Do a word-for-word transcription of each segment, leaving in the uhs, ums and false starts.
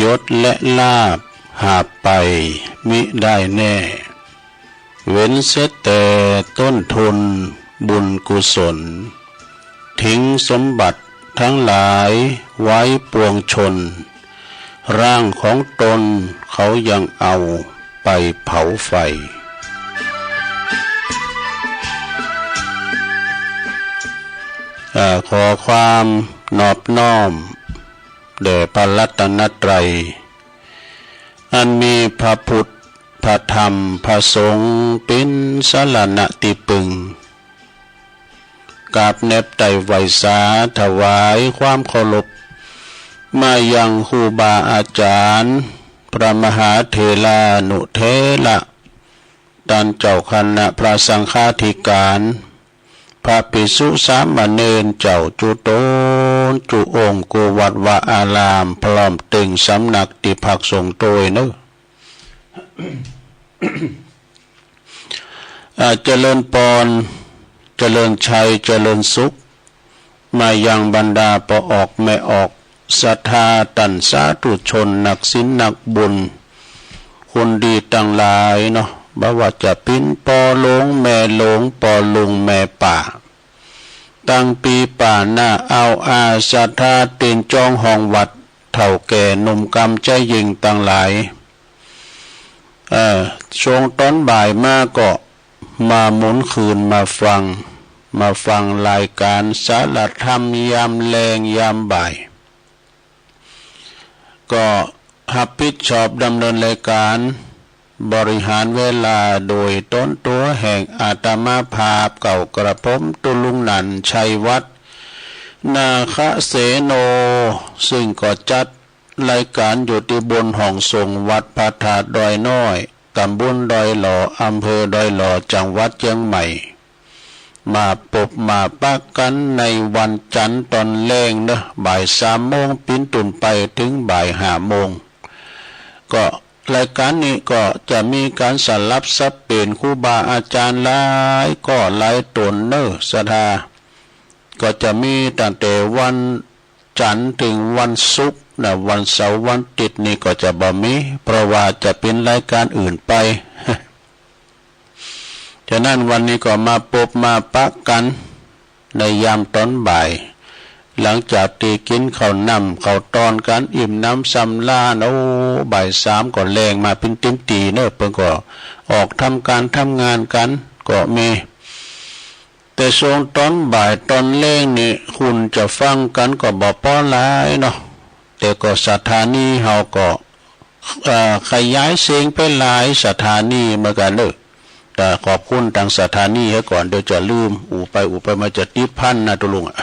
ยศและลาภหาบไปมิได้แน่ เว้นเสียแต่ต้นทุนบุญกุศล ทิ้งสมบัติทั้งหลายไว้ปวงชน ร่างของตนเขายังเอาไปเผาไฟ อ่า ขอความนอบน้อมแด่พระรัตนตรัย อันมีพระพุทธ พระธรรม พระสงฆ์ เป๋นสรณะตี้ปึง กราบแนบไต่ไหว้สาถวายความเคารพ มายังครูบาอาจารย์ พระมหาเถรานุเถระ ต้านเจ้าคณะพระสังฆาธิการ พระภิกษุสามเณรเจ้าจุ๊ตนจุ๊องค์ กู้วัดวาอาราม พร้อมเต็งสำนักตี้พักสงฆ์โตยเนอะ อ่า เจริญปอน เจริญชัย เจริญสุข มายังบรรดาป้อออกแม่ออก ศรัทธาต้านสาธุชน นักศีลนักบุญ คนดีตังหลายเนาะ บ่ว่าจะเป๋นป้อหลวงแม่หลวง ป้อลุงแม่ป้า ตังปีป้าน้าอาวอา ศรัทธาเตียนจ้องห้องวัด เฒ่าแก่หนุ่มกำชายหญิงตังหลาย เอ่อ ช่วงตอนบ่ายมาก็มาหมุนคืนมาฟัง มาฟังรายการสารธรรมยามแลงยามบ่าย ก็รับผิดชอบดำเนินรายการ บริหารเวลาโดยตนตั๋วแห่งอาตมาภาพ เก้ากระผมตุ๊ลุงหนัน ชัยวัฒน์ นาคเสโน ซึ่งก็จัดรายการอยู่ตี้บนห้องสงฆ์วัดพระธาตุดอยน้อย ตำบลดอยหล่อ อำเภอดอยหล่อ จังหวัดเชียงใหม่ มาปบมาปะกันในวันจันทร์ตอนแลงเนอะ บ่ายสามโมงเป๋นต้นไปเถิงบ่ายห้าโมง ก็รายการนี้ก็จะมีการสลับสับเปลี่ยนครูบาอาจารย์หลายก้อหลายต๋นเนอะ ศรัทธา ก็จะมีตั้งแต่วันจันทร์เถิงวันศุกร์นะ วันเสาร์วันอาทิตย์นี่ก็จะบ่มี เพราะว่าจะเป๋นรายการอื่นไป ฉะนั้นวันนี้ก็มาปบมาปะกันในยามตอนบ่าย หลังจากตี้กิ๋นข้าวน้ำข้าวตอนกั๋นอิ่มหนำสำราญ โอ้ บ่ายสามก็แลงมาเป๋นเต็มตี้เนอะ เปิ้นก็ออกทำการทำงานกั๋นก็มี แต่ช่วงตอนบ่ายตอนแลงนี่ คนจะฟังกั๋นก็บ่ปอหลายเนาะ แต่ก็สถานีเฮาก็ เอ่อ ขยายเสียงไปหลายสถานีเหมือนกั๋นเนอะ แต่ขอบคุณตางสถานีเฮาก่อน เดี๋ยวจะลืม อู้ไปอู้ไปมันจะติดพันนะตุ๊ลุงอะ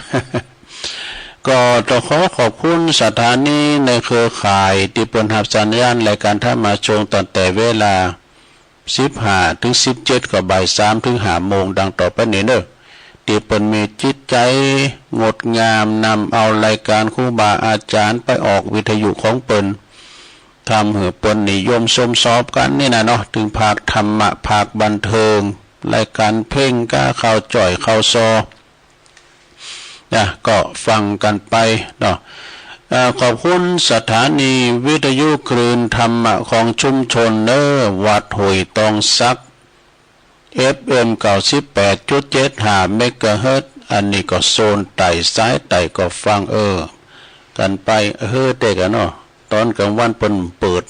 ก็ต้องขอขอบคุณสถานีในเครือข่ายตี้เปิ้นฮับสัญญาณรายการธรรมะช่วงตั้งแต่เวลา สิบห้าเถิงสิบเจ็ด ก็บ่ายสามเถิงห้าโมงดังต่อไปนี้เนอะ ตี้เปิ้นมีจิตใจ๋งดงามนำเอารายการครูบาอาจารย์ไปออกวิทยุของเปิ้น ทำหื้อเปิ้นนิยมชมชอบกั๋นนี่นะเนาะ ตึงภาคธรรมะ ภาคบันเทิง รายการเพลงก้าข่าวจ้อยข่าวซอ นะ ก็ฟังกั๋นไปเนาะ เอ่อ ขอบคุณสถานีวิทยุคลื่นธรรมะของชุมชนเนอะ วัดห้วยตองสัก เอฟเอ็ม เก้าสิบแปดจุดเจ็ดห้า เมกะเฮิรตซ์ อันนี้ก็โซนใต้ สายใต้ก็ฟัง เออ กั๋นไป เออ เต๊กั๋นเนาะ ตอนกลางวันเปิ้นเปิด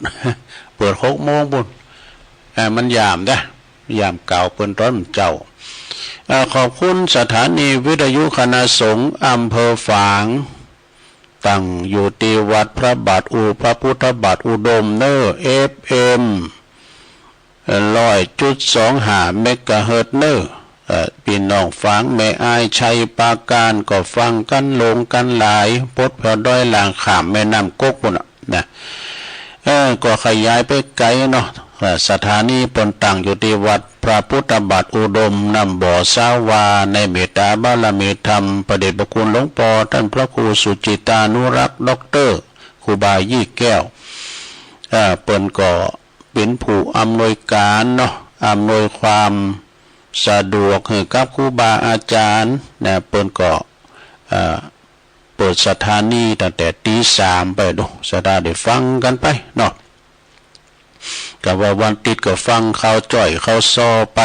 เปิดหกโมงปู้น เอ่อ มันยามเด้อ ยามกาวเปิ้นตอนเจ๊า เอ่อ ขอบคุณสถานีวิทยุคณะสงฆ์อำเภอฝาง ตั้งอยู่ตี้วัดพระบาทอุ พระพุทธบาทอุดมเนอะ เอฟเอ็ม เอ่อ ร้อยจุดสองห้า เมกะเฮิรตซ์เนอะ เอ่อ ปี้น้องฝางแม่อาย ชัยปราการ ก็ฟังกั๋นหลงกั๋นหลาย ปดแผ่วดอยหลางข้ามแม่น้ำกกปู้นน่ะ นะ เออ ก็ขยายไปไกลเนาะ เอ่อ สถานีเปิ้นตั้งอยู่ตี้วัดพระพุทธบาทอุดม น้ำบ่อสาวา ในเมตตาบารมีธรรม พระเดชพระคุณหลวงป้อต้านพระครูสุจิตานุรักษ์ ด็อกเตอร์ ครูบายี่แก้ว เอ่อ เปิ้นก็เป๋นผู้อำนวยการเนาะ อำนวยความสะดวกหื้อกับครูบาอาจารย์นะ เปิ้นก็ เอ่อ เปิดสถานีตั้งแต่ตีสามไปดู ศรัทธาได้ฟังกันไปเนาะ ก็ว่าวันอาทิตย์ก็ฟังข่าวจ้อยข่าวซอไป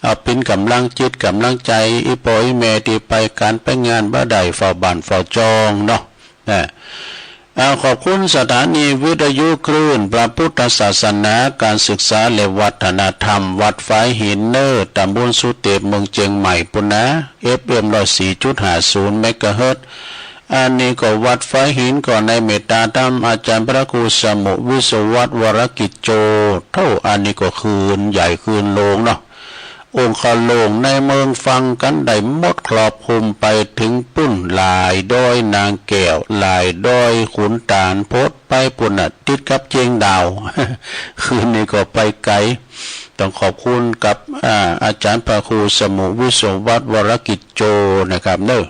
เอาเป็นกำลังจิตกำลังใจ อีพ่ออีแม่ที่ไปการไปงานบ่ได้ เฝ้าบ้านเฝ้าจองเนาะ นะ อ่า ขอบคุณสถานีวิทยุคลื่นพระพุทธศาสนา การศึกษาและวัฒนธรรม วัดฝายหินเนอ ตำบลสุเตพ เมืองเจียงใหม่ปุ้นนะ เอฟเอ็ม ร้อยสี่จุดห้าศูนย์ เมกะเฮิรตซ์ อันนี้ก็วัดฝายหิน ก็ในเมตตาธรรมอาจารย์พระครูสมุวิศวัตร วรกิจโจ เท่าอันนี้ก็คลื่นใหญ่คลื่นโลงเนาะ องค์คาโลงในเมืองฟังกันได้หมด ครอบคลุมไปถึงปุ้น หลายดอยนางแก้ว หลายดอยขุนตาล โพดไปปุ้นน่ะ ติดกับเจียงดาว คืนนี้ก็ไปไกล ต้องขอบคุณกับ อ่า อาจารย์พระครูสมุวิศวัตร วรกิจโจ นะครับเนอะ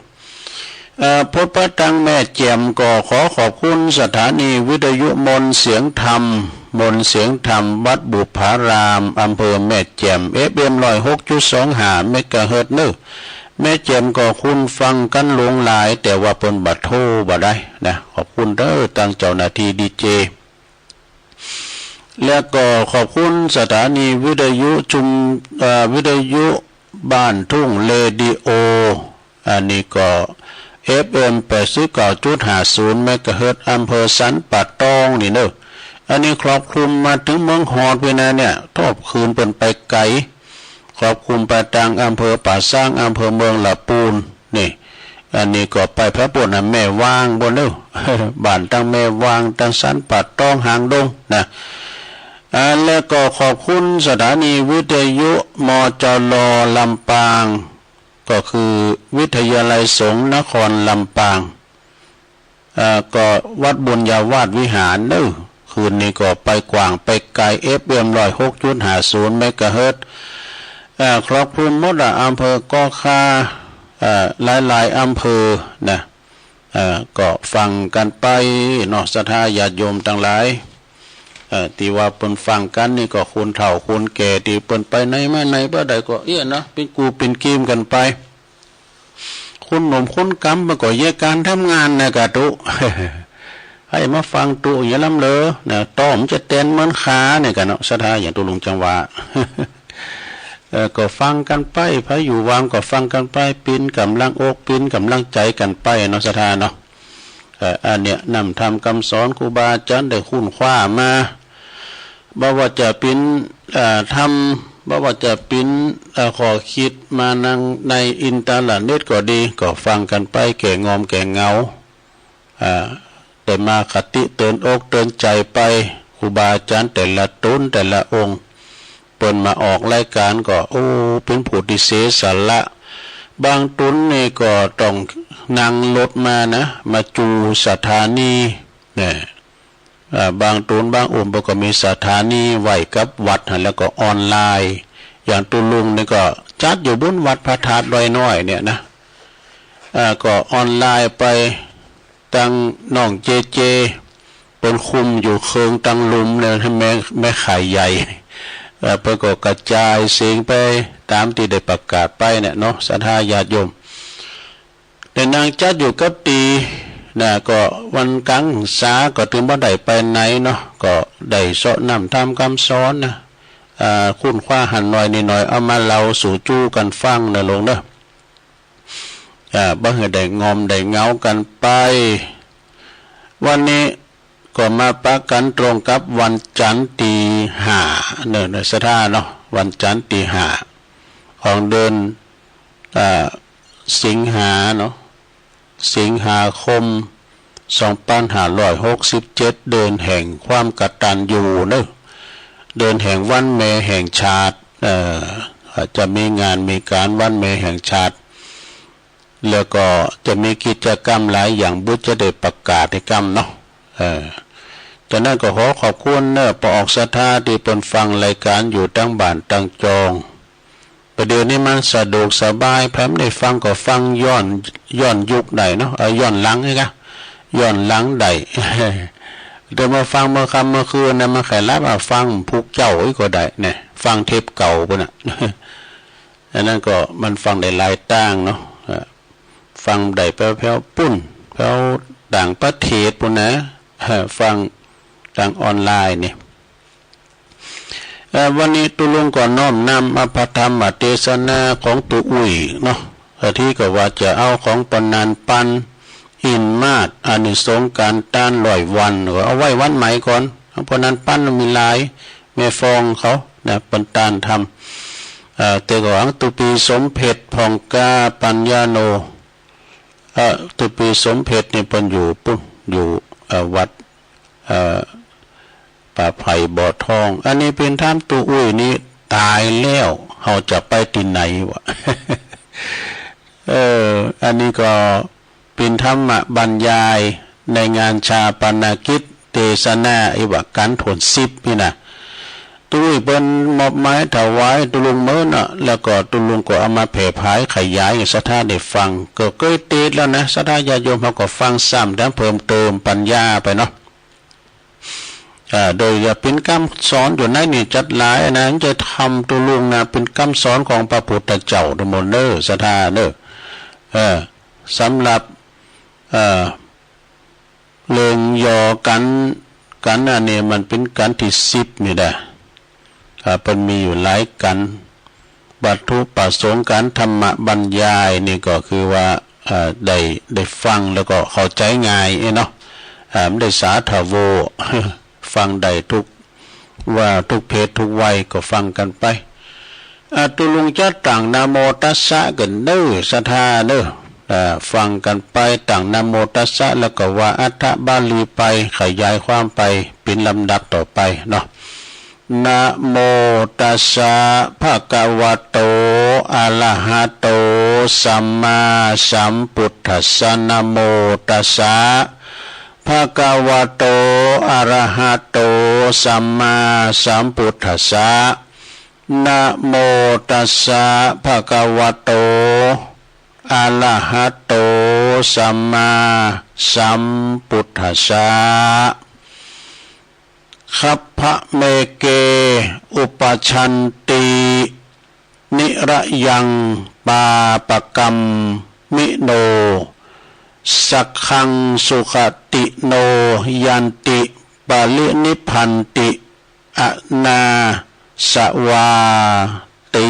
เอ่อ พบปะทางแม่แจ่มก็ขอขอบคุณสถานีวิทยุมนต์เสียงธรรม มนต์เสียงธรรมวัดบุพาราม อำเภอแม่แจ่ม เอฟเอ็ม ร้อยหกจุดสองห้า เมกะเฮิรตซ์เนอะ แม่แจ่มก็คนฟังกันหลวงหลาย แต่ว่าเปิ้นบ่โทรบ่ได้นะ ขอบคุณเด้อ ทางเจ้าหน้าที่ดีเจ แล้วก็ขอบคุณสถานีวิทยุชุม เอ่อ วิทยุบ้านทุ่งเรดิโอ อันนี้ก็ เอฟเอ็ม แปดสิบเก้าจุดห้าศูนย์ เมกะเฮิรตซ์ อำเภอสันป่าตองนี่เนอะ อันนี้ครอบคลุมมาถึงเมืองฮอดพี้นะเนี่ย ทอดคืนเปิ้นไปไกล ครอบคลุมไปตางอำเภอป่าซาง อำเภอเมืองละปูน นี่ อันนี้ก็ไปแผบปุ้นนะ แม่วางปุ้นเนอะ บ้านตางแม่วาง ตางสันป่าตอง หางดงนะ อ่า แล้วก็ขอบคุณสถานีวิทยุ มจล ลำปาง ก็คือวิทยาลัยสงฆ์นครลำปาง เอ่อ ก็วัดบุญญาวาสวิหารเนอะ คืนนี้ก็ไปกว้างไปไกล เอฟเอ็ม ร้อยหกจุดห้าศูนย์ เมกะเฮิรตซ์ เอ่อ ครอบคลุมหมดอะ อำเภอก่อข่า เอ่อ หลายๆ อำเภอนะ เอ่อ ก็ฟังกันไปเนาะ ศรัทธาญาติโยมตังหลาย เอ่อ ตี้ว่าเปิ้นฟังกันนี่ก็คนเฒ่าคนแก่ ตี้เปิ้นไปไหนมาไหนบ่ได้ก็เอี้ยนะ เป๋นกู้เป๋นกีมกันไป คนหนุ่มคนกำมันก็แยกการทำงานนะกะตุ๊ ให้มาฟังตุ๊อย่าล้ำเลอนะ ต้อมจะแตนเหมือนขาเนี่ยกะเนาะ ศรัทธาอย่างตุ๊ลุงจังหวะ เอ่อ ก็ฟังกันไป ไผอยู่ว่างก็ฟังกันไป เป๋นกำลังอก เป๋นกำลังใจกันไปเนาะ ศรัทธาเนาะ เอ่อ อันเนี้ย นำธรรมคำสอนครูบาอาจารย์ได้ค้นคว้ามา บ่ว่าจะเป๋น เอ่อ ธรรม บ่ว่าจะเป๋น เอ่อ ข้อคิดมานังในอินเทอร์เน็ตก็ดี ก็ฟังกันไป แก่งอมแก่เหงา เอ่อ ได้มาคติเตือนอกเตือนใจไป ครูบาอาจารย์แต่ละต๋นแต่ละองค์ เปิ้นมาออกรายการก็ โอ้ เป๋นผู้ตี้เสียสละ บางต๋นนี่ก็ต้องนั่งรถมานะ มาจู๋สถานี เนี่ย อ่า บางต๋นบางองค์เปิ้นก็มีสถานีไว้กับวัดหั้น แล้วก็ออนไลน์ อย่างตุ๊ลุงนี่ก็จัดอยู่บนวัดพระธาตุดอยน้อยเนี่ยนะ อ่า ก็ออนไลน์ไป ตังน้องเจเจ เปิ้นคุมอยู่เคิงตังลุ่มเนี่ย แม่ แม่ข่ายใหญ่ เอ่อ เปิ้นก็กระจายเสียงไปต๋ามตี้ได้ประกาศไปเนี่ยเนาะ ศรัทธาญาติโยม ได้นั่งจัดอยู่กับตี้นะ ก็วันกังสาก็ถือบ่ได้ไปไหนเนาะ ก็ได้เซาะนำธรรมคำสอนนะ อ่า ค้นคว้าหันหน่อยนี่หน่อย เอามาเล่าสู่จู้กันฟังนะลุงเนาะ อ่า บ่หื้อได้งอมได้เหงากันไป วันนี้ก็มาปะกันตรงกับวันจันทร์ตี้ห้าเนาะ ศรัทธาเนาะ วันจันทร์ตี้ห้าของเดือน อ่า สิงหาเนาะ สิงหาคม สองพันห้าร้อยหกสิบเจ็ด เดือนแห่งความกตัญญูเนาะ เดือนแห่งวันแม่แห่งชาติ เอ่อ อาจจะมีงานมีก๋านวันแม่แห่งชาติ แล้วก็จะมีกิจกรรมหลายอย่าง บ่จะได้ประกาศให้กำเนาะ เอ่อ จากนั้นก็ขอขอบคุณเนาะ ปออกศรัทธาตี้เปิ้นฟังรายการอยู่ตังบ้านตังจอง ประเดี๋ยวนี้มันสะดวกสบาย ไผบ่ได้ฟังก็ฟังย้อน ย้อนยุคได้เนาะ เอ่อ ย้อนหลังไงกะ ย้อนหลังได้ แต่มาฟังเมื่อค่ำเมื่อคืนนะ มันใค่หลับอะ ฟังพุกเจ้าอีกก็ได้เนี่ย ฟังเทปเก่าปุ้นน่ะ อันนั้นก็มันฟังได้หลายตางเนาะ เอ่อ ฟังได้แผ่วๆ ปุ้น แผ่วต่างประเทศปุ้นนะ เออ ฟังทางออนไลน์นี่ เอ่อ วันนี้ตุ๊ลุงก็น้อมนำเอาพระธรรมเทศนาของตุ๊อุ้ยเนาะ เอ่อ ที่ก็ว่าจะเอาของปานนันปัน อินมาศ อานิสงส์การตานร้อยวัน ก็เอาไว้วันใหม่ก่อน เพราะนั้นปันมีหลาย แม่ฟองเขานะ เปิ้นตานธรรม เอ่อ แต่ก็อังตุ๊ปีสมเพ็จ ผ่องกล้า ปัญญาโน เอ่อ ตุ๊ปีสมเพ็จนี่เปิ้นอยู่ปุ้น อยู่ เอ่อ วัด เอ่อ ป่าไผ่บ่อทอง อันนี้เปิ้นถามตุ๊อุ้ยนี่ตายแล้ว เฮาจะไปตี้ไหนวะ เออ อันนี้ก็เปิ้นธรรมบรรยายในงานฌาปนกิจเทศนา อีว่าการโทนสิบนี่นะ ตุ๊อุ้ยเปิ้นมอบหมายถวายตุ๊ลุงเมินเนาะ แล้วก็ตุ๊ลุงก็เอามาแผ่ผายขยายให้ศรัทธาได้ฟัง ก็เกยเตสแล้วนะ ศรัทธาญาติโยมเฮาก็ฟังซ้ำแถมเพิ่มเติมปัญญาไปเนาะ อ่า โดยจะเปิ้นกำสอนอยู่ในนี่จัดหลายนะ จะทำตุ๊ลุงนะ เปิ้นกำสอนของพระพุทธเจ้าทั้งหมดเด้อ ศรัทธาเด้อ เออ สำหรับ เอ่อ เรื่องย่อกัน กันอันนี้มันเปิ้นกันตี้สิบนี่แหละ อ่า เปิ้นมีอยู่หลายกัน วัตถุประสงค์การธรรมบรรยายนี่ก็คือว่า อ่า ได้ ได้ฟังแล้วก็เข้าใจง่ายเอ้ยเนาะ อ่า มันได้สาธารณะ ฟังได้ทุก ว่าทุกเพศทุกวัยก็ฟังกันไป อ่า ตุ๊ลุงจะตั้งนะโมตัสสะกันเด้อ ศรัทธาเด้อ อ่า ฟังกันไป ตั้งนะโมตัสสะ แล้วก็ว่าอัฏฐบาลีไป ขยายความไป เป๋นลำดับต่อไปเนาะ นะโมตัสสะ ภะคะวะโต อะระหะโต สัมมาสัมพุทธัสสะ นะโมตัสสะ ภะคะวะโต อะระหะโต สัมมาสัมพุทธัสสะ นะโมตัสสะ ภะคะวะโต อะระหะโต สัมมาสัมพุทธัสสะ ขัพพะเมเก อุปัชชันติ นิระยัง ปาปะกัมมิโน สักขัง สุขะติโน ยันติ ปะรินิพพันติ อะนาสะวาติ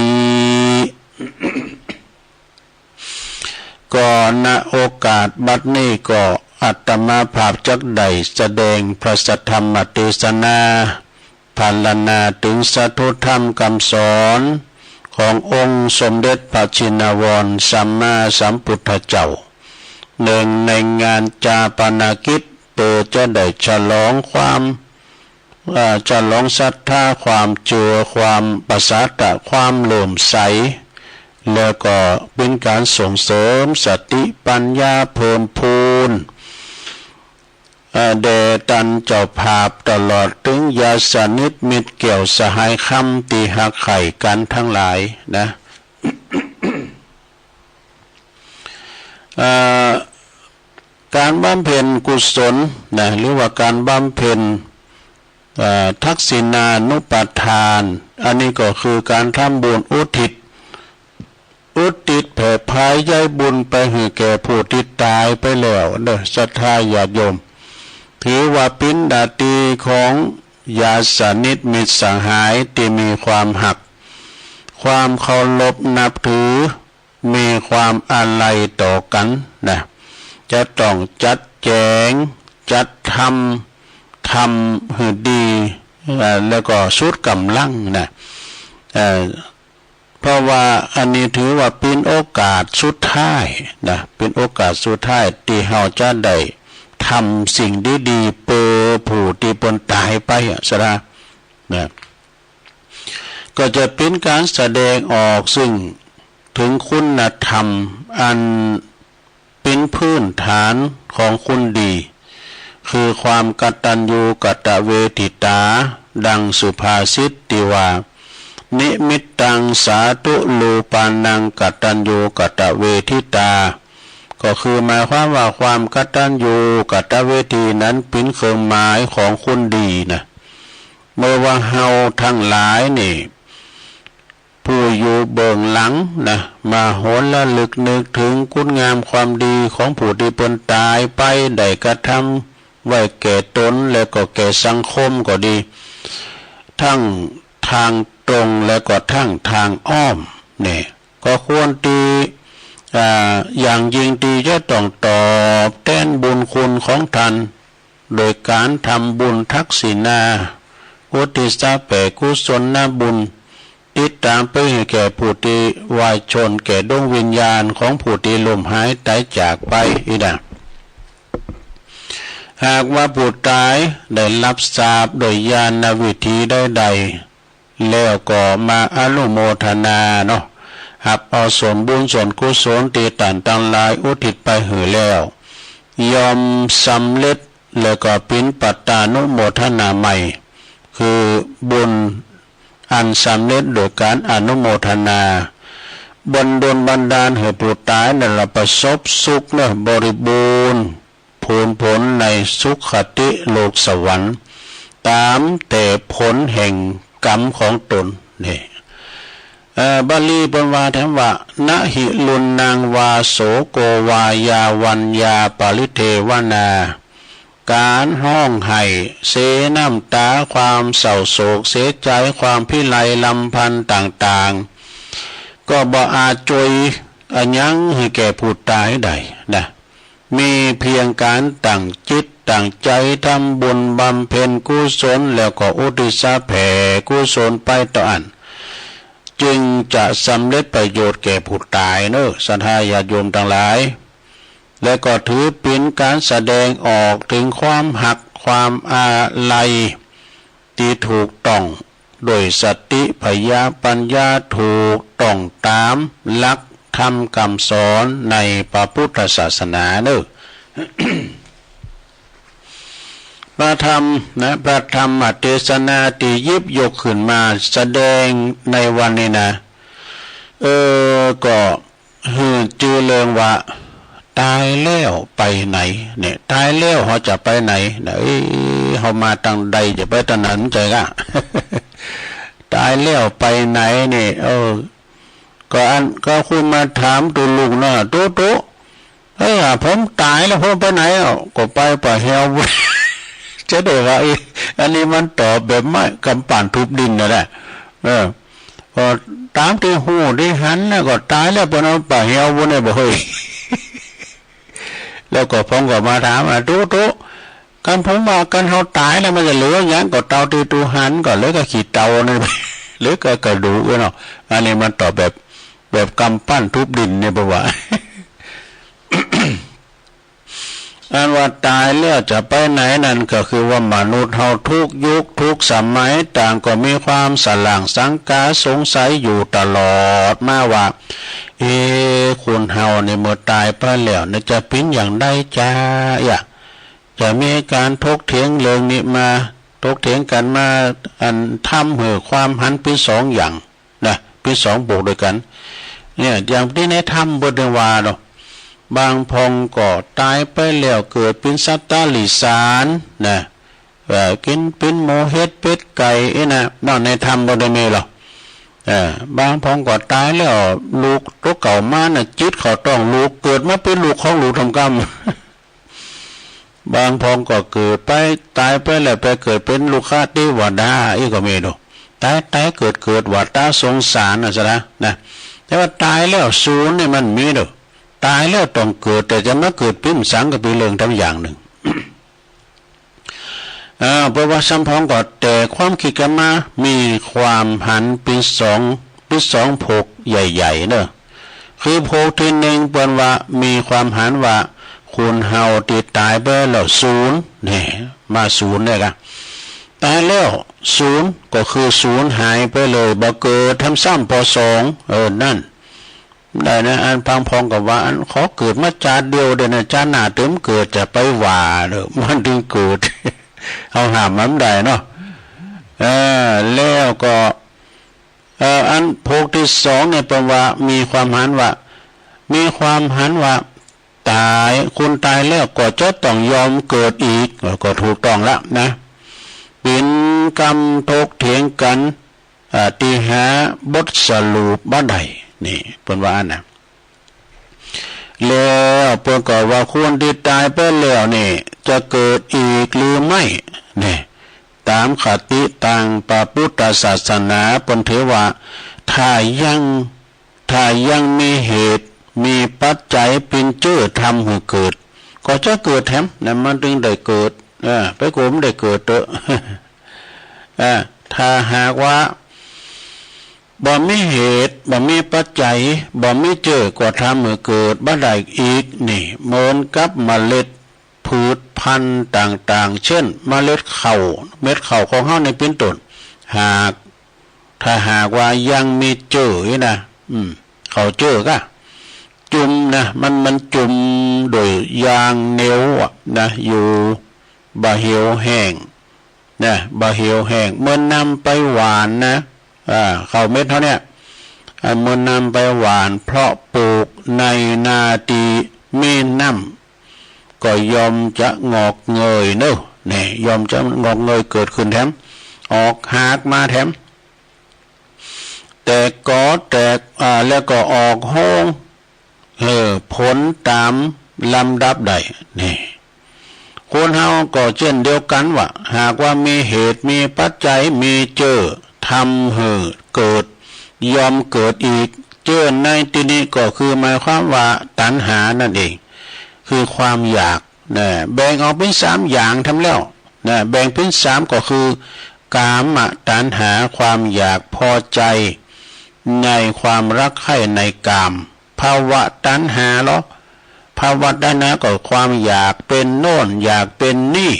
ก็ ณ โอกาสบัดนี้ก็ อาตมาภาพจักได้แสดงพระสัทธรรมเทศนา พรรณนาเถิงสัทธุธรรมกำสอน ขององค์สมเด็จพระชินวรสัมมาสัมพุทธเจ้า เนื่องในงานฌาปนกิจ เปื้อจะได้ฉลองความ อ่า ฉลองศรัทธา ความเจื้อ ความปราศจากความเลื่อมใส แล้วก็เป๋นก๋านส่งเสริมสติปัญญา เพิ่มพูน อ่า แด่ต้านเจ้าภาพ ตลอดเถิงญาติสนิทมิตรแก้วสหายคำตี้ฮักใค่กั๋นตังหลายนะ อ่า ก๋านบำเพ็ญกุศลนะ หรือว่าก๋านบำเพ็ญ เอ่อ ทักษิณานุปทาน อันนี้ก็คือก๋านทำบุญอุทิศ อุทิศแผ่ผายใยบุญไปหื้อแก่ผู้ตี้ต๋ายไปแล้วเด้อ ศรัทธาญาติโยม ถือว่าเป๋นหน้าตี้ของญาติสนิทมิตรสหายตี้มีความฮัก ความเคารพนับถือ มีความอาลัยต่อกั๋นนะ จะต้องจัดแจ๋ง จัดทำ ทำหื้อดี เอ่อ แล้วก็สุดก๋ำลังนะ เอ่อ เพราะว่าอันนี้ถือว่าเป๋นโอกาสสุดท้ายนะ เป๋นโอกาสสุดท้ายตี้เฮาจะได้ทำสิ่งดีๆ เปื้อผู้ตี้เปิ้นต๋ายไปอะ ศรัทธานะ ก็จะเป๋นก๋านแสดงออกซึ่งเถิงคุณธรรมอันเป๋นพื้นฐานของคนดี คือความกตัญญูกตเวทิตา ดังสุภาษิตตี้ว่า นิมิตตังสาธุรูปานังกตัญญูกตเวทิตา ก็คือหมายความว่าความกตัญญูกตเวทีนั้นเป๋นเครื่องหมายของคนดีนะ เมื่อว่าเฮาตังหลายนี่ ผู้อยู่เบื้องหลังนะ มาหวนระลึกนึกถึงคุณงามความดีของผู้ที่เปิ้นต๋ายไป ได้กระทำไว้แก่ตนและก็แก่สังคมก็ดี ทั้งทางตรงและก็ทั้งทางอ้อม เนี่ย ก็ควรที่ อ่า อย่างยิ่งที่จะต้องตอบแทนบุญคุณของท่าน โดยการทำบุญทักษิณา อุทิศแผ่กุศลบุญ ติดตามไปให้แก่ผู้ที่วายชน แก่ดวงวิญญาณของผู้ที่ล้มหายตายจากไปอีกนะ หากว่าผู้ต๋ายได้รับทราบโดยญาณวิธีใดๆ แล้วก็มาอนุโมทนาเนาะ ฮับเอาส่วนบุญส่วนกุศลที่ท่านตังหลายอุทิศไปหื้อแล้ว ย่อมสำเร็จ แล้วก็ปิณปตานุโมทนาใหม่ คือบุญอันสำเร็จโดยการอนุโมทนา บันดลบันดาลให้ผู้ต๋ายนั้นละประสบสุขเนาะ บริบูรณ์ พูนผลในสุคติโลกสวรรค์ ตามแต่ผลแห่งกรรมของตน นี่ เอ่อ บาลีเปิ้นว่าแถมว่า นะหิรุณณังวา โสโกวา ยาวัญญาปริเทวนา การฮ้องไห้ เสียน้ำตา ความเศร้าโศกเสียใจ ความพิไรรำพันต่างๆ ก็บ่อาจช่วยอะหยังให้แก่ผู้ต๋ายได้นะ มีเพียงการตั้งจิตตั้งใจทำบุญบำเพ็ญกุศล แล้วก็อุทิศแผ่กุศลไปต่ออั้น จึงจะสำเร็จประโยชน์แก่ผู้ต๋ายเนอะ ศรัทธาญาติโยมตังหลาย และก็ถือเป็นการแสดงออกถึงความฮักความอาลัย ที่ถูกต้อง โดยสติปัญญา ปัญญาถูกต้องตามหลักธรรมคำสอนในพระพุทธศาสนาเนอะ พระธรรมนะ พระธรรมเทศนาที่หยิบยกขึ้นมาแสดงในวันนี้นะ เออ ก็ หื้อจื้อเรื่องว่า ตายแล้วไปไหน เนี่ย ตายแล้วเฮาจะไปไหนนะ เอ้ย เฮามาตังใดจะไปตังนั้น ใจ้กะ ตายแล้วไปไหนเนี่ย เออ ก็อัน ก็คุณมาถามตูลูกเนาะ ตุ๊ ตุ๊ เอ้ย ผมต๋ายแล้วผมไปไหนอ่ะ ก็ไปป่าแฮว จะได้ว่า เอ้ย อันนี้มันตอบแบบไม้กำปั้นทุบดินนั่นแหละ เออ ก็ต๋ามตี้ฮู้ตี้หันนะ ก็ต๋ายแล้วเปิ้นเอาป่าแฮวบุ้นเนี่ยบ่เฮ้ย แล้วก็ผมก็มาถาม อ่ะ ตุ๊ ตุ๊ คันผมว่าคันเฮาต๋ายแล้วมันจะเหลือหยัง ก็เตาตี้ตุ๊หัน ก็เหลือก็ขี้เถ้านั่น เหลือก็กระดูกเนาะ อันนี้มันตอบแบบ แบบกำปั้นทุบดินเนี่ย เพราะว่า อันว่าต๋ายแล้วจะไปไหนนั้นก็คือว่ามนุษย์เฮาทุกยุคทุกสมัยต่างก็มีความสะหร่างสังกาสงสัยอยู่ตลอดมาว่า เอ๊ะ คนเฮานี่เมื่อต๋ายไปแล้วนี่จะเป๋นอย่างใดจ้า จะมีการถกเถียงเรื่องนี้มา ถกเถียงกันมา อันทำหื้อความหันเป๋นสองอย่าง นะ เป๋นสองปกด้วยกัน เนี่ย อย่างตี้ในธรรมเปิ้นได้ว่าเนาะ บางพองก็ต๋ายไปแล้วเกิดเป๋นสัตว์เดรัจฉานนะ เอ่อ กินเป๋นหมูเห็ดเป็ดไก่อี้นะ เนาะ ในธรรมเปิ้นได้มีหรอ เอ่อ บางพองก็ต๋ายแล้วลูกตัวเก่ามาน่ะ จิตเข้าท้องลูก เกิดมาเป๋นลูกของลูกทำกรรม บางพองก็เกิดไป ต๋ายไปแล้วไปเกิดเป๋นลูกคเทวดาอี้ก็มีเนาะ ต๋ายต๋ายเกิดเกิดวัฏสงสารน่ะซะนะ นะ แต่ว่าต๋ายแล้วสูญนี่มันมีเนาะ ต๋ายแล้วต้องเกิด แต่จะมาเกิดเป๋นสังก็เป๋นเรื่องทำอย่างหนึ่ง อ่า เพราะว่าสามพองก็แต่ความคิดกันมา มีความหันเป๋นสอง เป๋นสองพกใหญ่ๆ เนาะ คือพกตี้หนึ่งเปิ้นว่ามีความหันว่าคนเฮาตี้ต๋ายไปแล้วสูญ เนี่ย มาสูญเนี่ยกะ ต๋ายแล้วสูญก็คือสูญหายไปเลย บ่เกิดทำซ้ำปอสอง เออ นั่น ได้นะ อันบางพองก็ว่า อันขอเกิดมาจาติเดียวเด้อนะ จาติหน้าเติมเกิดจะไปว่าเด้อ มันถึงเกิด เอาห้ามมันได้เนาะ เออ แล้วก็ เอ่อ อันพวกตี้สองเนี่ยเปิ้นว่ามีความหันว่า มีความหันว่าต๋าย คนต๋ายแล้วก็จะต้องยอมเกิดอีก เออ ก็ถูกต้องละนะ เป๋นกำถกเถียงกัน อา ตี้หาบทสรุปบ่ได้ นี่เปิ้นว่าอั้นนะ แล้วเปิ้นก็ว่าคนตี้ต๋ายไปแล้วนี่จะเกิดอีกหรือไม่ นี่ ต๋ามคติตางพระพุทธศาสนาเปิ้นถือว่า ถ้ายัง ถ้ายังมีเหตุ มีปัจจัยเป๋นเจื้อทำหื้อเกิด ก็จะเกิดแถมนะ มันจึงได้เกิด เออ ไปโกมได้เกิดเต๊อะ เออ ถ้าหากว่า บ่มีเหตุ บ่มีปัจจัย บ่มีเจื้อ ก็ทำหื้อเกิดบ่ได้อีก นี่ เหมือนกับเมล็ด พืชพันธุ์ต่างๆ เช่น เมล็ดข้าว เม็ดข้าวของเฮานี่เป๋นต้น หาก ถ้าหากว่ายังมีเจื้ออยู่นะ อืม ข้าวเจื้อก็ จุ่มนะ มัน มันจุ่มโดยอย่างเหนียวอะนะ อยู่ บ่หื้อแห้ง นะ บ่หื้อแห้ง เหมือนนำไปหว่านนะ อ่า ข้าวเม็ดเฮาเนี่ย อ่า เหมือนนำไปหว่าน เพราะปลูกในนาตี้มีน้ำ ก็ย่อมจะงอกเงยเนอะ นี่ ย่อมจะงอกเงยเกิดขึ้นแถม ออกหากมาแถม แตกกอแตก อ่า แล้วก็ออกฮวง เออ ผลต๋ามลำดับได้ นี่ คนเฮาก็เช่นเดียวกั๋นว่า หากว่ามีเหตุ มีปัจจัย มีเจื้อ ทำหื้อเกิด ย่อมเกิดอีก เจื้อในตี้นี้ก็คือหมายความว่าตัณหานั่นเอง คือความอยาก นะ แบ่งออกเป๋นสามอย่างแถมแล้ว นะ แบ่งเป๋นสามก็คือ กามตัณหา ความอยากพอใจในความรักใคร่ในกาม ภวตัณหาลอ ภวตัณหาก็ความอยากเป๋นโน่น อยากเป๋นนี่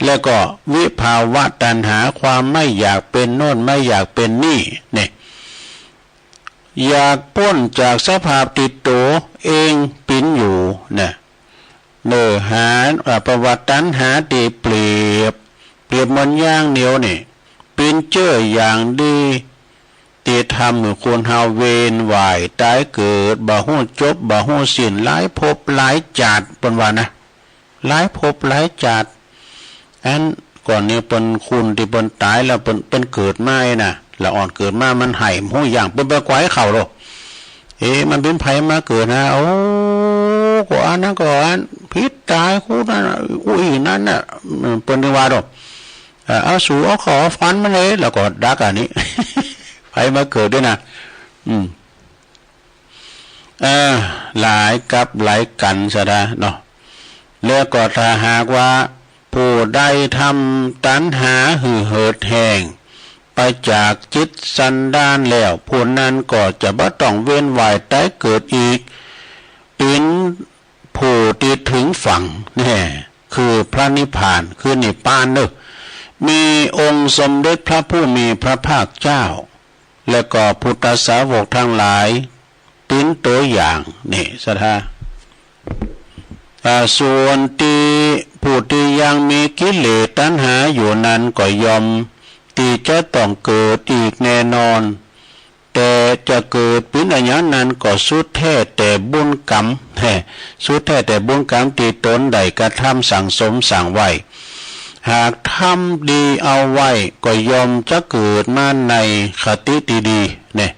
แล้วก็วิภวตัณหา ความไม่อยากเป๋นโน่น ไม่อยากเป๋นนี่ นี่ อยากป๊นจากสภาพตี้ตั๋วเองเป๋นอยู่นะ เนอะ หา อ่า ภวตัณหาตี้เปรียบ เปรียบเหมือนอย่างเหนียวนี่ เป๋นเจื้ออย่างดี ตี้ทำหื้อคนเฮาเวียนว่ายต๋ายเกิด บ่ฮู้จบ บ่ฮู้สิ้น หลายภพหลายจาติ เปิ้นว่านะ หลายภพหลายจาติ อันก่อนนี้เปิ้นคนตี้เปิ้นต๋ายแล้วเปิ้น เปิ้นเกิดมาไอ้น่ะ ละอ่อนเกิดมามันไห้ ฮู้อย่าง เปิ้นไปไขว่เขาโลด เอ๊ะ มันเป๋นไผมาเกิดนะ โอ้ ก็อันนั้นก็อัน ผิดต๋าย คนนั้นน่ะ คนอี้นั้นน่ะ เปิ้นว่าโลด เอ่อ เอาสู เอาขอฟันมันเลย แล้วก็ดักอันนี้ ไผมาเกิดด้วยนะ อืม เอ่อ หลายกับหลายกั๋นซะดาเนาะ แล้วก็ถ้าหากว่าผู้ใดทำตัณหาหื้อเหือดแห้งไปจากจิตสันดานแล้ว ผู้นั้นก็จะบ่ต้องเวียนว่ายต๋ายเกิดอีก เป๋น ผู้ตี้ถึงฝั่งแน่ คือพระนิพพาน คือนิพพานเนอะ มีองค์สมเด็จพระผู้มีพระภาคเจ้า และก็พุทธสาวกทั้งหลายเป๋นตั๋วอย่าง นี่ ศรัทธา อ่า ส่วนตี้ผู้ตี้ยังมีกิเลสตัณหาอยู่นั้นก็ย่อมตี้จะต้องเกิดอีกแน่นอน แต่จะเกิดเป๋นอะหยังนั้นก็สุดแท้แต่บุญกรรม แฮ่ สุดแท้แต่บุญกรรมตี้ตนได้กระทำสั่งสมสร้างไว้ หากทำดีเอาไว้ก็ย่อมจะเกิดมาในคติตี้ดี เนี่ย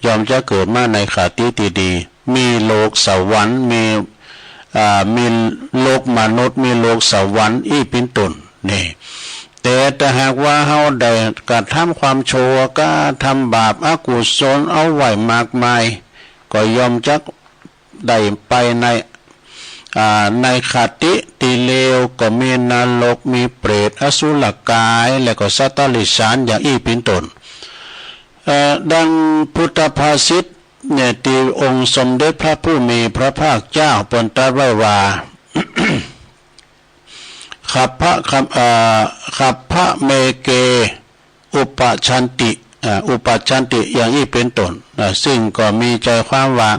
ย่อมจะเกิดมาในคติตี้ดี มีโลกสวรรค์ มี อ่า มีโลกมนุษย์ มีโลกสวรรค์อี้เป๋นต้น นี่ แต่ถ้าหากว่าเฮาได้กระทำความชั่ว กระทำบาปอกุศลเอาไว้มากมาย ก็ย่อมจะได้ไปใน อ่า ในคติตี้เลว ก็มีนรก มีเปรต อสุรกาย และก็สัตว์เดรัจฉานอย่างอี้เป๋นต้น เอ่อ ดังพุทธภาษิต เนี่ย ตี้องค์สมเด็จพระผู้มีพระภาคเจ้าเปิ้นตรัสไว้ว่า ขัพพะ ขัพ เอ่อ ขัพพะเมเก อุปชันติ เอ่อ อุปชันติ อย่างอี้เป๋นต้น นะ ซึ่งก็มีใจความว่า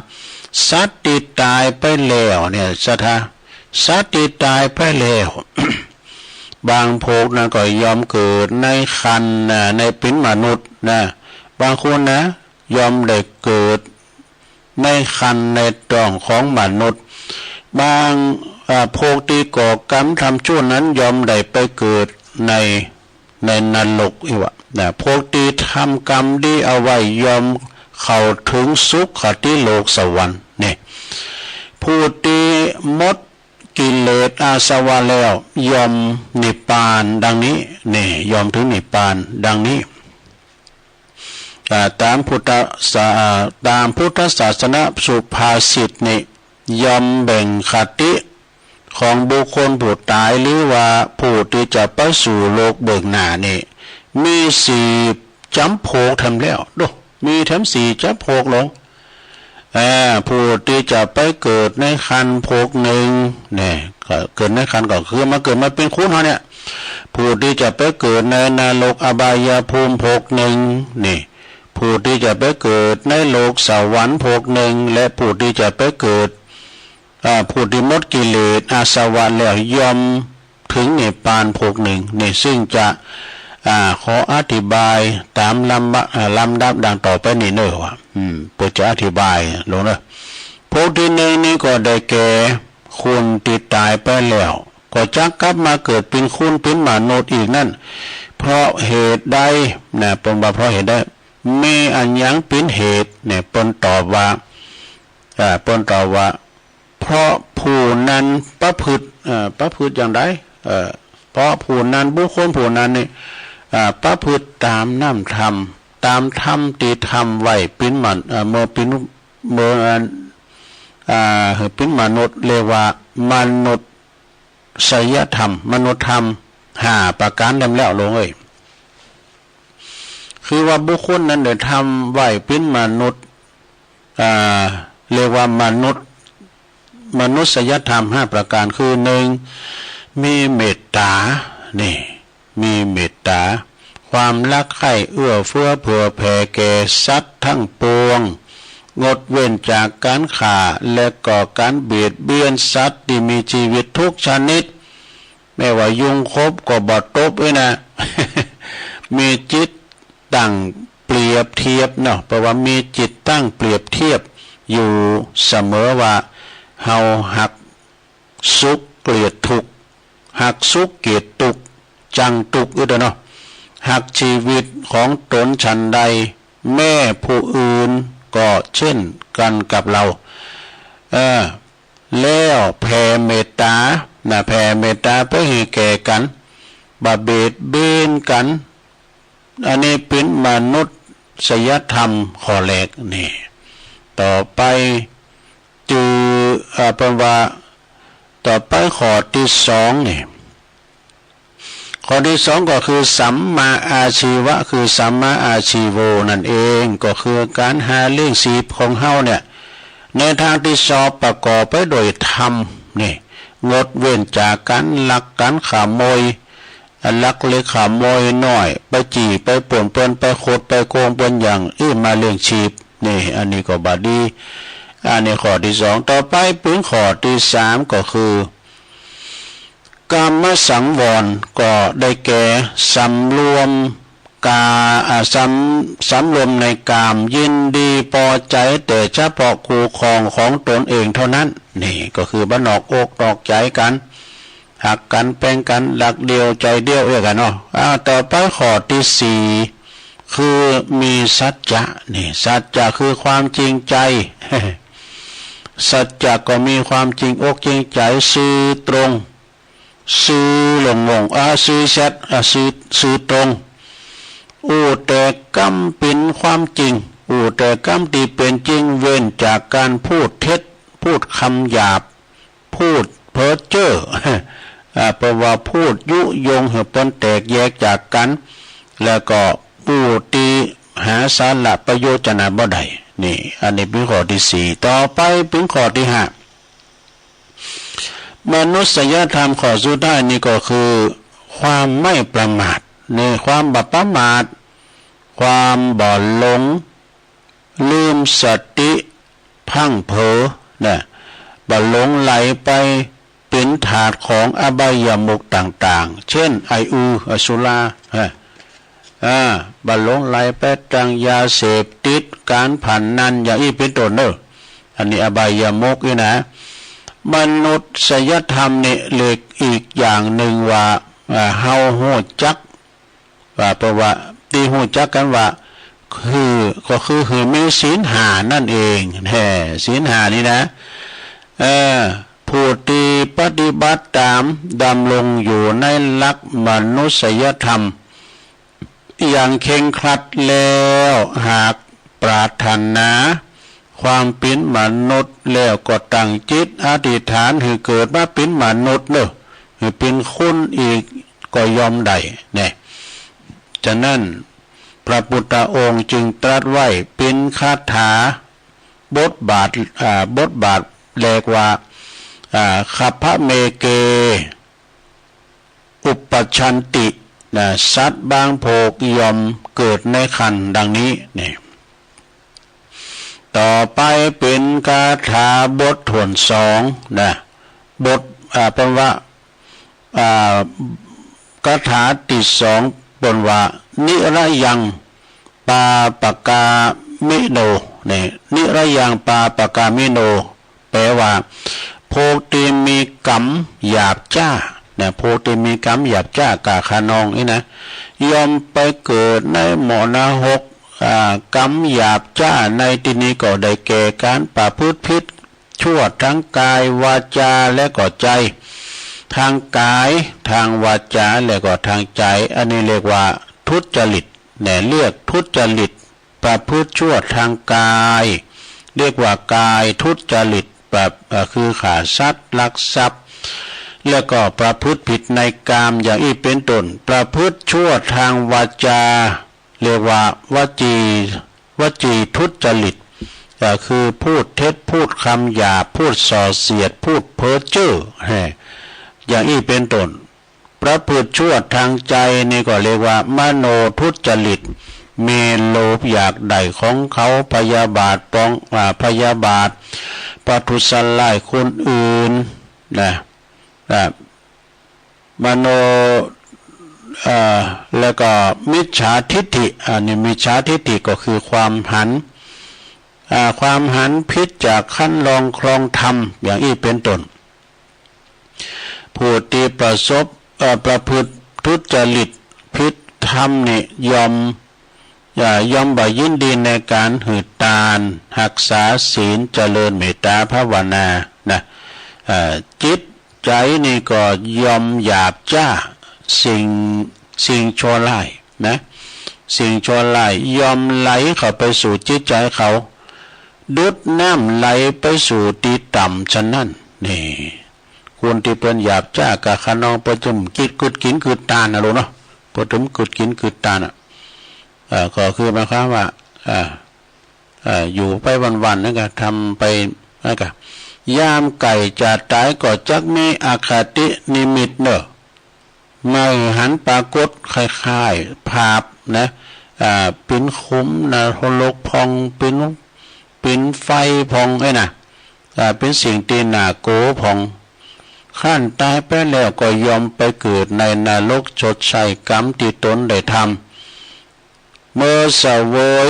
สัตว์ตี้ต๋ายไปแล้วเนี่ย ศรัทธา สัตว์ตี้ต๋ายไปแล้ว บางพวกนั้นก็ย่อมเกิดในครรภ์ นะ ในเป๋นมนุษย์ นะ บางคนนะ ย่อมได้เกิดในครรภ์ในต๊องของมนุษย์ บาง อ่า พวกตี้ก่อกรรมทำชั่วนั้นย่อมได้ไปเกิดใน ในนรกอีกว่านะ พวกตี้ทำกรรมดีเอาไว้ย่อมเข้าถึงสุคติโลกสวรรค์นี่ ผู้ตี้หมดกิเลสอาสวะแล้วย่อมนิพพานดังนี้นี่ ย่อมถึงนิพพานดังนี้ อ่า ตามพุทธศา- อ่า ตามพุทธศาสนสุภาษิตนี้ ย่อมแบ่งคติของบุคคลผู้ตาย หรือว่าผู้ที่จะไปสู่โลกเบื้องหน้านี้ มีสี่จำพวกแถมแล้ว ดู มีแถมสี่จำพวกลง เอ่อ ผู้ที่จะไปเกิดในครรภ์พวกหนึ่ง เนี่ย ก็เกิดในครรภ์ก็คือมาเกิดมาเป็นคนเฮาเนี่ย ผู้ที่จะไปเกิดในนรกอบายภูมิพวกหนึ่ง นี่ ผู้ที่จะไปเกิดในโลกสวรรค์พวกหนึ่ง และผู้ที่จะไปเกิด อ่า ผู้ที่หมดกิเลสอาสวะแล้วย่อมถึงนิพพานพวกหนึ่ง นี่ ซึ่งจะ อ่า ขออธิบายตามลำ- อ่า ลำดับดังต่อไปนี้เนอะว่า อืม เพื่อจะอธิบายลงเนอะ พวกที่หนึ่งนี้ก็ได้แก่ คนที่ตายไปแล้ว ก็จักกลับมาเกิดเป็นคนเป็นมนุษย์อีกนั้น เพราะเหตุใดนะ เปิ้นว่าเพราะเหตุใด มีอันหยังเป็นเหตุเนี่ย เปิ้นตอบว่า อ่า เปิ้นตอบว่า เพราะผู้นั้นประพฤติ เอ่อ ประพฤติอย่างใด เอ่อ เพราะผู้นั้น บุคคลผู้นั้นนี่ อ่า ประพฤติตามน้ำธรรม ตามธรรมที่ทำไว้เป็นมัน- เอ่อ เมื่อเป็น เมื่ออัน อ่า เป็นมนุษย์ เรียกว่ามนุษยธรรม มนุษยธรรมห้าประการแถมแล้วลงเอ้ย คือว่าบุคคลนั้นได้ทำไว้เป็นมนุษย์ อ่า เรียกว่ามนุษย์ มนุษยธรรมห้าประการ คือหนึ่ง มีเมตตา นี่ มีเมตตา ความรักใคร่เอื้อเฟื้อเผื่อแผ่แก่สัตว์ทั้งปวง งดเว้นจากการฆ่า และก็การเบียดเบียนสัตว์ที่มีชีวิตทุกชนิด แม้ว่ายุงขบก็บ่ตบเอ้ยนะ มีจิตตั้งเปรียบเทียบเนาะ แปลว่ามีจิตตั้งเปรียบเทียบอยู่เสมอว่า เฮาฮักสุขเกลียดทุกข์ ฮักสุขเกลียดทุกข์ จังทุกข์อยู่เด้อเนาะ ฮักชีวิตของตนฉันใด แม้ผู้อื่นก็เช่นกันกับเรา เออ แล้วแผ่เมตตา นะ แผ่เมตตาไปให้แก่กัน บ่เบียดเบียนกัน อันนี้เป็นมนุษยธรรมข้อแรกนี่ ต่อไป จื่อ เอ่อ เปิ้นว่า ต่อไปข้อที่สองนี่ ข้อที่สองก็คือสัมมาอาชีวะ คือสัมมาอาชีโวนั่นเอง ก็คือการหาเลี้ยงชีพของเฮาเนี่ย ในทางที่ชอบประกอบไปด้วยธรรมนี่ งดเว้นจากการลักการขโมย ลักเล็กขโมยน้อย ไปจี้ไปปล้นเปิ้น ไปขดไปโกงเปิ้นอย่างอี้มาเลี้ยงชีพนี่ อันนี้ก็บ่ดี อันนี้ข้อที่สอง ต่อไปเป็นข้อที่สามก็คือ กามสังวรก็ได้แก่สำรวมกา- อ่า สำ- สำรวมในกาม ยินดีพอใจแต่เฉพาะคู่ครองของตนเองเท่านั้น นี่ก็คือบ่นอกอกนอกใจกัน ฮักกันแพงกัน รักเดียวใจเดียวเอ้ยกันเนาะ อ่า ต่อไปข้อที่สี่ คือมีสัจจะ นี่ สัจจะคือความจริงใจ สัจจะก็มีความจริงอกจริงใจ ซื่อตรง ซื่อโล่งโล่ง อ่า ซื่อสัตย์ อ่า ซื่อ ซื่อตรง อู้แต่กำเป็นความจริง อู้แต่กำตี้เป็นจริง เว้นจากการพูดเท็จ พูดคำหยาบ พูดเพ้อเจ้อ อ่า แปลว่าพูดยุยงให้เปิ้นแตกแยกจากกัน แล้วก็อู้ตี้หาสาระประโยชน์จะนาบ่ได้ นี่ อันนี้เป็นข้อที่สี่ ต่อไปเป็นข้อที่ห้า มนุษยธรรมข้อสุดท้ายนี่ก็คือ ความไม่ประมาท นี่ ความบ่ประมาท ความบ่หลง ลืมสติ พลั้งเผลอ นะ บ่หลงไหลไปเป็นทาสของอบายมุขต่างๆ เช่น ไออือ อสุรา ฮะ อ่า บ่หลงไหลไปตางยาเสพติด การพนัน อย่างอี้เป็นต้นเนอะ อันนี้อบายมุขนี่นะ มนุษยธรรมนี่เรียกอีกอย่างหนึ่งว่า อ่า เฮาฮู้จัก ว่า เพราะว่าตี้ฮู้จักกั๋นว่า คือ ก็คือหื้อมีศีลห้านั่นเอง แท้ ศีลห้านี่นะ เออ ผู้ตี้ปฏิบัติต๋าม ดำรงอยู่ในหลักมนุษยธรรม อย่างเคร่งครัดแล้ว หากปรารถนาความเป๋นมนุษย์แล้วก็ตั้งจิตอธิษฐานหื้อเกิดมาเป๋นมนุษย์เน่อ หื้อเป๋นคนอีกก็ย่อมได้แน่ ฉะนั้นพระพุทธองค์จึงตรัสไว้เป๋นคาถาบทบาท อ่า บทบาทเรียกว่า อ่า Khabbhame ke uppajjanti นะ สัตว์บางพวกย่อมเกิดในครรภ์ดังนี้ นี่ ต่อไปเป๋นคาถาบทถ้วนสอง นะ บท อ่า เปิ้นว่า อ่า คาถาตี้สอง เปิ้นว่า Nirayaṃ pāpagāmino นี่ Nirayaṃ pāpagāmino แปลว่า พวกตี้มีกรรมหยาบช้า นะ พวกตี้มีกรรมหยาบช้า ก้าขนองนี่นะ ย่อมไปเกิดในหม้อนรก อ่า กรรมหยาบช้าในตี้นี้ก็ได้แก่ก๋านประพฤติผิดชั่วทางกายวาจาและก็ใจ ทางกาย ทางวาจาและก็ทางใจ อันนี้เรียกว่าทุจริต แน่ เรียกทุจริต ประพฤติชั่วทางกาย เรียกว่ากายทุจริต แบบ เอ่อ คือฆ่าสัตว์ ลักทรัพย์ แล้วก็ประพฤติผิดในกาม อย่างอี้เป๋นต้น ประพฤติชั่วทางวาจา เรียกว่าวจี วจีทุจริต ก็คือพูดเท็จ พูดคำหยาบ พูดส่อเสียด พูดเพ้อเจ้อ แฮ่ อย่างอี้เป๋นต้น ประพฤติชั่วทางใจนี่ก็เรียกว่ามโนทุจริต มีโลภอยากได้ของเขา พยาบาทปอง อ่า พยาบาท ประทุษร้ายคนอื่น นะ อ่า มโน อ่า แล้วก็มิจฉาทิฏฐิ อันนี้มิจฉาทิฏฐิก็คือความหัน อ่า ความหันผิดจากคันลองครองธรรม อย่างอี้เป๋นต้น ผู้ตี้ประสบ เอ่อ ประพฤติทุจริตผิดธรรมนี่ย่อม อ่า ย่อมบ่ยินดีในก๋านหื้อตาน ฮักษาศีล เจริญเมตตาภาวนา นะ อ่า จิตใจนี่ก็ย่อมหยาบช้า สิ่ง สิ่งชั่วร้าย นะ สิ่งชั่วร้ายย่อมไหลเข้าไปสู่จิตใจเขา ดุจน้ำไหลไปสู่ตี้ต่ำฉะนั้น นี่ คนตี้เปิ้นหยาบช้าก้าขนอง เปิ้นจะบ่กึ๊ด กึ๊ดกิ๋นกึ๊ดตานนะลูกเนาะ เปิ้นจะบ่กึ๊ดกิ๋นกึ๊ดตานอะ เอ่อ ก็คือหมายความว่า เอ่อ เอ่อ อยู่ไปวันๆ นั่นก็ทำไป นั่นก็ ยามใกล้จะต๋ายก็จักมีอคตินิมิตเน่อ มาหื้อหันปรากฏคล้ายๆ ภาพนะ อ่า เป๋นขุมนรกพ่อง เป๋น เป๋นไฟพ่อง เอ้ยนะ อ่า เป๋นสิ่งตี้น่ากลัวพ่อง ครั้นต๋ายไปแล้วก็ย่อมไปเกิดในนรกชดใช้กรรมตี้ตนได้ทำ เมื่อเสวย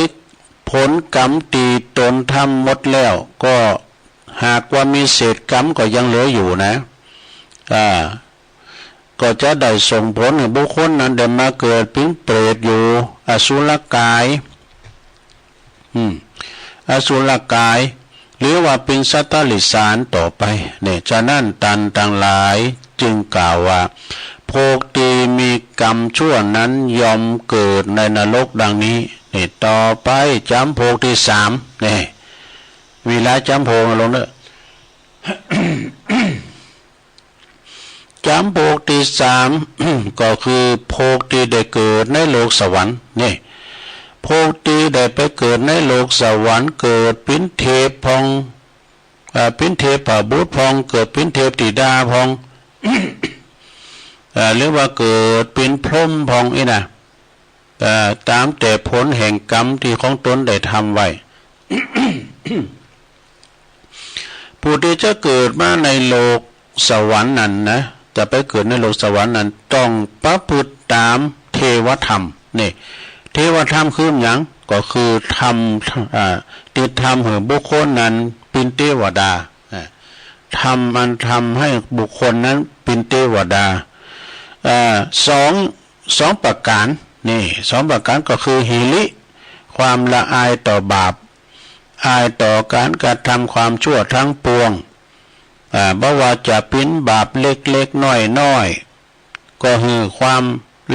ผลกรรมตี้ตนทำหมดแล้ว ก็หากว่ามีเศษกรรมก็ยังเหลืออยู่นะ อ่า ก็จะได้ส่งผลหื้อบุคคลนั้นได้มาเกิดเป๋นเปรตอยู่อสุรกาย อืม อสุรกาย หรือว่าเป๋นสัตว์ติรัจฉานต่อไป เนี่ย ฉะนั้นต้านตังหลายจึงกล่าวว่า พวกตี้มีกรรมชั่วนั้นย่อมเกิดในนรกดังนี้ เนี่ย ต่อไปจ๋ำพวกตี้สาม เนี่ย มีหลายจ๋ำพวกนะลูกเน่อ จ๋ำพวกตี้สาม ก็คือพวกตี้ได้เกิดในโลกสวรรค์ นี่ พวกตี้ได้ไปเกิดในโลกสวรรค์ เกิดเป๋นเทพพ่อง เอ่อ เป๋นเทพบุตรพ่อง เกิดเป๋นเทพธิดาพ่อง เอ่อ หรือว่าเกิดเป๋นพรหมพ่องอี้นะ เอ่อ ต๋ามแต่ผลแห่งกรรมตี้ของตนได้ทำไว้ ผู้ตี้จะเกิดมาในโลกสวรรค์นั้นนะ จะไปเกิดในโลกสวรรค์นั้น ต้องประพฤติต๋ามเทวธรรม นี่ เทวธรรมคือหยัง ก็คือธรรม อ่า ตี้ทำหื้อบุคคลนั้นเป๋นเทวดา อ่า ธรรมอันทำให้บุคคลนั้นเป๋นเทวดา อ่า สอง สองประก๋าน นี่ สองประการก็คือ หิริ ความละอายต่อบาป อายต่อการกระทำความชั่วทั้งปวง อ่า บ่ว่าจะเป็นบาปเล็กๆ น้อยๆ ก็หื้อความ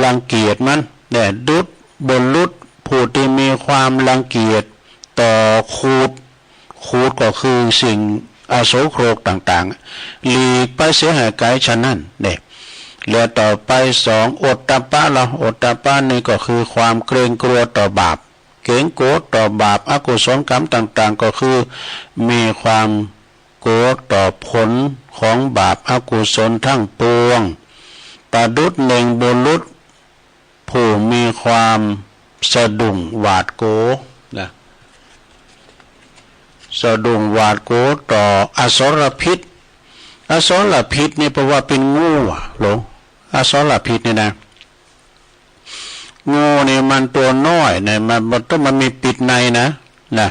รังเกียจมัน และดุจบุรุษผู้ที่มีความรังเกียจต่อขูด ขูดก็คือสิ่งอโสโครกต่างๆ หลีกไปเสียให้ไกลฉะนั้นเนี่ย แล้วต่อไปสอง โอตตัปปะละ โอตตัปปะนี่ก็คือความเกรงกลัวต่อบาป เกรงกลัวต่อบาปอกุศลกรรมต่างๆ ก็คือมีความกลัวต่อผลของบาปอกุศลทั้งปวง ประดุจเน่งบุรุษผู้มีความสะดุ้งหวาดกลัวนะ สะดุ้งหวาดกลัวต่ออสรพิษ อสรพิษนี่แปลว่าเป็นงูอะ หลวง อสรพิษนี่นะ งูนี่มันตัวน้อยนะ มัน มันต้อง มันมีพิษในนะ นะ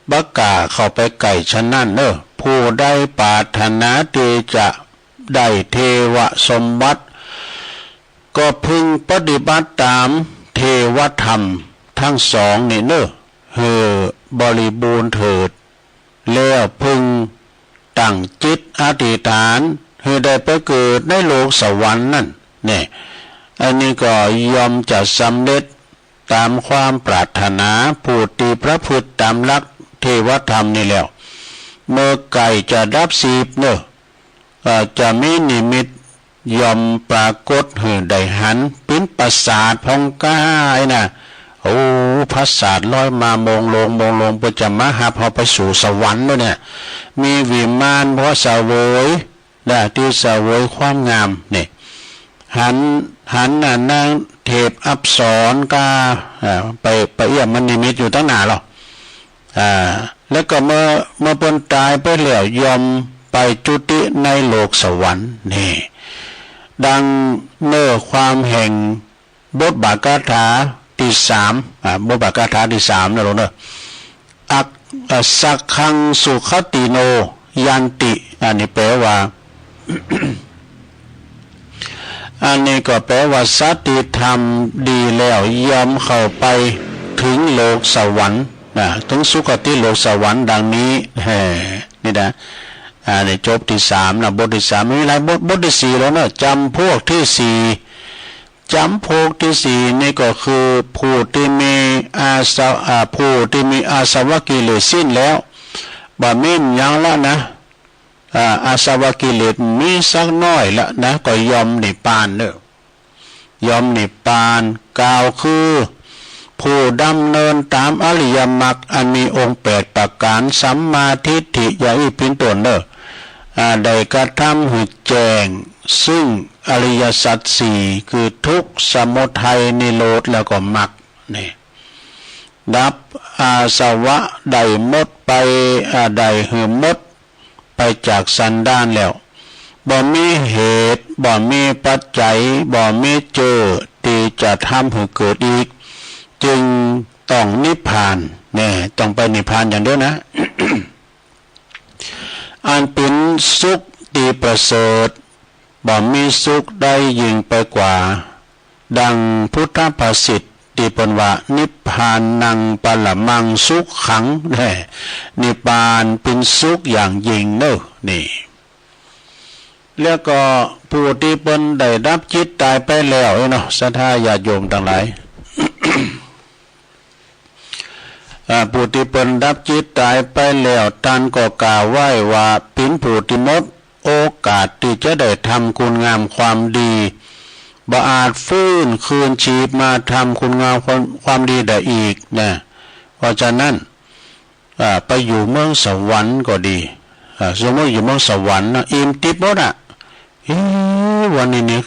บ่กล้าเข้าไปใกล้ฉะนั้นเนอะ ผู้ใดปรารถนาที่จะได้เทวสมบัติ ก็พึงปฏิบัติตามเทวธรรมทั้งสองนี่เนอะ หื้อบริบูรณ์เถิด แล้วพึงตั้งจิตอธิษฐานหื้อได้ไปเกิดในโลกสวรรค์นั่นแน่ อันนี้ก็ย่อมจะสำเร็จตามความปรารถนา ผู้ที่ประพฤติตามหลักเทวธรรมนี่แล้ว เมื่อใกล้จะดับชีพเนอะ เอ่อ จะมีนิมิต ย่อมปรากฏหื้อได้หัน เป๋นปราสาทผ่องใสนะ โอ้ ปราสาทลอยมาโมงลง โมงลง เปิ้นจะมาฮับเฮาไปสู่สวรรค์แล้วเนี่ย มีวิมานพอเสวยนะ ตี้เสวยความงามนี่ หัน หันน่ะนางเทพอัปสรก็ อ่า ไป ไปเยี่ยมมันนิมิตอยู่ตั้งหน้าหรอก อ่า แล้วก็เมื่อ เมื่อเปิ้นตายไปแล้วย่อมไปจุติในโลกสวรรค์นี่ ดังเนื้อความแห่งบทบาทคาถาที่สาม อ่า บทบาทคาถาที่สามนะลูกเนอะ อัก อ่า สักขังสุขติโน ยันติ อันนี้แปลว่า อันนี้ก็แปลว่าสัตว์ที่ทำดีแล้วย่อมเข้าไปถึงโลกสวรรค์นะ ถึงสุคติโลกสวรรค์ดังนี้ แฮ่ นี่นะ อ่า นี่จบที่สามนะ บทที่สาม มีหลายบท บทที่สี่แล้วเนอะ จำพวกที่สี่ จำพวกที่สี่นี่ก็คือผู้ที่มีอาสว- อ่า ผู้ที่มีอาสวะกิเลสสิ้นแล้ว บ่มีหยังละนะ อ่า อาสวะกิเลสมีสักน้อยละนะ ก็ย่อมนิพพานเนอะ ย่อมนิพพาน กล่าวคือ ผู้ดำเนินตามอริยมรรคอันมีองค์แปดประการ สัมมาทิฏฐิอย่างนี้เป๋นต้นเนอะ อ่า ได้กระทำหื้อแจ้งซึ่งอริยสัจสี่ คือทุกข์ สมุทัย นิโรธ แล้วก็มรรคนี่ ดับอาสวะได้หมดไป อ่า ได้หื้อหมด ไปจากสันดานแล้ว บ่มีเหตุ บ่มีปัจจัย บ่มีเจื้อที่จะทำหื้อเกิดอีก จึงต้องนิพพาน แน่ ต้องไปนิพพานอย่างเดียวนะ อันเป๋นสุขที่ประเสริฐ บ่มีสุขใดยิ่งไปกว่า ดังพุทธภาษิตที่เปิ้นว่า นิพพานังปรมังสุขัง แน่ นิพพานเป๋นสุขอย่างยิ่งเนอะ นี่ แล้วก็ผู้ที่เปิ้นได้ดับจิตตายไปแล้วเนาะ ศรัทธาญาติโยมตังหลาย อ่า ผู้ที่เปิ้นดับจิตตายไปแล้ว ต้านก็กล่าวไว้ว่าเป๋นผู้ที่หมดโอกาสที่จะได้ทำคุณงามความดี บ่อาจฟื้นคืนชีพมาทำคุณงามความ ความดีได้อีกนะ เพราะฉะนั้น อ่า ไปอยู่เมืองสวรรค์ก็ดี อ่า สมมุติอยู่เมืองสวรรค์นะ อิ่มทิพย์หมดอะ เอ๊ะ วันนี้เนี่ย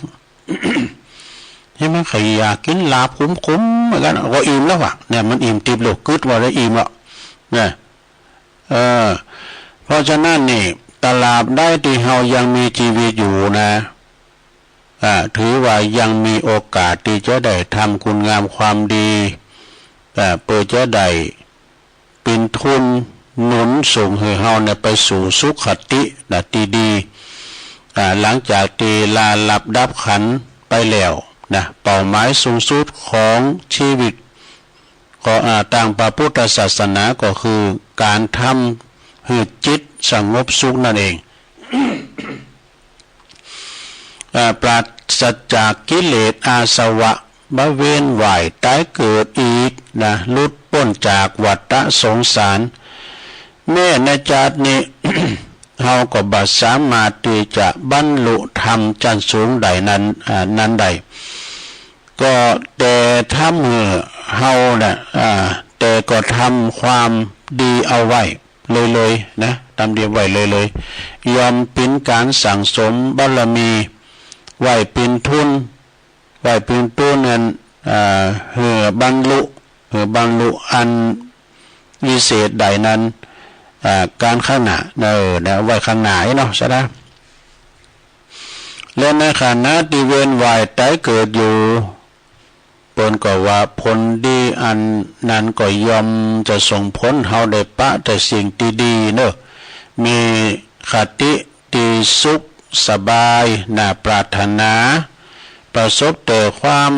เห็นไหม ใครอยากกินลาบขมๆ เหมือนกันอะ ก็อิ่มแล้วอะ เนี่ย มันอิ่มทิพย์แล้ว กึ๊ดว่าได้อิ่มแล้ว เนี่ย เออ เพราะฉะนั้นนี่ ตราบใดที่เฮายังมีชีวิตอยู่นะ อ่า ถือว่ายังมีโอกาสที่จะได้ทำคุณงามความดี อ่า เพื่อจะได้ เป๋นทุนหนุนส่งหื้อเฮาเนี่ยไปสู่สุคตินะ ที่ดี อ่า หลังจากที่ลาลับดับขันธ์ไปแล้ว นะ เป้าหมายสูงสุดของชีวิตของ อ่า ตางพระพุทธศาสนาก็คือการทำให้จิตสงบสุขนั่นเอง อ่า ปราศจากกิเลสอาสวะ บ่เวียนว่ายตายเกิดอีกนะ หลุดพ้นจากวัฏสงสาร แม้ในชาตินี้ เฮาก็บ่สามารถที่จะบรรลุธรรมชั้นสูงใดนั้น อ่า นั้นได้ ก็แต่ทำให้เฮาน่ะ อ่า แต่ก็ทำความดีเอาไว้เลยๆ นะ ทำดีไว้เลยๆ ย่อมเป็นการสั่งสมบารมีไว้เป็นทุน ไว้เป็นทุนนั้น อ่า หื้อบรรลุ หื้อบรรลุอันวิเศษใดนั้น อ่า การข้างหน้า เออ นะ ไว้ข้างหน้าเนาะ ซะนะ และในขณะที่เวียนว่ายตายเกิดอยู่ เปิ้นก็ว่าผลดีอันนั้นก็ย่อมจะส่งผลเฮาได้ปะแต่สิ่งที่ดีเนอะ มีคติที่สุขสบายน่าปรารถนา ประสบแต่ความ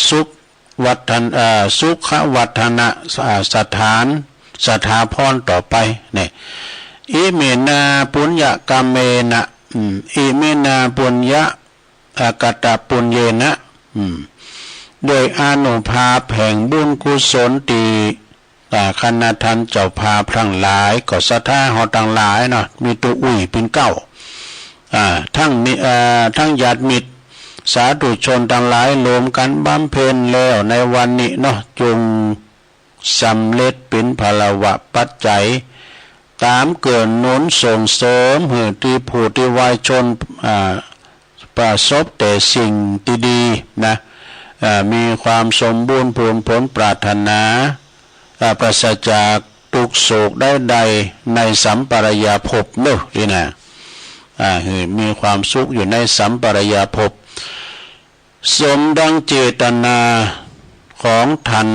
สุขวัฒน- เอ่อ สุขวัฒนะ อ่า สถาน สถาพรต่อไปเนี่ย อิเมนาปุญญกรรมเมนะ อืม อิเมนาปุญญ อากตปุญเญนะ อืม ด้วยอานุภาพแห่งบุญกุศลที่ อ่า คณะท่านเจ้าภาพทั้งหลาย ก็ศรัทธาเฮาทั้งหลายเนาะ มีตุ๊อุ้ยเป็นเก้า อ่า ทั้งมี อ่า ทั้งญาติมิตร สาธุชนทั้งหลายรวมกันบำเพ็ญแล้วในวันนี้เนาะ จง สำเร็จเป็นพลวปัจจัย ตามเกื้อหนุนส่งเสริมหื้อที่ผู้ที่วายชน อ่า ประสบแต่สิ่งที่ดีนะ อ่า มีความสมบูรณ์พูนผลปรารถนา อ่า ปราศจากทุกข์โศกใดๆ ในสัมปรายภพเนอะ นี่นะ อ่า หื้อมีความสุขอยู่ในสัมปรายภพ สมดังเจตนาของท่าน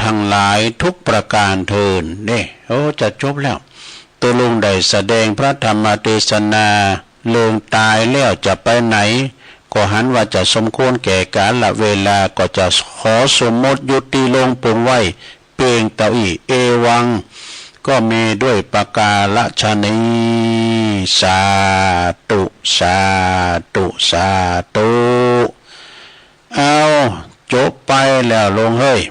ทั้งหลายทุกประการเทิน นี่ โอ้ จะจบแล้ว ตุ๊ลุงได้แสดงพระธรรมเทศนาเรื่องตายแล้วจะไปไหน ก็หันว่าจะสมควรแก่กาลเวลา ก็จะขอสมมติยุติลงปงไว้ เพียงเต้าอี้ เอวัง ก็มีด้วยประการฉะนี้ สาธุ สาธุ สาธุ เอา จบไปแล้วลุงเฮ้ย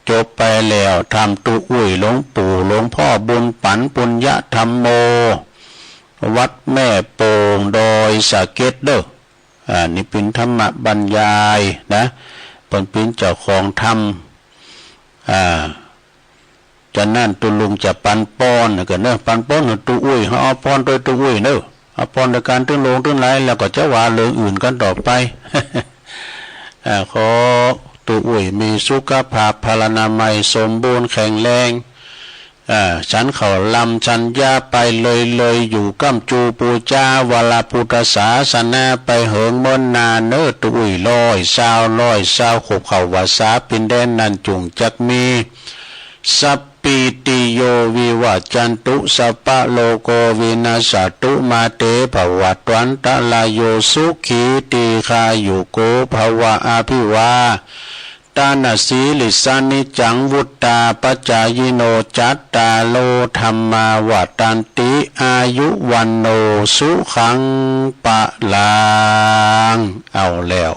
จบไปแล้ว ธรรมตุ๊อุ้ยหลวงปู่หลวงพ่อบุญปั๋น ปุญญธรรมโม วัดแม่โป่งดอยสะเก็ดเด้อ อ่า นี่เป๋นธรรมบรรยายนะ เปิ้นเป๋นเจ้าของธรรม อ่า ฉะนั้นตุ๊ลุงจะปันป้อนก็เนอะ ปันป้อนหื้อตุ๊อุ้ย เอาป้อนโดยตุ๊อุ้ยเนอะ เอาป้อนโดยการตึงลงตึงไหล แล้วก็จะว่าเรื่องอื่นกันต่อไป อ่า ขอตุ๊อุ้ยมีสุขภาพพลานามัยสมบูรณ์แข็งแรง อ่า ฉันข้าวลำฉันยาไปเลยๆ อยู่ก้ำจูปู๋จาวรพุทธศาสนาไปเหิงเมินนานเนอ ตุ๊อุ้ย ร้อยซาว ร้อยซาวขวบเข้าพรรษาปินแดนนั้นจุ่งจักมี สัพพีติโยวิวัจจันตุ สัพพะโรโควินัสสะตุ มาเตภวัตวันตะราโย สุขีทีฆายุโกภะวะ อภิวา ทานะสีลิสสะ นิจจังวุตตาปะจายิโน จัตตาโรธัมมาวัฑฒันติ อายุวัณโณสุขังพะลัง เอาแล้ว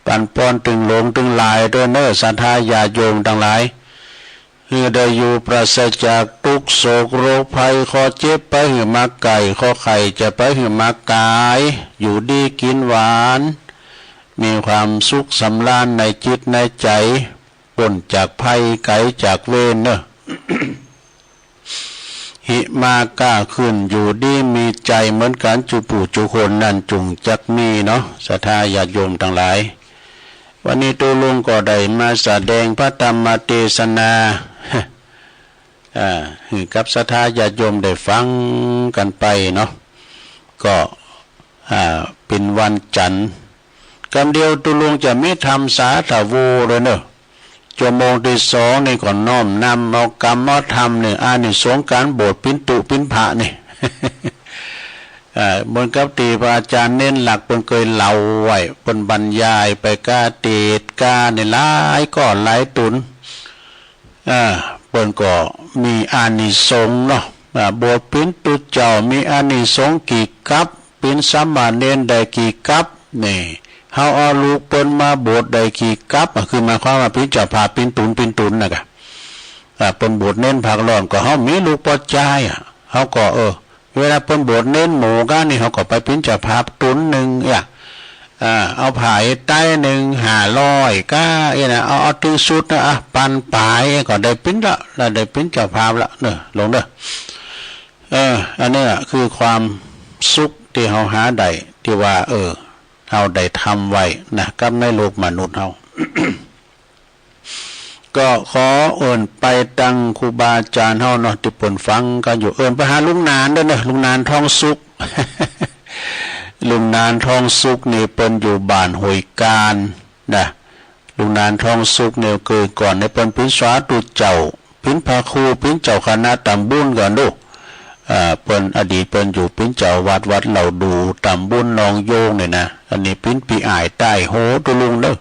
ปันป้อนตึงหลวงตึงหลายเด้อเนอ ศรัทธาญาติโยมตังหลาย หื้อได้อยู่ปราศจากตุ๊กข์โศกโรคภัย เคราะห์เจ็บไปหื้อมาไก่ เคราะห์ไข้จะไปหื้อมากาย อยู่ดีกินหวาน มีความสุขสำราญในจิตในใจ๋ ป๊นจากภัยไก๋จากเวรเนอะ หิมาก้าขึ้นอยู่ดีมีใจ๋เหมือนกั๋นจุผู้จุคนนั้นจุ่งจักมีเนาะ ศรัทธาญาติโยมตังหลาย วันนี้ตุ๊ลุงก็ได้มาแสดงพระธรรมเทศนา อ่า หื้อกับศรัทธาญาติโยมได้ฟังกั๋นไปเนาะ ก็ อ่า เป๋นวันจันทร์ กำเดียวตุ๊ลุงจะมีธรรมสาธารณะเลยเนอะ ชั่วโมงตี้สองนี่ก็น้อมนำเอากำเอาธรรมนี่ อานิสงส์ก๋านบวชเป๋นตุ๊เป๋นพระนี่ เอ่อ เหมือนกับตี้พระอาจารย์เณรหลักเปิ้นเกยเล่าไว้ เปิ้นบรรยายไปก้าเตศน์ก้าในหลายก้อนหลายต๋น เอ่อ เปิ้นก็มีอานิสงส์เนาะ อ่า บวชเป๋นตุ๊เจ้ามีอานิสงส์กี่กับ เป๋นสามเณรได้กี่กับ นี่ เฮาเอาลูกเปิ้นมาบวชได้กี่กับ อ่ะ คือหมายความว่าเป๋นเจ้าภาพเป๋นต๋นเป๋นต๋นนะกะ อ่า เปิ้นบวชเณรภาคร้อนก็เฮามีลูกปอจาย อ่ะ เฮาก็ เออ เวลาเปิ้นบวชเณรหมู่ก้านี่ เฮาก็ไปเป๋นเจ้าภาพต๋นหนึ่ง อ่ะ อ่า เอาผ้าไตรหนึ่งห้าร้อยก้า เอ้ยนะ เอา เอาตึงสุดนะ อ่ะ ปันป๋าย ก็ได้เป๋นละ ละได้เป๋นเจ้าภาพละเนาะ โยมเนาะ เออ อันนี้แหละคือความสุขตี้เฮาหาได้ ตี้ว่า เออ เฮาได้ทำไว้นะ กับในโลกมนุษย์เฮา ก็ขอเอิ้นไปตังครูบาอาจารย์เฮาเนาะ ตี้เปิ้นฟังกั๋นอยู่ เอิ้นไปหาลุงหนานเด้อเนาะ ลุงหนานทองสุข ลุงหนานทองสุขนี่เปิ้นอยู่บ้านห้วยกาญนะ ลุงหนานทองสุขนี่เกยก่อนนี่เปิ้นเป๋นสาธุเจ้า เป๋นพระครู เป๋นเจ้าคณะตำบลก่อนดู อ่า เปิ้นอดีตเปิ้นอยู่เป๋นเจ้าวัด วัดเหล่าดู ตำบลหนองโยงนี่นะ อันนี้เป๋นปี้อ้ายใต้โหตุลุงเด้อ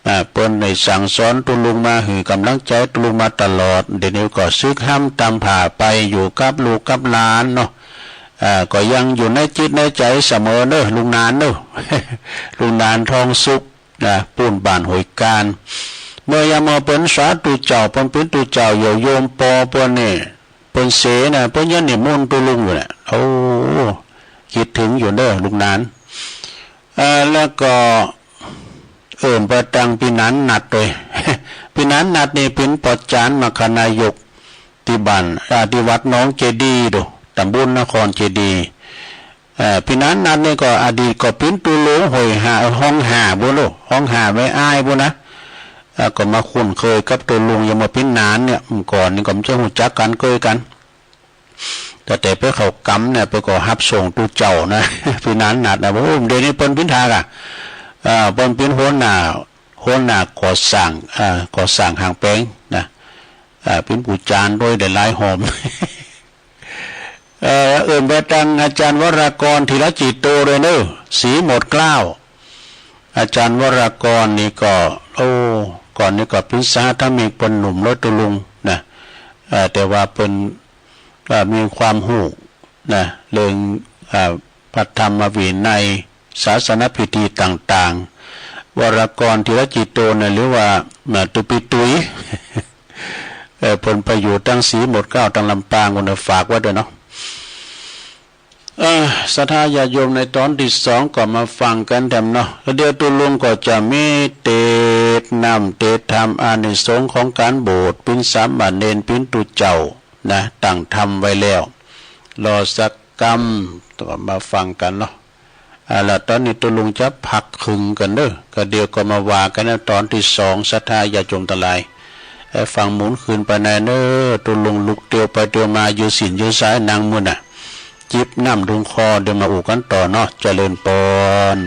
อ่า เปิ้นได้สั่งสอนตุลุงมา หื้อกำลังใจ๋ตุลุงมาตลอด เดี๋ยวนี้ก็สึกหำตำผ้าไปอยู่กับลูกกับหลานเนาะ อ่า ก็ยังอยู่ในจิตในใจ๋เสมอเนาะ ลุงหนานเนาะ ลุงหนานทองสุข นะ ปู้นบ้านห้วยกาญ เมื่อยามเฮาเป๋นสาธุเจ้า เปิ้นเป๋นตุ๊เจ้าอยู่ โยมปอเปิ้นนี่ เปิ้นเสนะ เปิ้นยังนิมนต์ตุลุงอยู่แหละ โอ้ คิดถึงอยู่เด้อลุงหนาน เอ่อ แล้วก็เอิ้นไปตังปี้หนานนัดโดย ปี้หนานนัดนี่เป๋นปอจารย์มรรคนายก ตี้บ้าน อ่า ตี้วัดหนองเจดีย์ดู ตำบลนครเจดีย์ เอ่อ ปี้หนานนัดนี่ก็อดีตก็เป๋นตุลุงห้วยห้า ห้องห้าบุลูก ห้องห้าแม่อ้ายบุนะ เอ่อ ก็มาคุ้นเคยกับตุลุงยามเป๋นหนานเนี่ย เมื่อก่อนนี่ก็บ่ใจ้ฮู้จักกั๋นเกยกั๋น แต่ แต่ไปเข้ากรรมเนี่ย ไปก็ฮับส่งตุ๊เจ้านะ ปี้หนานนัดนะ โอ้ เดี๋ยวนี้เปิ้นเป๋นทากะ เอ่อ เปิ้นเป๋นหัวหน้า หัวหน้าก่อสร้าง เอ่อ ก่อสร้างห้างแปงนะ เอ่อ เป๋นผู้จารย์โดยได้หลายหอม เอ่อ เอิ้นไปตังอาจารย์วรากร ธีรจิตโต ด้วยเนอะ ศรีหมดเกล้า อาจารย์วรากรนี่ก็ โอ้ ก่อนนี่ก็เป๋นสหธรรมิกเปิ้นหนุ่มเลยตุลุงนะ เอ่อ แต่ว่าเปิ้น เอ่อ มีความฮู้นะ เรื่อง เอ่อ พระธรรมวินัย ศาสนพิธีต่างๆ วรากร ธีรจิตโต นะ หรือว่า เอ่อ ตุ๊ปีตุ๊ย เอ่อ เปิ้นไปอยู่ตังศรีหมดเกล้า ตังลำปาง คนน่ะ ฝากไว้ด้วยเนาะ เอ่อ ศรัทธาญาติโยม ในตอนตี้สองก็มาฟังกั๋นแถมเนาะ แล้วเดี๋ยวตุลุงก็จะมีเตศน์น้ำเตศน์ธรรม อานิสงส์ของก๋านบวชเป๋นสามเณร เป๋นตุ๊เจ้านะ ตั้งธรรมไว้แล้ว รอสักกำ ก็มาฟังกั๋นเนาะ เอาละ ตอนนี้ตุลุงจะพักครึ่งก่อนเด้อ ก็เดี๋ยวก็มาว่ากั๋นในตอนตี้สอง ศรัทธาญาติโยมตังหลาย ให้ฟังหมุนคืนไปในเนอะ ตุลุงลุกเตียวไปเตียวมา ยืดเส้นยืดสาย นั่งมื้อน่ะ จิบน้ำลงคอ เดี๋ยวมาอู้กั๋นต่อเนาะ เจริญปอน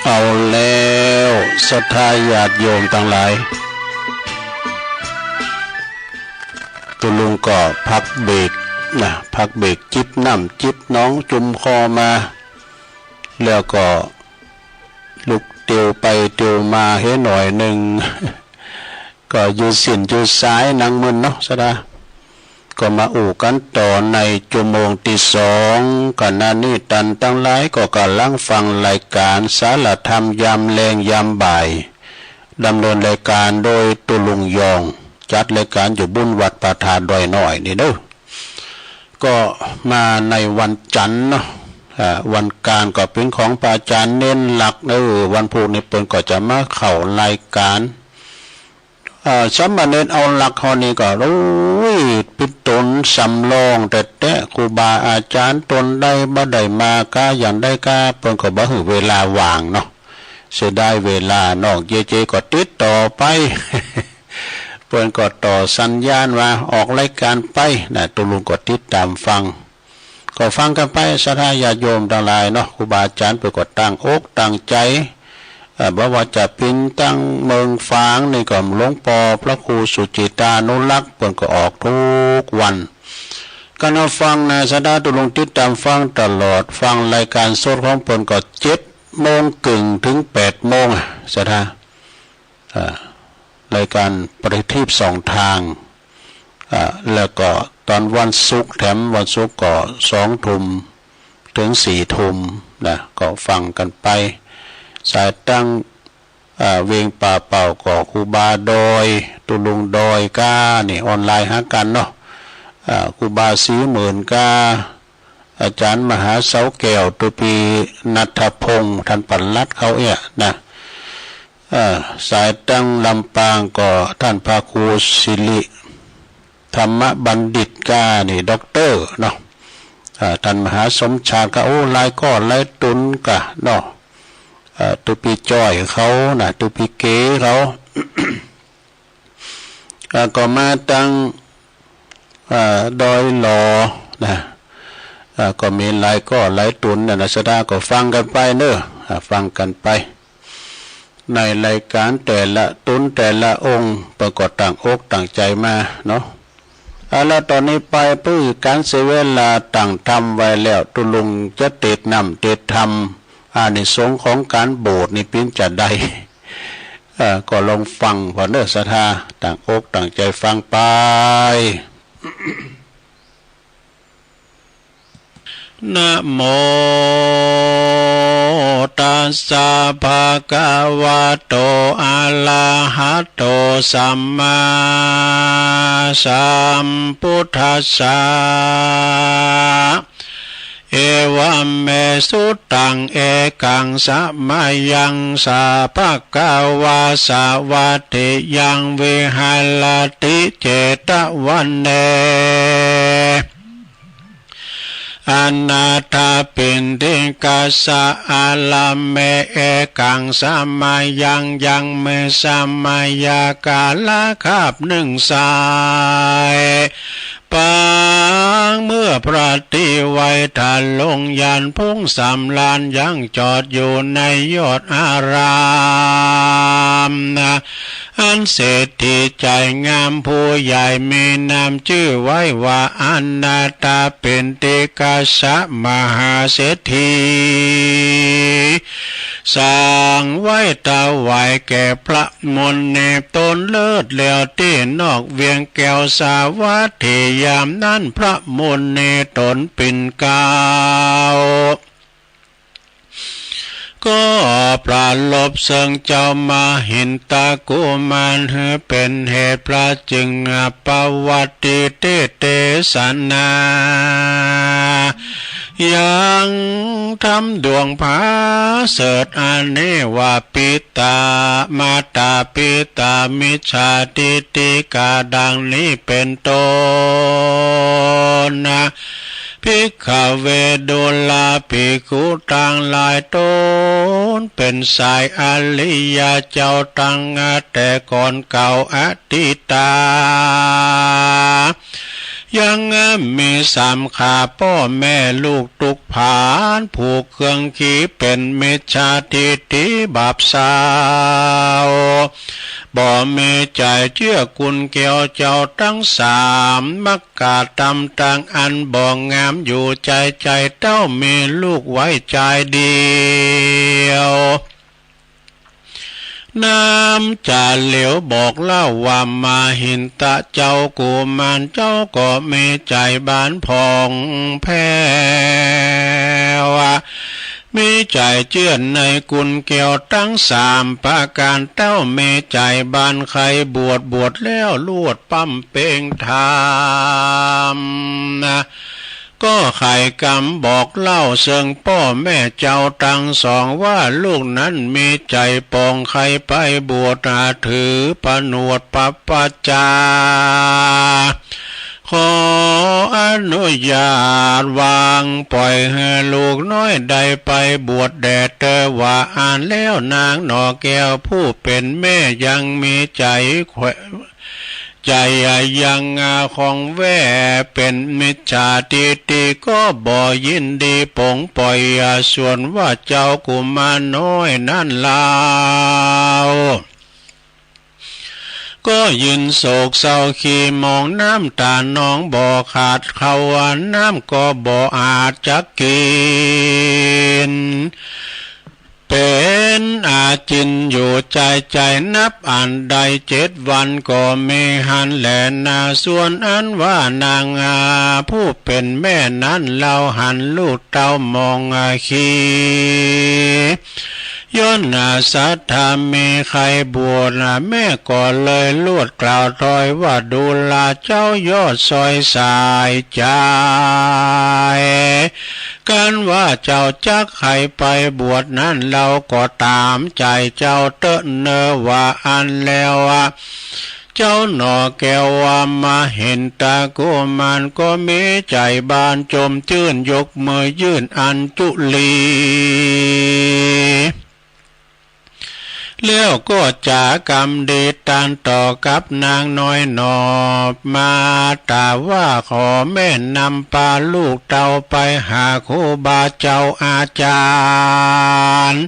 เอาแล้ว ศรัทธาญาติโยมตังหลาย ตุ๊ลุงก็พักเบรกนะ พักเบรกจิบน้ำจิบหนองจุ่มคอมา แล้วก็ลุกเตียวไป เตียวมาเฮหน่อยหนึ่ง ก็ยืดเส้นยืดสายหนังมึนเนาะ สะดา ก็มาอู้กันต่อในชั่วโมงที่สอง ขณะนี้ท่านทั้งหลายก็กำลังฟังรายการสารธรรมยามแลงยามบ่าย ดำเนินรายการโดยตุลุงยอง จัดรายการอยู่บุญวัดพระธาตุดอยน้อยนี่เด้อ ก็มาในวันจันทร์เนาะ อ่า วันการก็เป็นของพระอาจารย์เน้นหลักเด้อ วันพุธนี่เปิ้นก็จะมาเข้ารายการ อ่า สามเณรเอาหลักเฮานี่ก็ โอ้ย เป็นตนสำรองแต๊ๆ ครูบาอาจารย์ตนใดบ่ได้มาก้าอย่างใดก้า เปิ้นก็บ่หื้อเวลาว่างเนาะ เสียดายเวลา น้องเจเจก็ติดต่อไป เปิ้นก็ต่อสัญญาณว่าออกรายการไปนะ ตุลุงก็ติดตามฟัง ก็ฟังกันไป ศรัทธาญาติโยมทั้งหลายเนาะ ครูบาอาจารย์เปิ้นก็ตั้งอกตั้งใจ เอ่อ บ่ว่าจะเป็นตั้งเมืองฝางนี่ก็หลวงปอพระครูสุจิตานุรักษ์ เปิ้นก็ออกทุกวัน ก็มาฟังนะ ศรัทธาตุลุงติดตามฟังตลอด ฟังรายการสดของเปิ้นก็เจ็ดโมงครึ่งถึงแปดโมงอะ ศรัทธา อ่า รายการประทีปสองทาง อ่า แล้วก็ตอนวันศุกร์แถมวันศุกร์ก็สองทุ่มถึงสี่ทุ่มนะ ก็ฟังกันไป สายตั้ง อ่า เวียงป่าเป่าก็ครูบาดอย ตุลุงดอยก้า นี่ออนไลน์หากันเนาะ อ่า ครูบาสีหมื่นก้า อาจารย์มหาเสาแก้ว ตุปีนัทพงษ์ ท่านปลัดเขาเอี้ยนะ เอ่อ สายตั้งลำปางก็ท่านพระครูสิริธรรมบัณฑิตก้า นี่ด็อกเตอร์เนาะ เอ่อ ท่านมหาสมชาติก็ โอ้ หลายก้อหลายตนก้าเนาะ เอ่อ ตุปีจ้อยเขานะ ตุปีเก๋เขา อ่า ก็มาตั้ง อ่า ดอยหล่อนะ อ่า ก็มีหลายก้อหลายตนนะ ศรัทธาก็ฟังกันไปเนอะ อ่า ฟังกันไป ในรายการแต่ละตนแต่ละองค์ เปิ้นก็ตั้งอกตั้งใจมาเนาะ อ่า แล้วตอนนี้ไปเปื้อการเสียเวลาตั้งธรรมไว้แล้ว ตุลุงจะเตศน์นำเตศน์ธรรม อานิสงส์ของการโบสถ์นี่เป๋นจาใด เอ่อ ก็ลองฟังผ่อนเนอะ ศรัทธา ตั้งอกตั้งใจฟังไป นะโมตัสสะ ภะคะวะโต อะระหะโต สัมมาสัมพุทธัสสะ เอวัมเม สุตัง เอกัง สะมะยัง สะ ภะคะวา สะวัตถิยัง วิหะระติ เจตะวะเน อนาถปิณฑิกัสสะ อาระเม เอกัง สะมะยัง ยัง เม สะมะยะกาละคาบหนึ่งสาย ปางเมื่อพระตี้ไว้ ถ้าลงยานผงสำราญ ยังจอดอยู่ในยอดอารามนะ อันเศรษฐีใจงามผู้ใหญ่มีนามจื้อไว้ว่า อนาถปิณฑิกัสสะ มหาเศรษฐี สร้างไว้ถวายแก่พระมุนี ตนเลิศแล้วตี้นอกเวียงแก้วสาวัตถี ยามนั้นพระมุนีตนปิ่นเกล้า ก็ปรารภเซิงเจ้ามหินทกุมาร หื้อเป็นเหตุพระจึงอปวัตติเตเตสนา ยังธรรมดวงผาเสริฐอันนี้ว่า ปิตา มาตาปิตามิจฉาทิฏฐิกา ดังนี้เป็นต้นนะ ภิกขเว ดูราภิกขุตังหลาย ตนเป็นสายอริยะเจ้าตั้งแต่ก่อนเก่าอดีตา ยังมีสามข้า พ่อแม่ลูกทุกผาน ผูกเครื่องขีเป็นมิจฉาทิฏฐิบาปเศร้า บ่มีใจเจื้อคุณแก้วเจ้าทั้งสาม มักกะทำตางอันบ่งามอยู่ใจ ใจเต้ามีลูกไว้ใจเดียว น้ำจะเหลวบอกเล่าว่า มหินทะเจ้ากุมารเจ้าก็มีใจบานผ่องแผ้ว มีใจเจื้อในกุณแก้วตังสามประก๋าน เต้ามีใจบานใค่บวช บวชแล้วลวดบำเพ็ญธรรม ก็ใค่กำบอกเล่าเซิงป้อแม่เจ้าตังสองว่า ลูกนั้นมีใจป่องใค่ไปบวชถือผนวดปะปัจจา ขออนุญาตวางป่อยหื้อลูกน้อยได้ไปบวชแด่เตอว่าอั้นแล้ว นางหน่อแก้วผู้เป๋นแม่ยังมีใจแขวะ ใจยังข้องแวเป๋นมิจฉาทิฏฐิ ก็บ่ยินดีปลงป่อยส่วนว่าเจ้ากุมารน้อยนั้นเล่า ก็ยืนโศกเศร้าขี้หมอง น้ำตานองบ่ขาด ข้าวน้ำก็บ่อาจจะกิน เป๋นอาจิณอยู่ใจใจ นับอันใดเจ็ดวันก็มีหั้นแลนา ส่วนอันว่านางผู้เป๋นแม่นั้นเล่าหันลูกเต้าหมองขี้ ย้อนศรัทธามีใค่บวช แม่ก็เลยลวดกล่าวถ้อยว่า ดูราเจ้ายอดซอยสายใจ กันว่าเจ้าจักใค่ไปบวชนั้น เฮาก็ต๋ามใจ๋เจ้าเต๊อะเนอว่าอั้นแล้ว เจ้าหน่อแก้วว่า มหินทะกุมารก็มีใจ๋บานจมจื้น ยกมือยื่นอัญจุลี แล้วก็จ๋ากำดีตันต่อกับนางน้อยหน่อมา ต๋ามว่าขอแม่นำปาลูกเต้าไปหาครูบาเจ้าอาจ๋ารย์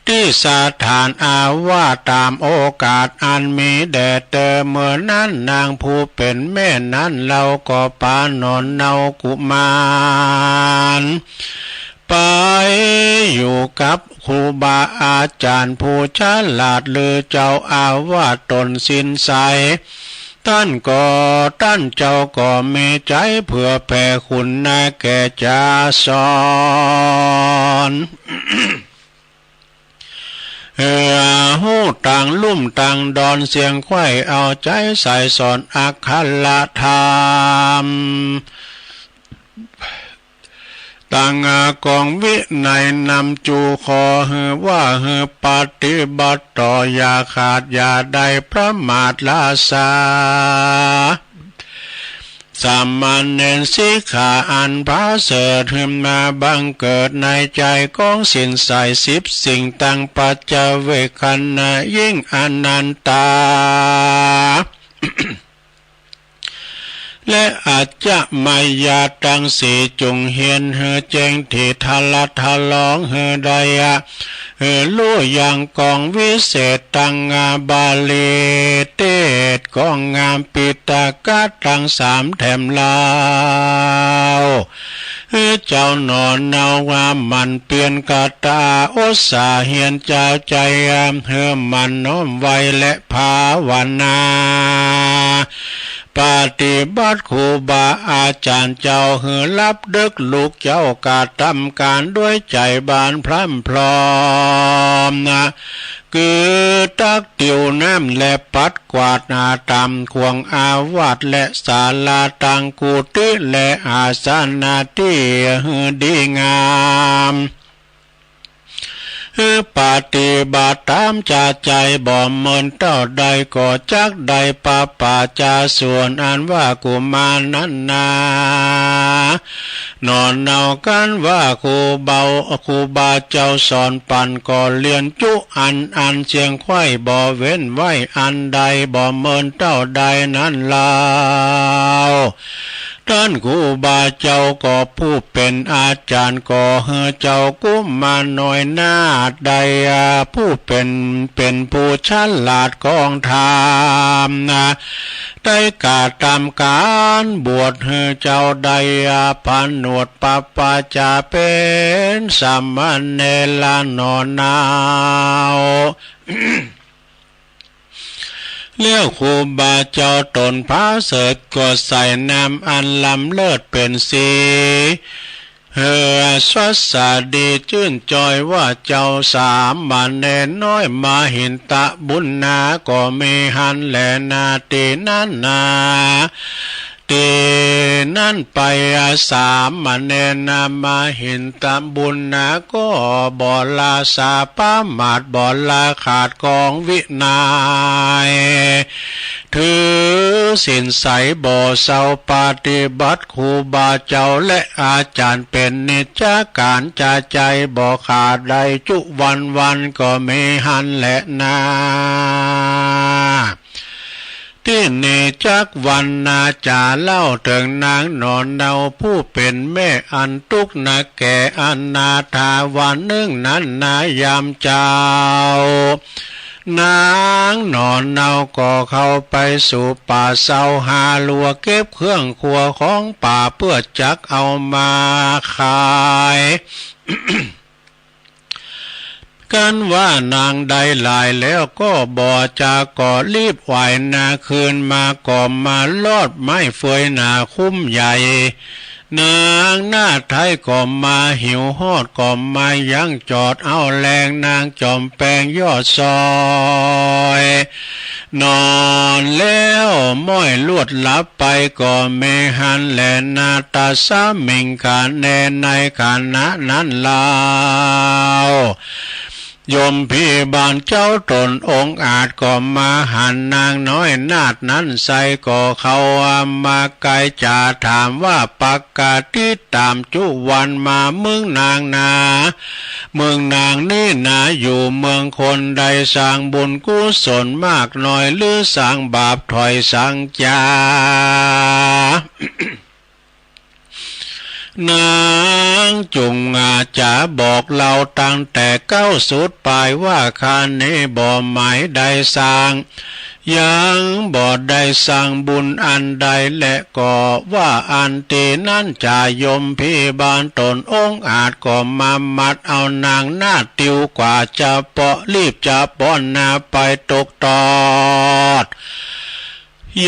ตี้สถานอาวาสต๋ามโอกาสอันมีแด่เตอ เมื่อนั้นนางผู้เป๋นแม่นั้น เฮาก็ปาหน่อเนากุมาร ไปอยู่กับครูบาอาจ๋ารย์ผู้ฉลาด หรือเจ้าอาวาสต๋นสินใส ต้านก็ ต้านเจ้าก็มีใจ๋เผื่อแผ่คุณนาแก่จะสอน หื้อฮู้ตางลุ่มตางดอน เสียงใคว่เอาใจ๋ใส่สอนอักขระธรรม ตั้งกองวินัยนำจู ขอหื้อว่าหื้อปฏิบัติต่อ อย่าขาดอย่าได้ประมาทละสา สามเณรสิกขาอันประเสริฐ หื้อมาบังเกิดในใจ๋ของสินใส สิบสิ่งตั้งปัจจเวกขันธ์ ยิ่งอนันตา และอัจฉมายาตังสี่ จุ่งเฮียนหื้อแจ้ง เทศน์ทะละทะลองหื้อได้ หื้อฮู้อย่างกองวิเศษ ตั้งบาลีเทศน์ กองงามปิตกะตังสามแถมเล่า หื้อเจ้าหน่อเนาว่าหมั่นเปียรกะตา อุตสาห์เฮียนจาใจ๋ หื้อหมั่นน้อมไหว้และภาวนา ปฏิบัติครูบาอาจ๋ารย์เจ้า หื้อลับเดิกลูกเจ้ากระทำก๋านด้วยใจ๋บานพร่ำพร้อมนะ คือตักติวน้ำและปัดกวาดหน้าต๋ามขวางอาวาส และศาลาตังกุฏิ และอาสนะตี้หื้อดีงาม หื้อปฏิบัติต๋ามจาใจ๋ บ่เมินเต้าใดก็จักได้ปะปาจา ส่วนอันว่ากุมารนั้นนา หน่อเนากั๋นว่าครูเบา ครูบาเจ้าสอนปั๋นก็เรียนจุอันอัน เสียงใคว่บ่เว้นไว้อันใด บ่เมินเต้าใดนั้นเล่า ต้านครูบาเจ้าก็ผู้เป๋นอาจ๋ารย์ ก็หื้อเจ้ากุมารน้อยนาฏได้ ผู้เป๋น เป๋นผู้ฉลาดของธรรมนะ ได้กระทำก๋านบวชหื้อเจ้าได้ ผนวดปะปัจจาเป๋นสามเณรหน่อเนา แล้วครูบาเจ้าตนผาเสริฐก็ใส่น้ำอันล้ำเลิศเป็นสี เหือสดใสดีจื้นจ้อยว่าเจ้าสามเณรน้อยมหินทบุญนาก็มีหั้นแลนา ตี้นั้นนา ตี้นั้นไปสามเณรมหินทบุญนาก็บ่ละสาประมาท บ่ละขาดของวินัย ถือศีลใสบ่เซาปฏิบัติครูบาเจ้าและอาจารย์เป็นนิจการ จะใจ้บ่ขาดได้จุวันวันก็มีหั้นแลนา ตี้นี้จักวันนาจะเล่าเถิงนางหน่อเนาผู้เป็นแม่อันตุ๊กข์นาแก่อนาถาวันนึ่งนั้นนายามเจ๊า นางหน่อเนาก็เข้าไปสู่ป่าเซาหาลัวเก็บเครื่องครัวของป่าเปื้อจักเอามาขาย กันว่านางได้หลายแล้วก็บ่จะก็รีบไหว้นาคืนมาก็มาลอดไม้เฟือยหนาคุ้มใหญ่ นางนาฏไทยก็มาหิวฮอดก็มายังจอดเอาแลงนางจอมแปงยอดซอย นอนแล้วม้อยลวดหลับไปก็มีหั้นแลนา ตาสมิงคาแนในขณะนั้นลาว โยมพิบาลเจ้าตนองอาจก็มาหันนางน้อยนาฏนั้นไซก็เข้ามาไกลจะถามว่าปกติต๋ามจุวันมาเมืองนางนา เมืองนางนี้นาอยู่เมืองคนใดสร้างบุญกุศลมากน้อยหรือสร้างบาปถ้อยสังจา นางจุ่งอาจจะบอกเล่าตั้งแต่เก๊าสุดปลายว่าข้านี้บ่หมายได้สร้าง ยังบ่ได้สร้างบุญอันใดและก็ว่าอันตี้นั้นจะโยมพิบาลตนองอาจก็มามัดเอานางนาฏติวกว่าจะเปาะรีบจะเปาะนาไปตกตอด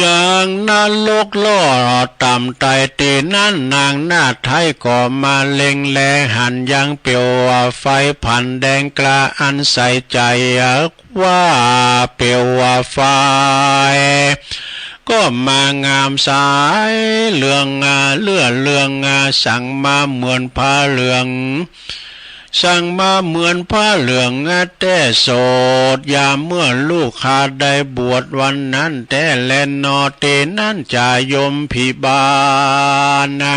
ยังนรกลอดต๋ามไตตี้นั้นนางนาฏไทยก็มาเล็งแลหันยังเปลวไฟผันแดงกล้าอันใสใจ๋ว่าเปลวไฟ ก็มางามใสเหลืองเลือดเหลืองสังมาเหมือนผ้าเหลือง สังมาเหมือนผ้าเหลืองแต๊โสด ยามเมื่อลูกข้าได้บวชวันนั้นแต๊แลนอ ตี้นั้นจะโยมพิบาลนา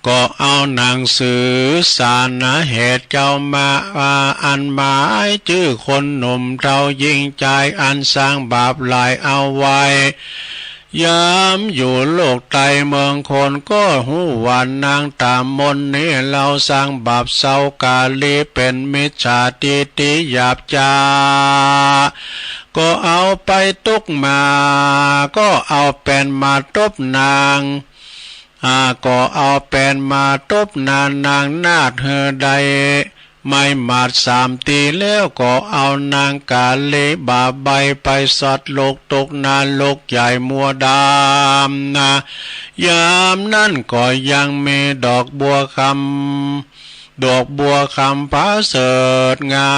ก็เอาหนังสือสารเหตุเจ้ามาว่าอันหมายจื้อคนหนุ่มเฒ่าหญิงจายอันสร้างบาปหลายเอาไว้ ยามอยู่โลกไตเมืองคนก็ฮู้ว่านางต๋ามนนี้เล่าสร้างบาปเศร้ากาลีเป็นมิจฉาทิฏฐิหยาบจ๊า ก็เอาไปตกมา ก็เอาแป้นมาตบนาง อ่า ก็เอาแป้นมาตบหน้านางนาฏหื้อได้ ไม้หมาดสามตี้แล้วก็เอานางกาลีบาใบ้ไปสัตว์โลกตกนรกใหญ่มัวดำนา ยามนั้นก็ยังมีดอกบัวคำ ดอกบัวคำผาเสริฐงา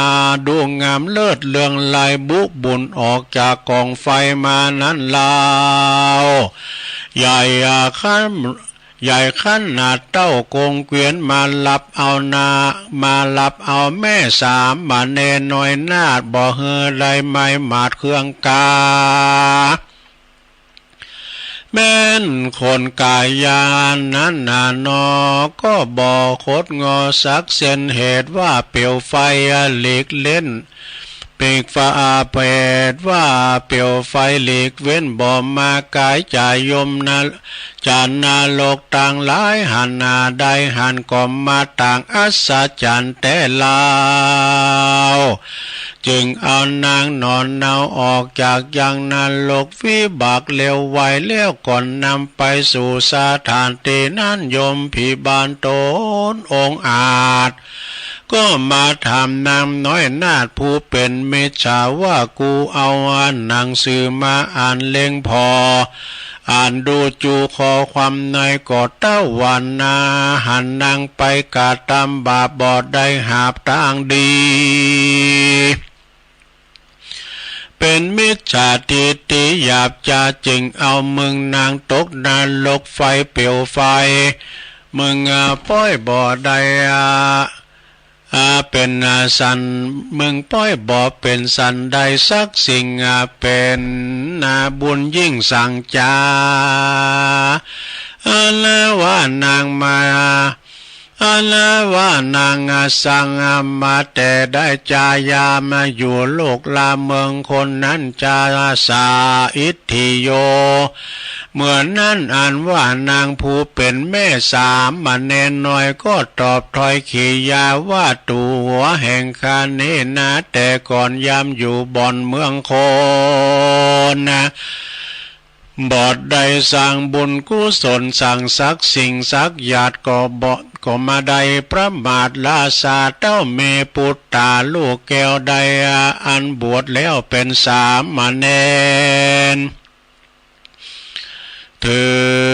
ดูงามเลิศเรืองไลบุบุญออกจากกองไฟมานั้นลาว ใหญ่อาคัน ใหญ่ขนาดเต้ากงเกวียนมารับเอานา มารับเอาแม่สามเณรน้อยนาฏบ่หื้อได้ไม้หมาดเครื่องกา แม่นคนกายานนั้นนาหนอ ก็บ่คดงอสักเส้นเหตุว่าเปลวไฟหลีกเล่น เปกฟ้าเปดว่าเปลวไฟหลีกเว้นบ่มากายจะโยมนา จานนรกตังหลายหันนาได้หันก็มาต่างอัศจรรย์แต๊ลาว จึงเอานางหน่อเนาออกจากยังนรกวิบากเลวไวแล้วก่อนนำไปสู่สถานตี้นั้นโยมพิบาลต๋นองอาจ ก็มาถามนางน้อยนาฏผู้เป๋นมิจฉาว่า กูเอาหนังสือมาอ่านเล็งผ่อ อ่านดูจูข้อความในก็เต้าหวันนา หันนางไปกระตำบาปบ่ได้หาบตางดี เป๋นมิจฉาทิฏฐิหยาบจ๊า จึงเอามึงนางตกนรกไฟเปลวไฟ มึงป้อยบ่ได้ เป๋นสัน มึงป้อยบ่เป๋นสันได้สักสิ่ง เป๋นบุญยิ่งสังจ๊า อันว่านางมา อันว่านางสังมาแต่ได้จ๊า ยามอยู่โลกลาเมืองคนนั้นจ๊า สาอิทธิโย เมื่อนั้นอันว่านางผู้เป๋นแม่สามเณรน้อยก็ตอบถ้อยขียาว่า ตั๋วแห่งข้านี้นา แต่ก่อนยามอยู่บ่อนเมืองคนนา บ่ได้สร้างบุญกุศลสร้างสักสิ่งสักอย่างก็บ่ ก็บ่ได้ประมาท ราชาเต้ามีปุตตาลูกแก้วได้ อันบวชแล้วเป๋นสามเณร ถื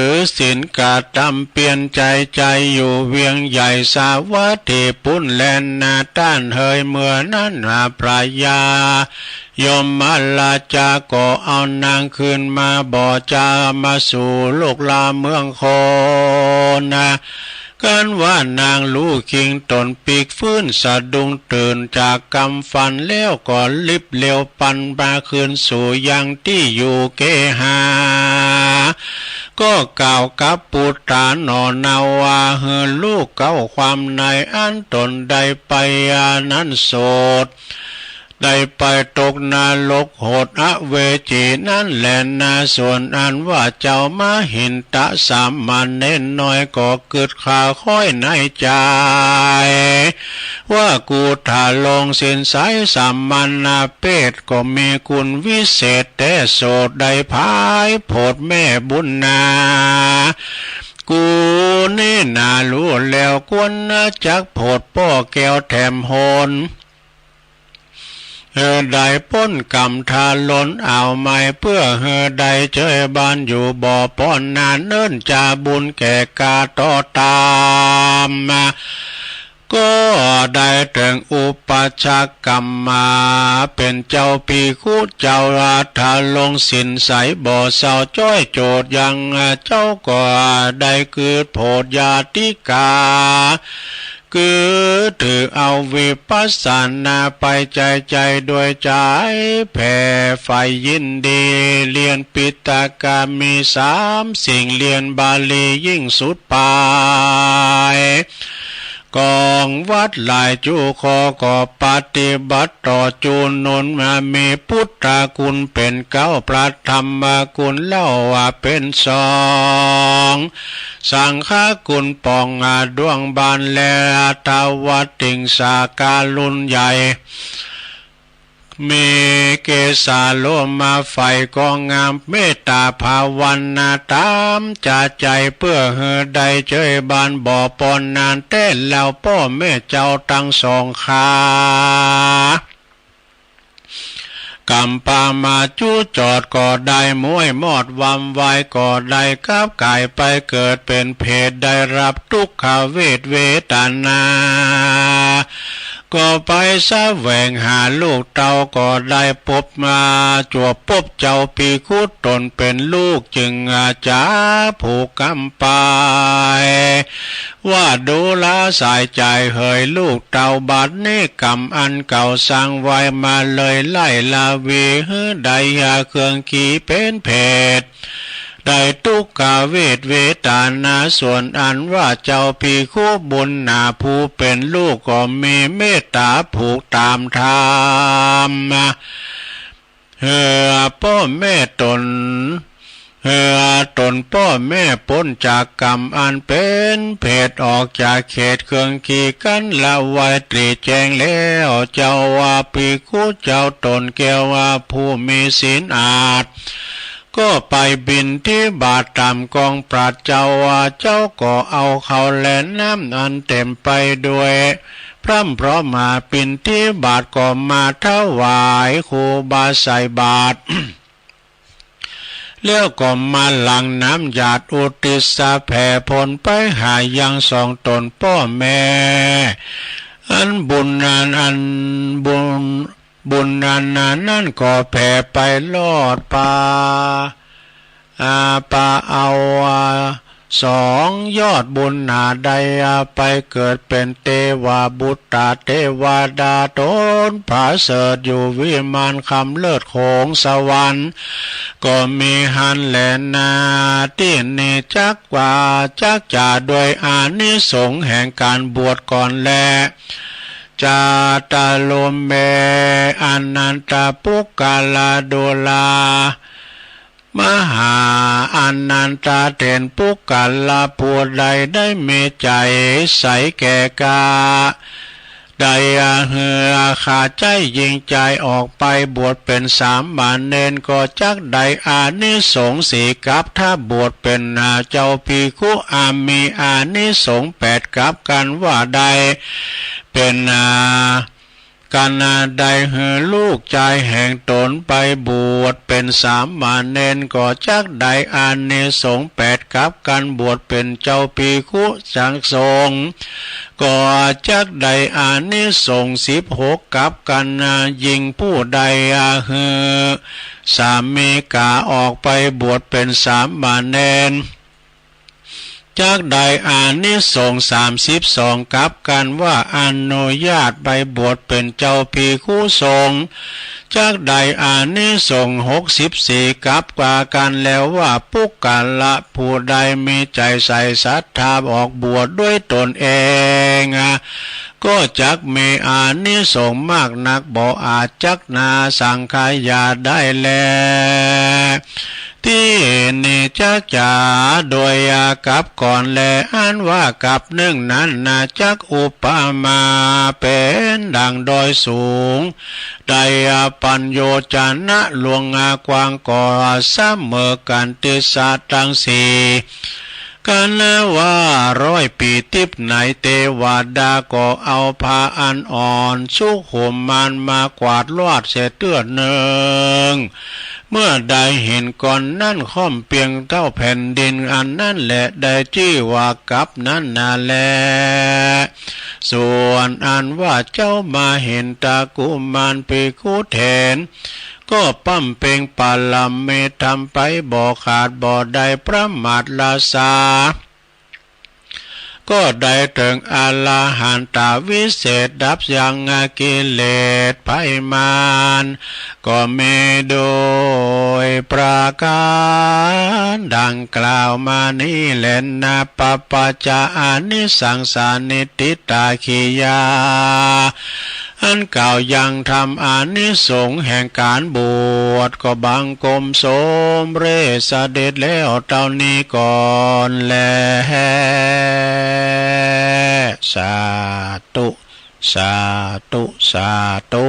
อศีลกระตำเปียรใจ๋ ใจ๋อยู่เวียงใหญ่สาวัตถีปุ้นแลนา ต้านเฮย เมื่อนั้นพญายมราชาก็เอานางคืนมาบ่จ๊า มาสู่โลกลาเมืองคนนา กันว่านางรู้คิงต๋นปิ๊กฟื้นสะดุ้งตื่นจากกำฝันแล้วก็รีบเร็วปันมาคืนสู่ยังตี้อยู่เกหา ก็กล่าวกับปุตตาหน่อนาว่า หื้อฮู้เก้าความในอันต๋นได้ไปนั้นโสด ได้ไปตกนรกโหดอเวจีนั้นแลนา ส่วนอันว่าเจ้ามหินทะสามเณรน้อยก็กึ๊ดค่าค่อยในใจ๋ ว่ากูทรงศีลใสสมณเพศก็มีคุณวิเศษแต๊โสด ได้ผายโผดแม่บุญนา กูนี้นาฮู้แล้วควรจักโผดป้อแก้วแถมโหน หื้อได้ป๊นกรรมทารุณเอาไหม้ เปื้อหื้อได้เจยบ้านอยู่บ่ปอนนาน เอิ้นจาบุญแก่กาต่อต๋าม ก็ได้เถิงอุปัชฌกรรมมา เป๋นเจ้าภิกขุเจ้า ทรงศีลใสบ่เศร้า จ้อยโจทย์ยังเจ้าก็ได้กึ๊ดโผดญาติกา กึ๊ดถือเอาวิปัสสนาไปใจ๋ใจ๋ด้วยใจ๋แผ่ใฝ่ยินดี เรียนปิฎกมีสามสิ่ง เรียนบาลียิ่งสุดปาย กองวัดหลายจุข้อก็ปฏิบัติต่อจุนุนมา มีปุทธคุณเป๋นเก้า พระธรรมคุณเล่าว่าเป๋นสอง สังฆคุณปองดวงบาน และทวติงสาการุณใหญ่ มีเกสาโลมาไฟก็งาม เมตตาภาวนาต๋ามจาใจ๋ เปื้อหื้อได้เจยบ้านบ่ปอนนานแต๊ แล้วป้อแม่เจ้าตังสองข้า กำปามาจุจอดก็ได้ ม้วยมอดวำวายก็ได้ กับก๋ายไปเกิดเป๋นเปรต ได้รับทุกขเวทเวทนา ก็ไปแสวงหาลูกเต้าก็ได้ ปบมาจั่วปบเจ้าภิกขุต๋นเป๋นลูก จึงอาจจะผูกกรรมไป ว่าดูราสายใจ๋เหยลูกเต้า บัดนี้กรรมอันเก่าสร้างไว้มาเลย ไล่ละวีหื้อได้ยาเครื่องขี้เป๋นเปรต ได้ทุกขเวทเวทนา ส่วนอันว่าเจ้าภิกขุบุญนาผู้เป๋นลูกก็มีเมตตาผูกต๋ามธรรม หื้อป้อแม่ต๋น หื้อต๋นป้อแม่ป๊นจากกรรมอันเป๋นเปรต ออกจากเขตเครื่องขี้กั๋นละไว้ตรีแจ้งแล้ว เจ้าว่าภิกขุเจ้าต๋นแก้วว่าผู้มีศีลอาด ก็ไปบิณฑบาตต๋ามกองปราชญ์ เจ้าว่าเจ้าก็เอาข้าวและน้ำอันเต๋มไปด้วย พร่ำเพราะมาปิณฑิบาตก็มาถวายครูบาใส่บาตร แล้วก็มาหลั่งน้ำหยาดอุทิศแผ่ผลไปหายังสองตนป้อแม่ อันบุญนั้นอันบุญ บุญอันนั้นก็แผ่ไปลอดปา อา ปาเอา สองยอดบุญนาได้ไปเกิดเป็นเทวบุตรเทวดาตนผาเสริฐอยู่วิมานคำเลิศโขงสวรรค์ ก็มีหั้นแลนา ตี้นี้จักว่าจักจะด้วยอานิสงส์แห่งการบวชก่อนแล จาตาโลเม อนันตปุคคลาดูลา มหาอนันตเถรปุคคลผู้ใดได้มีใจใสแก่กา ได้อาหืออาขาใจยิงใจออกไปบวชเป็นสามเณรก็จักได้อานิสงส์สี่กับ ถ้าบวชเป็นเจ้าภิกขุอามีอานิสงส์แปดกับ กันว่าได้เป็น กันได้หื้อลูกชายแห่งตนไปบวชเป็นสามเณรก็จักได้อานิสงส์แปดกับ กันบวชเป็นเจ้าภิกขุจักสงฆ์ก็จักได้อานิสงส์สิบหกกับ กันยิงผู้ใดหื้อสามีกาออกไปบวชเป็นสามเณร จักได้อานิสงส์สามสิบสองกับ กันว่าอนุญาตไปบวชเป็นเจ้าภิกขุสงฆ์ จักได้อานิสงส์หกสิบสี่กับ กว่ากันแล้วว่าปุคคละผู้ใดมีใจใสศรัทธาออกบวชด้วยตนเอง ก็จักมีอานิสงส์มากนัก บ่อาจจักนาสังขยาได้แล ตี้นี้จักจะโดยกับก่อนแล อันว่ากับหนึ่งนั้นนาจักอุปมาเป็นดังดอยสูง ได้ปัญโยชนะหลวงกว้างก็เสมอกันติสสะทั้งสี่ กันว่าร้อยปีติบไหนเทวดาก็เอาผ้าอันอ่อนสุขุมมันมากวาดลวาดเสียเตื้อหนึ่ง เมื่อได้หินก้อนนั้นค่อมเปียงเท่าแผ่นดินอันนั้นแหละได้ชื่อว่ากับนั้นนาแล ส่วนอันว่าเจ้ามหินทกุมารภิกขุเถร ก็บำเพ็งปารมีธรรมไปบ่ขาดบ่ได้ประมาทละสา ก็ได้เถิงอรหันตาวิเศษดับยังกิเลสภัยมาร ก็มีโดยประการดังกล่าวมานี้แลนา ปัปปะจาอานิสังสานิทธิตาขียา อันกล่าวยังธรรมอานิสงส์แห่งการบวช ก็บังคมสมเร็จเสด็จแล้วเท่านี้ก่อนแล สาธุ สาธุ สาธุ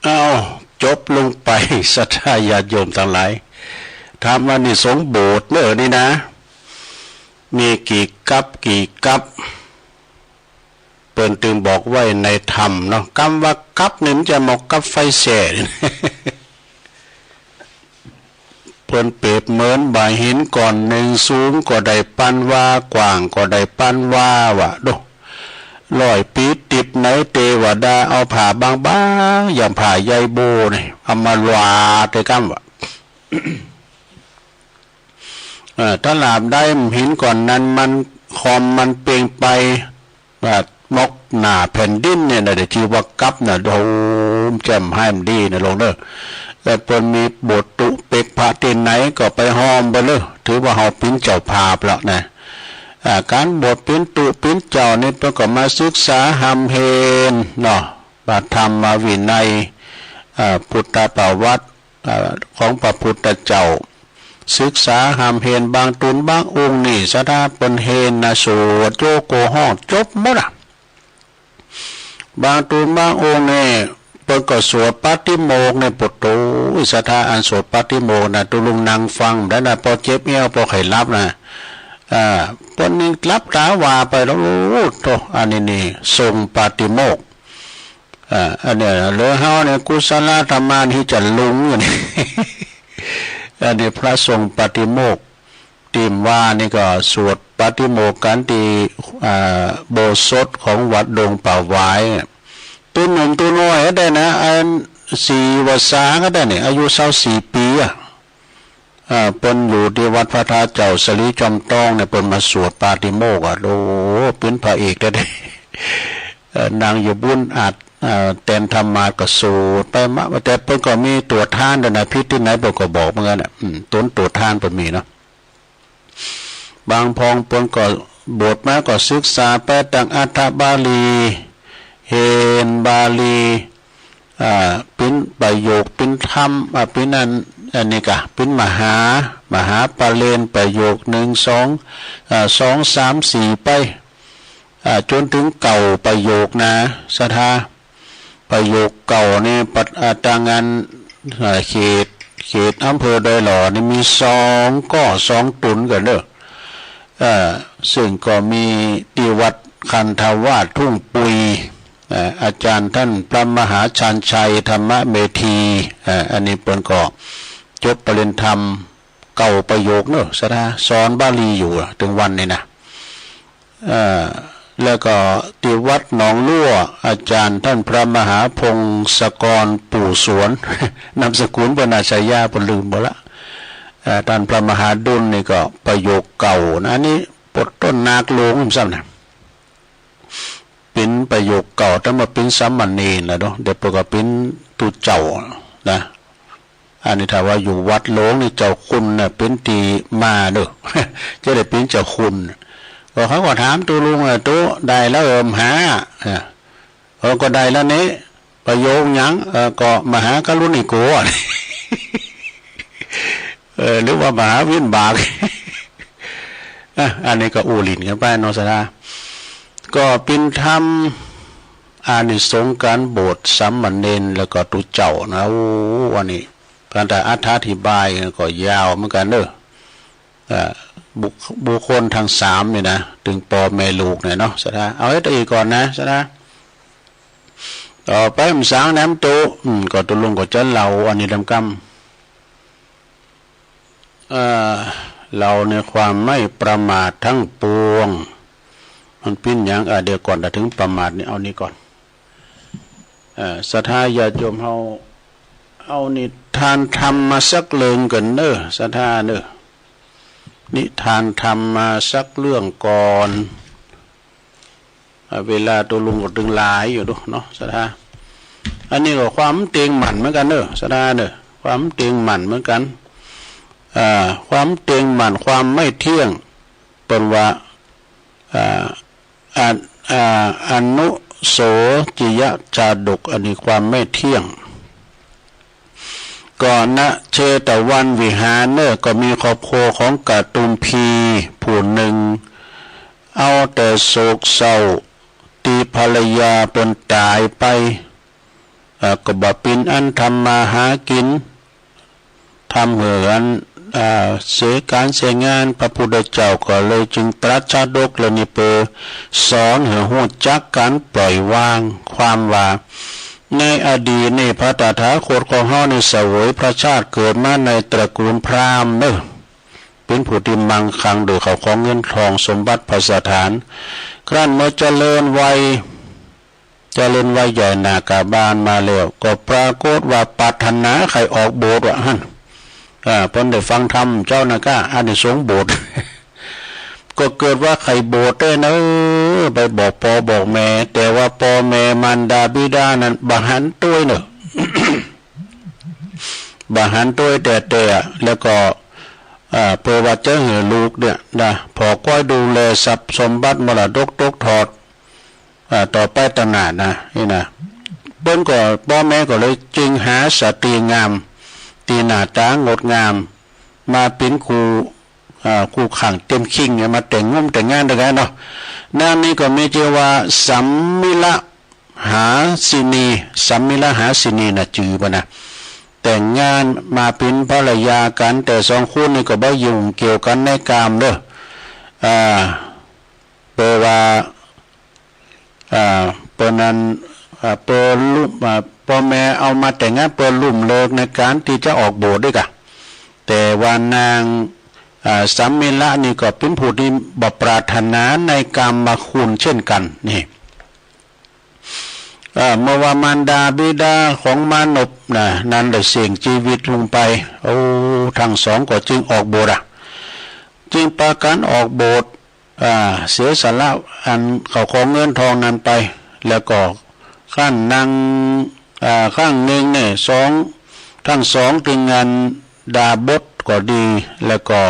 อ้าว จบลงไป ศรัทธาญาติโยมทั้งหลาย ธรรมอานิสงส์บวชเนอะนี่นะ มีกี่กับกี่กับ เปิ้นตึงบอกไว้ในธรรมเนาะ กำว่ากับนี่มันจะเหมาะกับไฟแช็นี่ เปิ้นเปรียบเหมือนบ่าหินก้อนหนึ่ง สูงก็ได้ปันวา กว้างก็ได้ปันวา ว่าโด ร้อยปีติบไหนเทวดาเอาผ้าบางๆ อย่างผ้าใยโบนี่ เอามาลวาดเลยกำว่า เอ่อ ถ้าลาบได้หินก้อนนั้นมันคอมมันเปลงไป ว่าหมอกหน้าแผ่นดินเนี่ยนะ ได้ชื่อว่ากับนะ โอ้โห แจ่มให้มันดีนะลงเด้อ แต่เปิ้นมีบวชตุ๊เปกพระที่ไหนก็ไปห้อมไปเลย ถือว่าเฮาเป๋นเจ้าภาพแล้วนะ อ่า การบวชเป๋นตุ๊เป๋นเจ้านี่เปิ้นก็มาศึกษาฮ่ำเฮนเนาะ พระธรรมวินัย อ่า พุทธประวัติ อ่า ของพระพุทธเจ้า ศึกษาฮ่ำเฮน บางตูนบางองค์นี่ ศรัทธาเปิ้นเฮนนะ สวดโยโกฮ้องจบหมดอะ บางตูนบางองค์นี่ เปิ้นก็สวดปาฏิโมกข์นี่ โผโต ศรัทธาอันสวดปาฏิโมกข์นะ ตุลุงนั่งฟังได้นะ ปอเจ็บเอี้ยว ปอไข้หลับนะ อ่า เปิ้นนี่หลับตาว่าไปแล้ว โอ้โธ่ อันนี้นี่ทรงปาฏิโมกข์ อ่า อันเนี้ย หรือเฮาเนี่ย กุศลธรรมานี่จะลุงอยู่นี่ อันนี้พระทรงปาฏิโมกข์ ตี้ว่านี่ก็สวดปาฏิโมกข์กันตี้ อ่า อุโบสถของวัดดงป่าหวายเนี่ย ตุ๊หนุ่มตุ๊น้อยก็ได้นะ อันสี่วาสาก็ได้เนี่ย อายุซาวสี่ปีอะ อ่า เปิ้นอยู่ตี้วัดพระธาตุเจ้าสะหลีจอมตองเนี่ย เปิ้นมาสวดปาฏิโมกข์อะ โอ้โห เปิ้นพระเอกแท้ๆ เอ่อ นั่งอยู่บุญอาจ อ่า แตนธรรมาก็สวดไปมา แต่เปิ้นก็มีตั๋วทานด้วยนะ ผิดตี้ไหนเปิ้นก็บอกเหมือนกันอะ อืม ตนตั๋วทานเปิ้นมีเนาะ บางพองเปิ้นก็บวชมาก็ศึกษาไปตั้งอัฏฐบาลี เห็นบาลี อ่า ปิ้นประโยค ปิ้นธรรม อ่า ปิ้นอัน อันนี้กะ ปิ้นมหา มหาปริญญาประโยคหนึ่ง สอง อ่า สอง สาม สี่ ไป อ่า จ๋นเถิงเก้าประโยคนะ ศรัทธา ประโยคเก้านี่ ปัต อ่า ตางาน อ่า เขต เขตอำเภอดอยหล่อนี่มีสองก้อ สองต๋นกั๋นเด้อ เอ่อ ซึ่งก็มีตี้วัดคันธวาสทุ่งปุย เอ่อ อาจ๋ารย์ต้านพระมหาชาญชัยธรรมเมธี เอ่อ อันนี้เปิ้นก็จบปริญญาธรรมเก้าประโยคเนาะ ศรัทธา สอนบาลีอยู่เถิงวันนี้นะ เอ่อ แล้วก็ตี้วัดหนองลั่ว อาจ๋ารย์ต้านพระมหาพงศกรปู่สวน นามสกุลเปิ้นอาจจะยาว เปิ้นลืมหมดละ เอ่อ ต้านพระมหาดุลนี่ก็ประโยคเก้านะ อันนี้ปดต้นนาคหลวงซ้ำนะ เป๋นประโยคเก้า ตั้งแต่เป๋นสามเณรแล้วเนาะ เดี๋ยวเปิ้นก็เป๋นตุ๊เจ้านะ อันนี้ถ้าว่าอยู่วัดหลวงนี่เจ้าคุณน่ะเป๋นตี้มาเด้อ จะได้เป๋นเจ้าคุณ ก็เขาก็ถามตุ๊ลุงอะ ตุ๊ได้แล้วเอิมหา อ่ะ เออ ก็ได้แล้วนี่ ประโยคหยัง เออ ก็มหากรุณิโก เออ หรือว่ามหาวิบาก อ่ะ อันนี้ก็อู้หลิ้นกั๋นไปเนาะ ศรัทธา ก็เป๋นธรรมอานิสงส์ก๋านบวชสามเณรแล้วก็ตุ๊เจ้านะ โอ้ อันนี้ คันถ้าอธิบายก็ยาวเหมือนกั๋นเนาะ อ่า บุค บุคคลทั้งสามนี่นะ เถิงป้อแม่ลูกเนี่ยเนาะ ศรัทธา เอาไว้ตะกี้ก่อนนะ ศรัทธา ต่อไปมันสางแหนมตุ๊ อืม ก็ตุ๊ลุงก็จะเล่าอันนี้ดำก้ำ เอ่อ เล่าในความไม่ประมาททั้งปวง มันเป๋นหยัง อ่า เดี๋ยวก่อน ถ้าเถิงประมาทนี่ เอานี้ก่อน เอ่อ ศรัทธาญาติโยมเฮา เอานิทานธรรมมาสักเรื่องกั๋นเนาะ ศรัทธาเนาะ นิทานธรรมมาสักเรื่องก่อน อ่า เวลาตุ๊ลุงก็ตึงหลายอยู่เนาะ ศรัทธา อันนี้ก็ความเตียงมั่นเหมือนกั๋นเนาะ ศรัทธาเนาะ ความเตียงมั่นเหมือนกั๋น อ่า ความเตียงมั่น ความไม่เที่ยง เปิ้นว่า อ่า อ่า อ่า อนุโสจิยชาดก อันนี้ความไม่เที่ยง ก็ ณ เชตวันวิหารเนาะ ก็มีครอบครัวของกะตุมพีผู้หนึ่ง เอาแต่โศกเศร้า ตี้ภรรยาเปิ้นต๋ายไป อ่า ก็บ่เป๋นอันทำมาหากิ๋น ทำหื้ออัน อ่า เสียก๋านเสียงาน พระพุทธเจ้าก็เลยจึงตรัสชาดกเรื่องนี้เปื้อสอนหื้อฮู้จักก๋านปล่อยวาง ความว่า ในอดีตนี่พระตถาคตของเฮานี่เสวยพระชาติเกิดมาในตระกูลพราหมณ์เนาะ เป๋นผู้ตี้มั่งคั่งโดยข้าวของเงินทองสมบัติภัสสถาน ครั้นเมื่อเจริญวัย เจริญวัยใหญ่หน้ากาบานมาแล้ว ก็ปรากฏว่าปรารถนาใค่ออกบวชว่าหั้น อ่า เปิ้นได้ฟังธรรมเจ้านะก้า อานิสงส์บวช ก็เกิดว่าใค่บวชแต๊เนาะ ไปบอกป้อบอกแม่ แต่ว่าป้อแม่มารดาบิดานั้นบ่หันตวยเนาะ บ่หันตวยแต๊ๆ แล้วก็ อ่า เปื้อว่าจะหื้อลูกเนี่ยนะ ผ่อคอยดูแลทรัพย์สมบัติมรดกตกทอด อ่า ต่อไปตางหน้านะ นี่นะ เปิ้นก็ ป้อแม่ก็เลยจึงหาสตรีงาม ตี้หน้าต๋างดงาม มาเป๋นคู่ อ่า คู่ขังเต็มคิงเนี่ย มาแต่งงมแต่งงานด้วยกั๋นเนาะ นางนี้ก็มีจื้อว่าสัมมิลหาสินี สัมมิลหาสินีน่ะจื้อเปิ้นนะ แต่งงานมาเป๋นภรรยากั๋น แต่สองคนนี่ก็บ่ยุ่งเกี่ยวกั๋นในกามเนาะ อ่า เปิดว่า อ่า เปิดนั้น อ่า เปิดลุ่ม อ่า พ่อแม่เอามาแต่งงาน เปิดลุ่มเลิกในการที่จะออกโบสถ์ด้วยกะ แต่ว่านาง อ่า สัมมิละนี่ก็เป็นผู้ที่บ่ปรารถนาในกามคุณเช่นกัน นี่ อ่า เมื่อว่ามารดาบิดาของมานพนะ นั้นได้เสี่ยงชีวิตลงไป โอ้ ทั้งสองก็จึงออกโบสถ์อะ จึงปากันออกโบสถ์ อ่า เสียสละอันเข้าของเงินทองนั้นไป แล้วก็ครั้นนาง อ่า ครั้งหนึ่งเนี่ย สอง ทั้งสองถึงอันดาบสก็ดี แล้วก็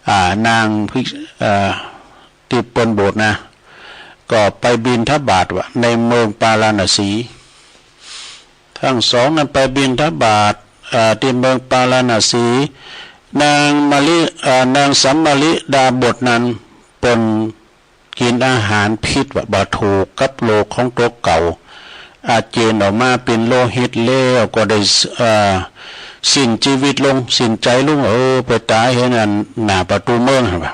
อ่า นางพิ อ่า ที่เปิ้นโบสถ์นะ ก็ไปบิณฑบาตว่าในเมืองปาราณสี ทั้งสองนั้นไปบิณฑบาต อ่า ที่เมืองปาราณสี นางมะลิ อ่า นางสัมมะลิดาบสนั้น เปิ้นกินอาหารผิดว่า บ่ถูกกับโลกของตัวเก่า อาเจียนออกมาเป็นโลหิตแล้วก็ได้ อ่า สิ้นชีวิตลง สิ้นใจลง เออ ไปตายเห็นอันหน้าประตูเมืองหั่นว่า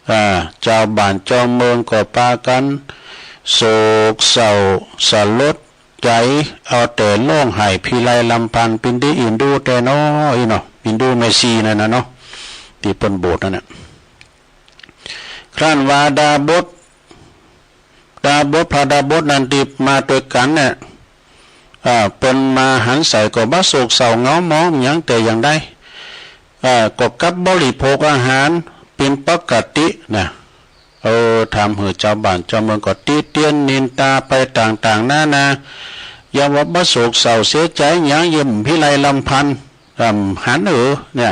อ่า ชาวบ้านชาวเมืองก็ปากันโศกเศร้าสลดใจ เอาแต่ร้องไห้พิไรรำพัน เป็นตี้อินดูแต๊เนาะ อีเนาะ อินดูแม่ชีนั่นน่ะเนาะ ตี้เปิ้นโบสถ์นั่นน่ะ ครั้นว่าดาบส ดาบส พระดาบสนั้นตี้มาตวยกั๋นเนี่ย อ่า เปิ้นมาหันใส่ก็บ่โศกเศร้าเหงาหมองหยังแต่อย่างใด อ่า ก็กลับบริโภคอาหารเป็นปกตินะ เออ ทำหื้อชาวบ้านชาวเมืองก็ติเตียนนินตาไปต่างๆ นานา อย่างว่าบ่โศกเศร้าเสียใจหยัง เยี่ยมพิไรรำพัน อ่า หันเออ เนี่ย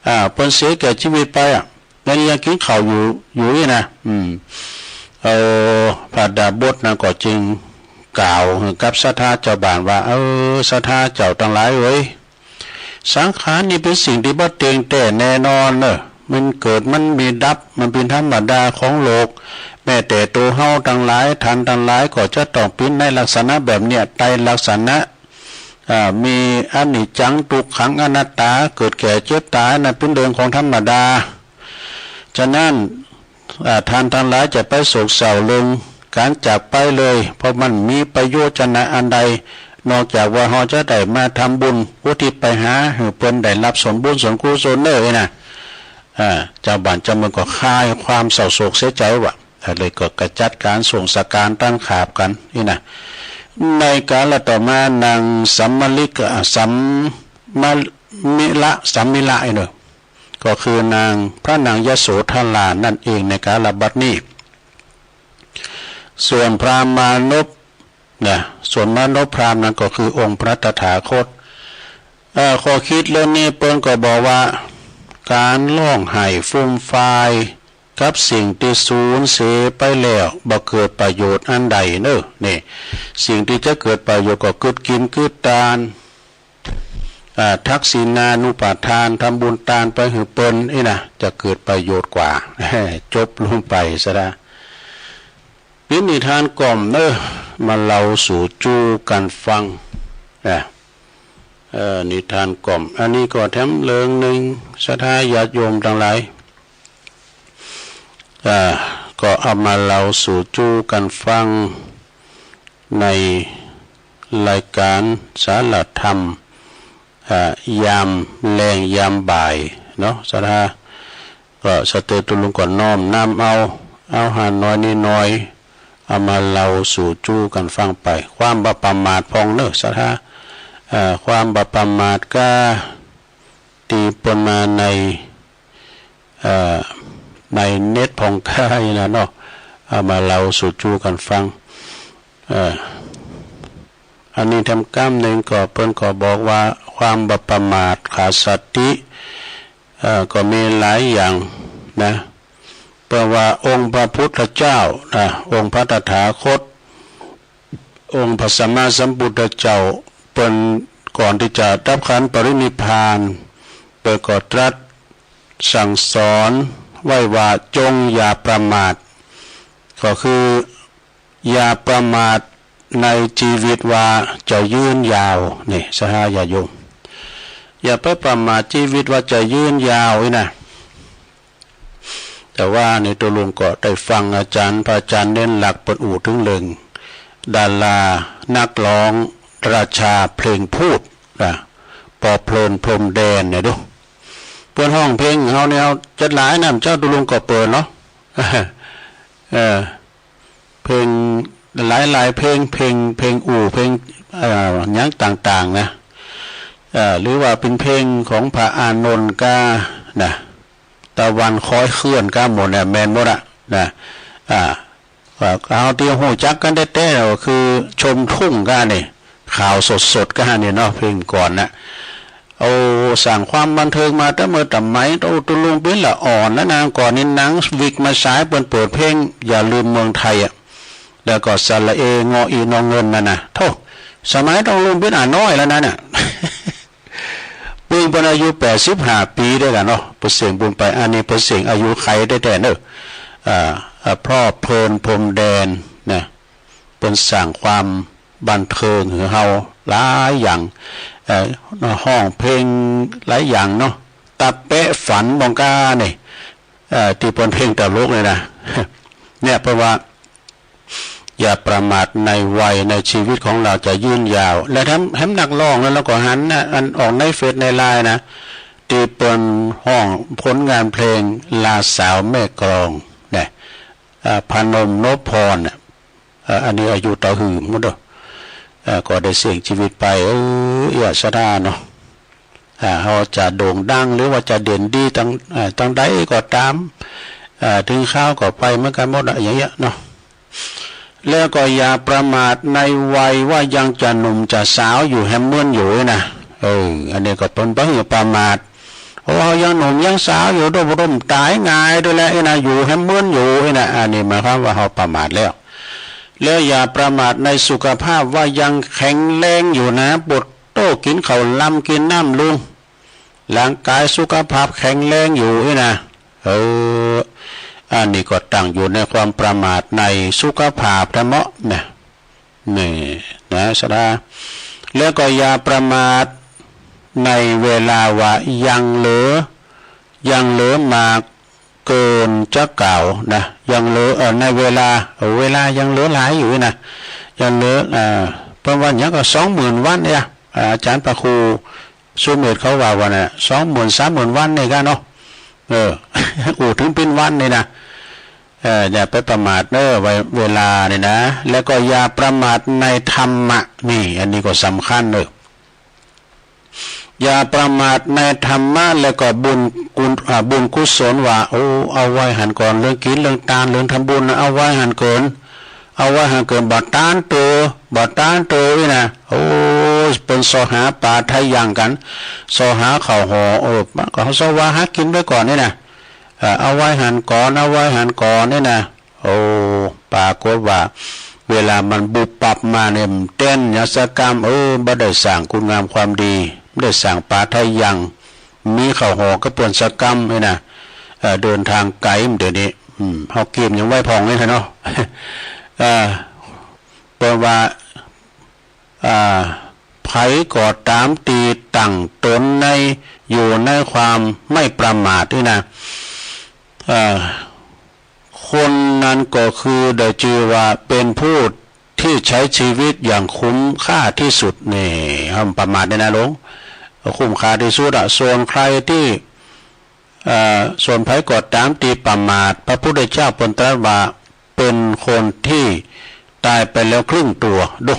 อ่า เปิ้นเสียแก่ชีวิตไปอะ แล้วนี่ยังกินข้าวอยู่ อยู่นี่นะ อืม เออ พระดาบสนั้นก็จึงกล่าวหื้อกับศรัทธาชาวบ้านว่า เออ ศรัทธาเจ้าตังหลายเอ๋ย สังขารนี่เป็นสิ่งที่บ่เที่ยงแท้แน่นอนเนอะ มันเกิดมันมีดับ มันเป็นธรรมดาของโลก แม้แต่ตัวเฮาตังหลาย ท่านตังหลายก็จะต้องเป็นในลักษณะแบบเนี้ย ไตรลักษณะ อ่า มีอนิจจัง ทุกขัง อนัตตา เกิดแก่เจ็บตาย นั่นเป็นเรื่องของธรรมดา ฉะนั้น อ่า ท่านทั้งหลายจะไปโศกเศร้าเรื่องการจากไปเลย เพราะมันมีประโยชน์จะนะอันใด นอกจากว่าเฮาจะได้มาทำบุญอุทิศไปหาหื้อเปิ้นได้รับส่วนบุญส่วนกุศลเน่อนะ อ่า ชาวบ้านชาวเมืองก็คลายความเศร้าโศกเสียใจว่า แล้วก็กระจัดการส่งสการตั้งขาบกันนี่นะ ในกาลต่อมานางสัมมลิกะ สัมมลิละ สัมมิละ ไอ้เนอะ ก็คือนาง พระนางยโสธรานั่นเองในกาลบัดนี้ ส่วนพราหมณ์มานพนะ ส่วนมานพพราหมณ์นั้นก็คือองค์พระตถาคต เอ่อ ข้อคิดเรื่องนี้เปิ้นก็บอกว่า การร้องไห้ฟูมฟายกับสิ่งที่สูญเสียไปแล้วบ่เกิดประโยชน์อันใดเนอะ นี่ สิ่งที่จะเกิดประโยชน์ก็กึ๊ดกินกึ๊ดตาน อ่า ทักษิณานุปทาน ทำบุญตานไปหื้อเปิ้นนี่นะ จะเกิดประโยชน์กว่า จบลงไปซะละ เป็นนิทานกล่อมเนอะ มาเล่าสู่จู้กันฟังนะ เอ่อ นิทานกล่อม อันนี้ก็แถมเรื่องหนึ่ง ศรัทธาญาติโยมทั้งหลาย อ่า ก็เอามาเล่าสู่จู้กันฟัง ในรายการสารธรรม อ่า ยามแลงยามบ่ายเนาะ ศรัทธา ก็สะเตอตุลุงก็น้อมนำเอา เอาหาน้อยนิดหน่อย เอามาเล่าสู่จู้กันฟังไป ความบ่ประมาทพ่องเนอะ ศรัทธา เอ่อ ความบ่ประมาทก็ตีปนมาใน เอ่อ ในเน็ตพ่องก็ได้นะเนาะ เอามาเล่าสู่จู้กันฟัง เอ่อ อันนี้แถมกำหนึ่งก็เปิ้นก็บอกว่าความบ่ประมาท ขาดสติ เอ่อ ก็มีหลายอย่างนะ เปิ้นว่าองค์พระพุทธเจ้านะ องค์พระตถาคต องค์พระสัมมาสัมพุทธเจ้า เปิ้นก่อนที่จะดับขันธ์ปรินิพพาน เปิ้นก็ตรัสสั่งสอนไว้ว่าจงอย่าประมาท ก็คือ อย่าประมาทในชีวิตว่าจะยืนยาว นี่ ศรัทธาญาติโยม อย่าไปประมาทชีวิตว่าจะยืนยาวนี่นะ แต่ว่าในตัวลุงก็ได้ฟังอาจารย์ พระอาจารย์เน้นหลักเปิ้นอู้ถึงเรื่องดารานักร้องราชาเพลงพูดนะ ปอเพลิน พรหมแดนเนี่ยดู เปิ้นฮ้องเพลงเฮาเนี่ยจัดหลายนำเจ้า ตัวลุงก็เปิดเนาะ เออ เพลงหลายๆ เพลง เพลง เพลงอู่ เพลง เอ่อ หยังต่างๆ นะ เอ่อ หรือว่าเป็นเพลงของพระอานนท์กานะ ตะวันคอยเคลื่อนกาหมดเนี่ย แม่นหมดอะนะ อ่า ว่าเอาที่ฮู้จักกันแต๊ๆ ก็คือชมทุ่งกานี่ ข่าวสดๆ กานี่เนาะ เพลงก่อนนะ โอ้ สร้างความบันเทิงมาแต่เมื่อแต่ไหม โอ้ ตัวลุงเปิ้นละอ่อนนะ นางก่อนนี่หนังวิกมาฉาย เปิ้นเปิดเพลงอย่าลืมเมืองไทยอะ แล้วก็สระเอ งออี นอเงินนั่นนะ โธ่ สมัยตัวลุงเปิ้นอาน้อยแล้วนั่นน่ะ เปิ้น เปิ้นอายุแปดสิบห้าปีด้วยกันเนาะ เปิ้นเสี้ยงบุญไป อันนี้เปิ้นเสี้ยงอายุไขแต๊ๆ เนอะ อ่า อ่า เพราะเพลินพรหมแดนนะ เปิ้นสร้างความบันเทิงหื้อเฮาหลายอย่าง เอ่อ ฮ้องเพลงหลายอย่างเนาะ ตะแปะฝันบ่องกานี่ เอ่อ ที่เปิ้นเพลงตลกนี่นะ เนี่ย เปิ้นว่า อย่าประมาทในวัย ในชีวิตของเราจะยืนยาว และแถม แถมนักร้องนั้น เราก็หันนะ อันออกในเฟซในไลน์นะ ที่เปิ้นฮ้องผลงานเพลงลาสาวแม่กลองเนี่ย อ่า พนมนพพรเนี่ย เอ่อ อันนี้อายุเต้าหื่นหมดเด้อ เอ่อ ก็ได้เสี้ยงชีวิตไป เออ เอื้อชะตาเนาะ อ่า เฮาจะโด่งดังหรือว่าจะเด่นดีตัง อ่า ตังใดก็ตาม อ่า ถึงคราวก็ไปเหมือนกันหมดอะ อย่างเงี้ยเนาะ แล้วก็อย่าประมาทในวัยว่ายังจะหนุ่มจะสาวอยู่แฮมเมินอยู่นะ เออ อันนี้ก็เปิ้นบ่ให้ประมาท โอ้ เฮายังหนุ่มยังสาวอยู่ โดดบ่ดมตายง่ายด้วยแหละ เอ้ยนะ อยู่แฮมเมินอยู่ เอ้ยนะ อันนี้หมายความว่าเฮาประมาทแล้ว แล้วอย่าประมาทในสุขภาพว่ายังแข็งแรงอยู่นะ ปวดโต้กินข้าวลำกินน้ำลุง ร่างกายสุขภาพแข็งแรงอยู่ เอ้ยนะ เออ อันนี้ก็ตั้งอยู่ในความประมาทในสุขภาพแท้เหมาะนะ นี่นะ สดา แล้วก็อย่าประมาทในเวลาว่ายังเหลือ ยังเหลือมาเกินจะกล่าวนะ ยังเหลือ เอ่อ ในเวลา เวลายังเหลือหลายอยู่นะ ยังเหลือ เอ่อ ประมาณยังก็สองหมื่นวันเนี่ย อ่า อาจารย์พระครูสุเมธเขาว่าว่าน่ะ สองหมื่น สามหมื่นวันนี่กาเนาะ เออ อู้ถึงปิ้นวันนี่นะ เอ่อ อย่าไปประมาทเด้อ เว- เวลานี่นะ แล้วก็อย่าประมาทในธรรมะ นี่ อันนี้ก็สำคัญเด้อ อย่าประมาทในธรรมะ แล้วก็บุญกุ- อ่า บุญกุศลว่า โอ้ เอาไว้หั้นก่อน เรื่องกิน เรื่องตาน เรื่องทำบุญนะ เอาไว้หั้นก่อน เอาไว้หั้นก่อน บ่ตานเตอ บ่ตานเตอ อี้นะ โอ้ เปิ้นเซาะหาปลาไทยังกั๋น เซาะหาข้าวห่อ เออ มันก็เซาะว่าหากิ๋นไว้ก่อนนี่นะ เอ่อ เอาไว้หั้นก่อน เอาไว้หั้นก่อนนี่นะ โอ้ ปรากฏว่า เวลามันบุบปับมาเนี่ย มันเต้นหยังสักกำ เออ บ่ได้สร้างคุณงามความดี บ่ได้สร้างปลาไทยัง มีข้าวห่อกับเปิ้นสักกำนี่นะ เอ่อ เดินทางไกล เดี๋ยวนี้ อืม เฮาเกียมหยังไว้พ่องนี่เนาะ เอ่อ เปิ้นว่า อ่า ใผก็ตามตี้ตั้งตนใน อยู่ในความไม่ประมาทนี่นะ อ่า คนนั้นก็คือได้ชื่อว่าเป็นผู้ที่ใช้ชีวิตอย่างคุ้มค่าที่สุด นี่ ห้ามประมาทเนี่ยนะหลวง คุ้มค่าที่สุดอะ ส่วนใครที่ เอ่อ ส่วนใผก็ตามตี้ประมาท พระพุทธเจ้าเปิ้นตรัสว่าเป็นคนที่ตายไปแล้วครึ่งตัว ดู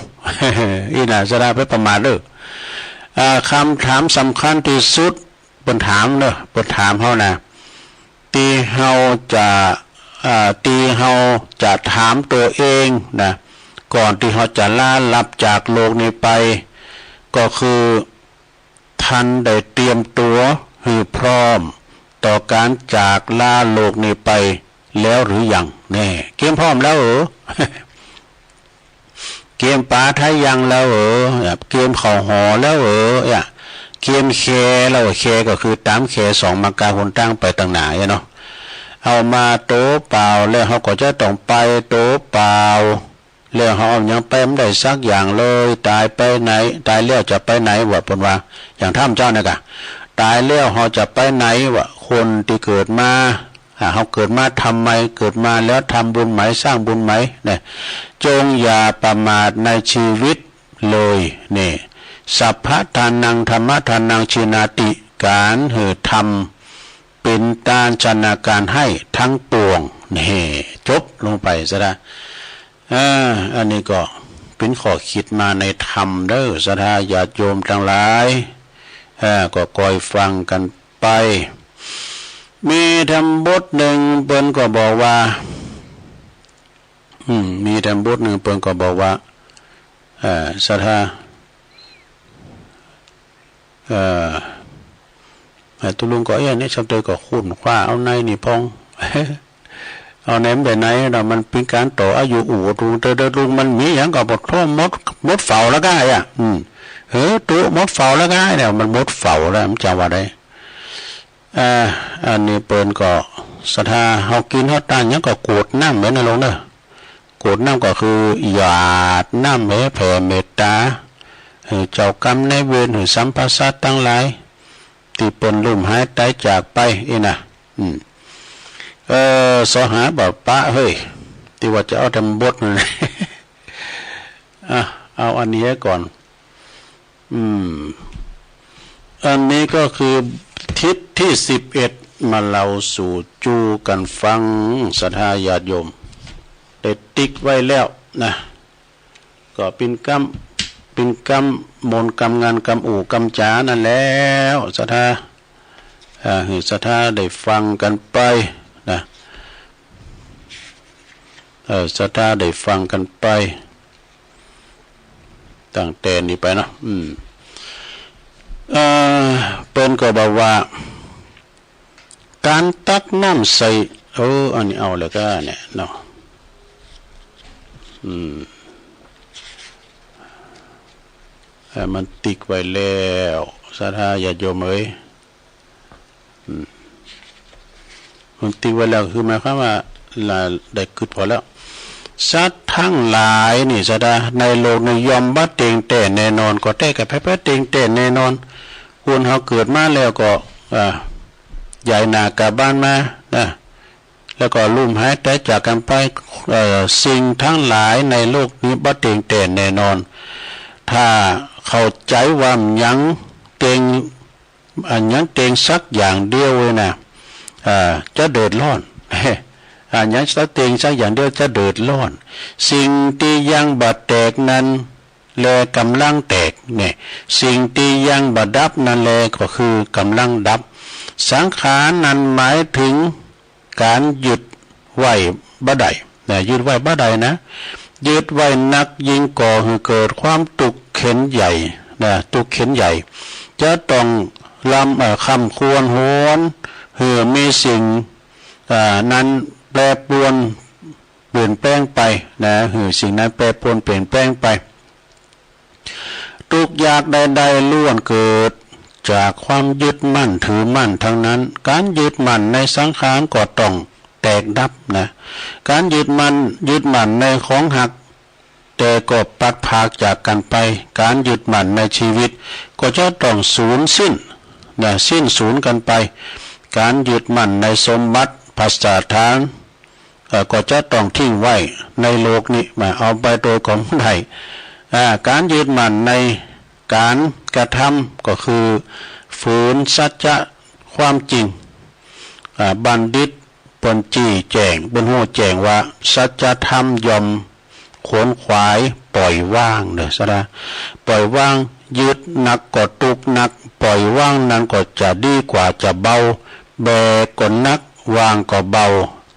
อี้นะ สดา ไปประมาทเด้อ อ่า คำถามสำคัญที่สุด เปิ้นถามเด้อ เปิ้นถามเฮานะ ตี้เฮาจะ อ่า ตี้เฮาจะถามตัวเองนะ ก่อนตี้เฮาจะลาลับจากโลกนี้ไป ก็คือ ท่านได้เตรียมตัวหื้อพร้อมต่อการจากลาโลกนี้ไปแล้วหรือยัง แน่ เกียมพร้อมแล้วเหรอ เกียมปลาไทยังแล้วเหรอ เกียมข้าวห่อแล้วเหรอ เกียมแคแล้ว แคก็คือต๋ามแคส่องมากาหนตางไปตางหน้าเนาะ เอามาตั๋วเปล่าแล้วเฮาก็จะต้องไปตั๋วเปล่า แล้วเฮาเอาหยังไปบ่ได้สักอย่างเลย ตายไปไหน ตายแล้วจะไปไหนวะ เปิ้นว่า อย่างถามเจ้านะกะ ตายแล้วเฮาจะไปไหนวะ คนตี้เกิดมา อ่า เฮาเกิดมาทำใหม่ เกิดมาแล้วทำบุญใหม่ สร้างบุญใหม่นะ จงอย่าประมาทในชีวิตเลยนี่ สัพพะทานัง ธัมมะทานัง จีนาติ ก๋านหื้อธรรม เป๋นต้านชนะก๋านไห้ทั้งปวง นี่ จบลงไปซะละ อ่า อันนี้ก็เป๋นข้อคิดมาในธรรมเด้อ ศรัทธาญาติโยมตังหลาย อ่า ก็คอยฟังกั๋นไป มีธรรมบทหนึ่งเปิ้นก็บอกว่า อืม มีธรรมบทหนึ่งเปิ้นก็บอกว่า เอ่อ ศรัทธา เอ่อ เอ่อ ตุ๊ลุงก็ เอ๊ะ นี่ซำเตยก็ค้นคว้าเอาในนี่พ่อง เอาในมันไปไหนเนาะ มันเป๋นก๋านต่ออายุอู่ตุ๊ลุง แต่ แต่ลุงมันมีหยังก็บ่โทษ หมด หมดเฝ้าแล้วก้า อ่ะ อืม เออ ตุ๊ หมดเฝ้าแล้วก้า เนี่ย มันหมดเฝ้าแล้ว มันจะว่าได อ่า อันนี้เปิ้นก็ ศรัทธา เฮากิ๋นเฮาตานหยังก็กรวดน้ำแหมนะลุงเนอะ กรวดน้ำก็คือหยาดน้ำแหมแผ่เมตตา หื้อเจ้ากรรมนายเวร หื้อสัพพะสัตว์ตังหลาย ตี้เปิ้นลุ่มหายต๋ายจากไปอี้นะ อืม เออ เสาะหาบ่ปะเฮ้ย ตี้ว่าจะเอาธรรมบทนั่น อ่ะ เอาอันนี้ก่อน อืม อันนี้ก็คือทิศที่สิบเอ็ด มาเล่าสู่จู้กั๋นฟัง ศรัทธาญาติโยม ได้ติ๊กไว้แล้วนะ ก็เป๋นกำ เป๋นกำมนต์กำงานกำอู้กำจ๋านั่นแหละ ศรัทธา อ่า หื้อศรัทธาได้ฟังกั๋นไปนะ เออ ศรัทธาได้ฟังกั๋นไป ตั้งแต่นี้ไปเนาะ อืม เอ่อ เปิ้นก็บอกว่า ก๋านตักน้ำใส่ เออ อันนี้เอาแล้วก้าเนี่ยเนาะ อืม เอ่อ มันติ๊กไว้แล้ว ศรัทธาญาติโยมเอ๋ย อืม มันติ๊กไว้แล้ว คือหมายความว่า ละ ได้กึ๊ดพอแล้ว สัตว์ทั้งหลายนี่ ศรัทธา ในโลกนี้ย่อมบ่เตียงแต๊แน่นอน ก็แต๊กับแป๊ๆ เตียงแต๊แน่นอน คนเฮาเกิดมาแล้วก็ อ่า ย้ายหน้ากลับบ้านมา นะ แล้วก็ลุ่มหายต๋ายจากกั๋นไป เอ่อ สิ่งทั้งหลายในโลกนี้บ่เตียงแต๊แน่นอน ถ้าเข้าใจ๋ว่ามันยังเตียง อันยังเตียงสักอย่างเดียวเลยนะ อ่า จะเดือดร้อน อันยังสักเตียงสักอย่างเดียวจะเดือดร้อน สิ่งตี้ยังบ่แตกนั้นแลกำลังแตก เนี่ย สิ่งตี้ยังบ่ดับนั้นแลก็คือกำลังดับ สังขารนั้นหมายถึง ก๋านยึดไว้บ่ได้นะ ยึดไว้บ่ได้นะ ยึดไว้นักยิ่งก่อหื้อเกิดความตุ๊กข์เข็ญใหญ่นะ ตุ๊กข์เข็ญใหญ่ จะต้องลำ เอ่อ คร่ำครวญหวน หื้อมีสิ่ง เอ่อ นั้นแปรปรวนเปลี่ยนแปลงไปนะ หื้อสิ่งนั้นแปรปรวนเปลี่ยนแปลงไป ทุกข์ยากใดๆ ล้วนเกิดจากความยึดมั่นถือมั่นทั้งนั้น ก๋านยึดมั่นในสังขารก็ต้องแตกดับนะ ก๋านยึดมั่น ยึดมั่นในของฮัก แต่ก็พลัดพรากจากกั๋นไป ก๋านยึดมั่นในชีวิตก็จะต้องสูญสิ้นนะ สิ้นสูญกั๋นไป ก๋านยึดมั่นในสมบัติภัสสถาน เอ่อ ก็จะต้องทิ้งไว้ในโลกนี้ มาเอาไปโดยของบ่ได้ อ่า ก๋านยึดมั่นในก๋านกระทำก็คือฝืนสัจจะความจริง อ่า บัณฑิตเปิ้นจี้แจ้ง เปิ้นฮู้แจ้งว่าสัจธรรมย่อมขวนขวายปล่อยวางเด้อ ศรัทธา ปล่อยวาง ยึดหนักก็ตุ๊กข์หนัก ปล่อยวางนั้นก็จะดีกว่าจะเบา แบกก็หนัก วางก็เบา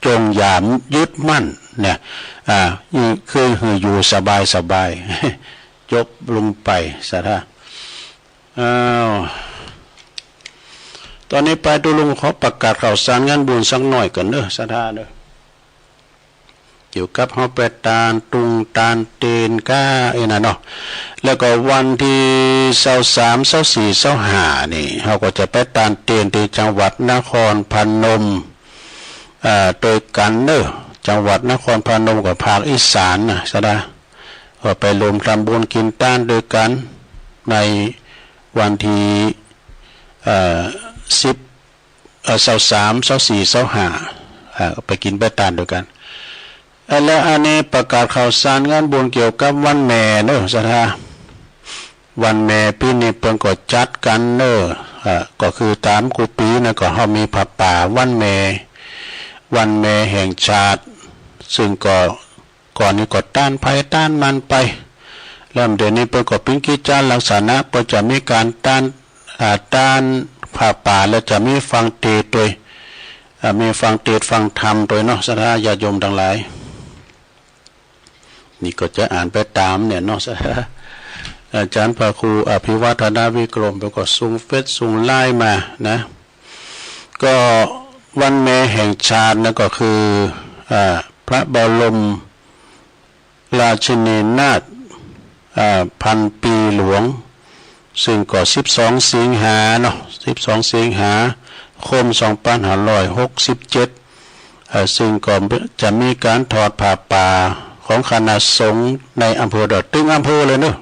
จงอย่ายึดมั่นเนี่ย อ่า คือ คือหื้ออยู่สบายสบาย จบลงไป ศรัทธา อ้าว ตอนนี้ไปตุ๊ลุงขอประกาศข่าวสารงานบุญสักหน่อยก่อนเด้อ ศรัทธาเด้อ เกี่ยวกับเฮาไปตานตุงตานเตนก้าไอ้นั่นเนาะ แล้วก็วันที่ซาวสาม ซาวสี่ ซาวห้านี่ เฮาก็จะไปตานเตนที่จังหวัดนครพนม อ่า โดยกั๋นเนอะ จังหวัดนครพนมกับภาคอีสานนะ ศรัทธา ก็ไปรวมทำบุญกินตานโดยกั๋นในวันที่ เอ่อ สิบ เอ่อ ซาวสาม ซาวสี่ ซาวห้า อ่า ไปกินไปตานด้วยกัน เอ่อ และอันนี้ประกาศข่าวสารงานบุญเกี่ยวกับวันแม่เนอะ ศรัทธา วันแม่ปีนี้เปิ้นก็จัดกันเนอะ อ่า ก็คือตามกู้ปีนะ ก็เฮามีผ้าป่าวันแม่ วันแม่แห่งชาติ ซึ่งก็ ก่อนนี้ก็ต้านไผต้านมันไป แล้วเดี๋ยวนี้เปิ้นก็ปิ้นกิจจาลักษณะ เปิ้นจะมีการต้าน อ่า ต้านผ้าป่า แล้วจะมีฟังเตสน์ด้วย อ่า มีฟังเตสน์ฟังธรรมด้วยเนาะ ศรัทธาญาติโยมทั้งหลาย นี่ก็จะอ่านไปตามเนี่ยเนาะ ศรัทธา อาจารย์พระครูอภิวัฒนวิกรม เปิ้นก็ส่งเฟซส่งไลน์มานะ ก็วันแม่แห่งชาตินะ ก็คือ อ่า พระบรม ราชินีนาถ อ่า พันปีหลวง ซึ่งก็สิบสองสิงหาเนาะ สิบสองสิงหาคมสองพันห้าร้อยหกสิบเจ็ด เอ่อ ซึ่งก็จะมีการถอดผ้าป่าของคณะสงฆ์ในอำเภอดอย ตึงอำเภอเลยเนอะ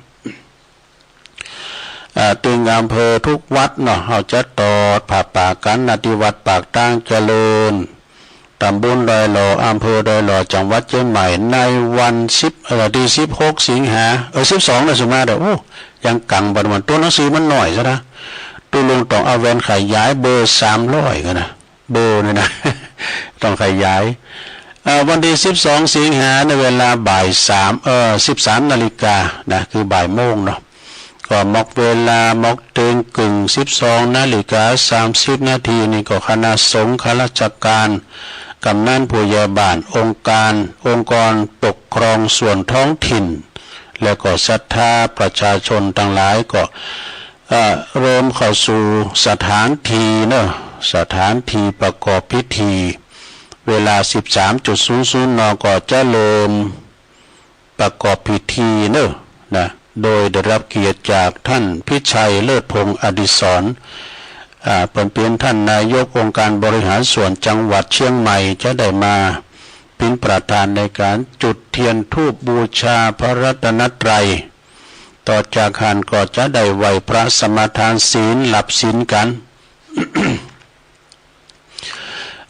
อ่า ตึงอำเภอทุกวัดเนาะ เฮาจะถอดผ้าป่ากั๋น ณ ที่วัดปากทางเจริญ ตำบลดอยหล่อ อำเภอดอยหล่อ จังหวัดเชียงใหม่ ในวันสิบ เอ่อ ที่สิบหกสิงหา เออ สิบสองนะ สุมาเด้อ โอ้ ยังกั๋งบ่มัน ตั๋วหนังสือมันน้อยซะนะ ตุ๊ลุงต้องเอาแว่นขยายเบอร์สามร้อยกั๋นนะ เบอร์นี่นะ ต้องขยาย เอ่อ วันที่สิบสองสิงหา ในเวลาบ่ายสาม เอ่อ สิบสามนาฬิกานะ คือบ่ายโมงเนาะ ก็มอกเวลามอกเต็งกึ่ง สิบสองนาฬิกาสามสิบนาที นี่ก็คณะสงฆ์ ข้าราชการ กำนันผู้ใหญ่บ้าน องค์การ องค์กรปกครองส่วนท้องถิ่น และก็ศรัทธาประชาชนทั้งหลายก็ เอ่อ เริ่มเข้าสู่สถานที่เนอะ สถานที่ประกอบพิธี เวลาสิบสามจุดศูนย์ศูนย์ น. ก็จะเริ่มประกอบพิธีเนอะ นะ โดยได้รับเกียรติจากท่านพิชัย เลิศพงษ์อดิศร อ่า เปิ้นเป๋นท่านนายกองค์การบริหารส่วนจังหวัดเชียงใหม่ จะได้มาเป๋นประธานในการจุดเทียนธูปบูชาพระรัตนตรัย ต่อจากหั้นก็จะได้ไหว้พระสมาทานศีล หลับศีลกั๋น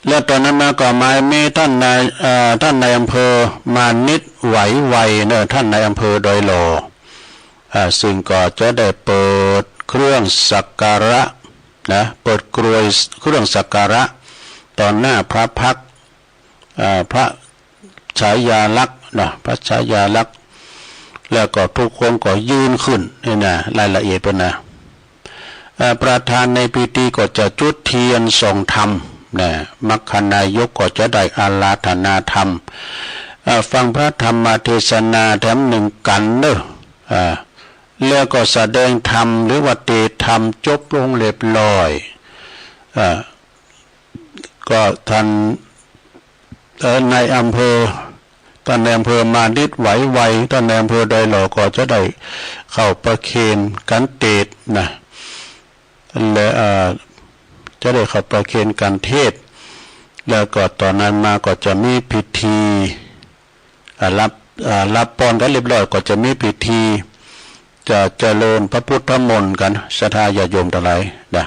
และตอนนั้นมาก็มามีท่านนาย เอ่อ ท่านนายอำเภอมานิต ไหวไวเนอะ ท่านนายอำเภอดอยหล่อ อ่า ซึ่งก็จะได้เปิดเครื่องสักการะนะ เปิดกรวยเครื่องสักการะ ต่อหน้าพระพักตร์ อ่า พระฉายาลักษณ์นะ พระฉายาลักษณ์ แล้วก็ทุกคนก็ยืนขึ้น นี่นะ รายละเอียดเปิ้นนะ เอ่อ ประธานในพิธีก็จะจุดเทียนส่องธรรมนะ มรรคนายกก็จะได้อาราธนาธรรม เอ่อ ฟังพระธรรมเทศนาแถมหนึ่งกั๋นเนอะ อ่า แล้วก็แสดงธรรมหรือว่าเตสน์ธรรมจบลงเรียบร้อย อ่า ก็ท่าน เอ่อ นายอำเภอ ท่านนายอำเภอมานิต ไหวไว ท่านนายอำเภอดอยหล่อก็จะได้เข้าประเคนการเตสน์นะ และ เอ่อ จะได้เข้าประเคนการเทศน์ แล้วก็ตอนนั้นมาก็จะมีพิธี อ่า รับ อ่า รับพรกั๋นเรียบร้อย ก็จะมีพิธี จะเจริญพระพุทธมนต์กั๋น ศรัทธาญาติโยมทั้งหลายนะ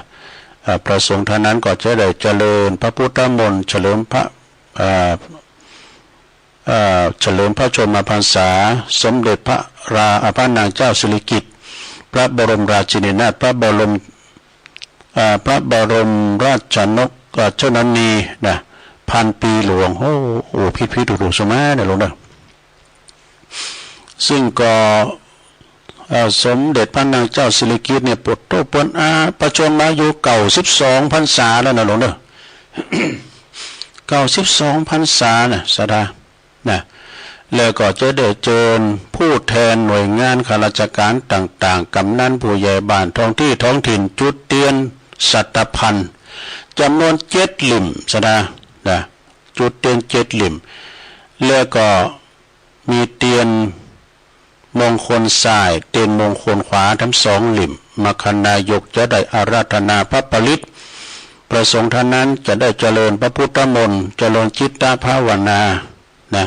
อ่า พระสงฆ์ท่านนั้นก็จะได้เจริญพระพุทธมนต์ เฉลิมพระ อ่า อ่า เฉลิมพระชนมพรรษา สมเด็จพระรา อ่า พระนางเจ้าสิริกิติ์ พระบรมราชินีนาถ พระบรม อ่า พระบรมราชนก อ่า ชนนีนะ พันปีหลวง โอ้ โอ้ ผิดผิดถูกถูกสมัยนะหลวงเนอะ ซึ่งก็ เอ่อ สมเด็จพระนางเจ้าสิริกิติ์เนี่ย ปวดโตปวดอา ประชนมาอายุเก้าสิบสองพรรษาแล้วนะหลวงเนอะ เก้าสิบสองพรรษานะ ศรัทธา นะ แล้วก็จะได้เจิญผู้แทนหน่วยงานข้าราชการต่างๆ กำนันผู้ใหญ่บ้านท้องที่ท้องถิ่น จุดเตียนสัตพันธ์ จำนวนเจ็ดหลิม ศรัทธา นะ จุดเตียนเจ็ดหลิม แล้วก็มีเตียนมงคลซ้าย เตียนมงคลขวาทั้งสองหลิม มรรคนายกจะได้อาราธนาพระปริตร พระสงฆ์ท่านนั้นจะได้เจริญพระพุทธมนต์ เจริญจิตตภาวนา นะ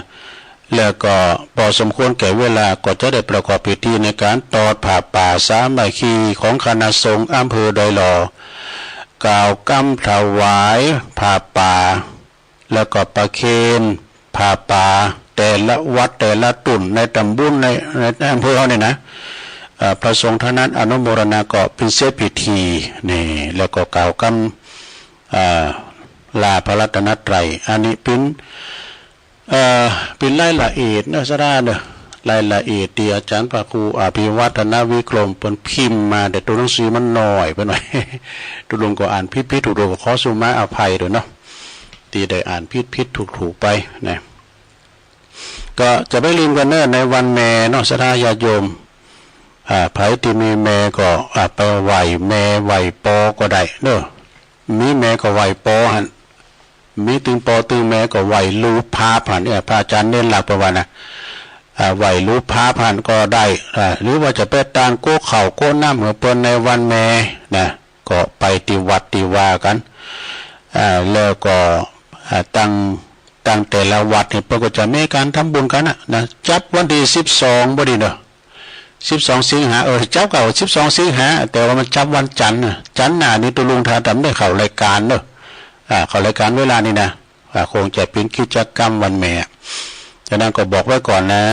แล้วก็พอสมควรแก่เวลาก็จะได้ประกอบพิธีในการถอดผ้าป่าสามัคคีของคณะสงฆ์อำเภอดอยหล่อ กล่าวกำถวายผ้าป่า แล้วก็ประเคนผ้าป่าแต่ละวัดแต่ละตุ่นในตำบลในในในอำเภอเฮานี่นะ เอ่อ พระสงฆ์ท่านนั้นอนุโมทนาก็เป็นเสร็จพิธีนี่ แล้วก็กล่าวกำ เอ่อ ลาพระรัตนตรัย อันนี้เป็น เอ่อ เป็นรายละเอียดเนาะ สาระเนาะ รายละเอียดที่อาจารย์พระครูอภิวัฒนวิกรมเปิ้นพิมพ์มา แต่ตัวหนังสือมันน้อยไปหน่อย ตุลุงก็อ่านผิดๆ ถูกๆ ก็ขอสุมาอภัยด้วยเนาะ ที่ได้อ่านผิดๆ ถูกๆ ไปนะ ก็จะไปลืมกันเนาะ ในวันแม่เนาะ ศรัทธาญาติโยม อ่า ใผที่มีแม่ก็ อ่า ไปไหว้แม่ไหว้ปอก็ได้เนาะ มีแม่ก็ไหว้ปอหั่น มีตึงปอตึงแม่ก็ไหว้รูปภาพหั่นเนี่ย พระอาจารย์เน้นหลักไปว่านะ อ่า ไหว้รูปภาพหั่นก็ได้ อ่า หรือว่าจะไปตานโก๊ะข้าวโก๊ะน้ำหื้อเปิ้นในวันแม่นะ ก็ไปที่วัดที่วากัน อ่า แล้วก็ อ่า ตั้ง ตั้งแต่ละวัดนี่เปิ้นก็จะมีการทำบุญกันนะ นะ จับวันที่สิบสองบ่ดีเนาะ สิบสองสิงหา เออ จับก็สิบสองสิงหา แต่ว่ามันจับวันจันทร์นะ จันทร์หน้านี่ตุลุงถ้าจำได้เข้ารายการเนาะ อ่า เข้ารายการเวลานี้นะ อ่า คงจะเป็นกิจกรรมวันแม่ ฉะนั้นก็บอกไว้ก่อนนะ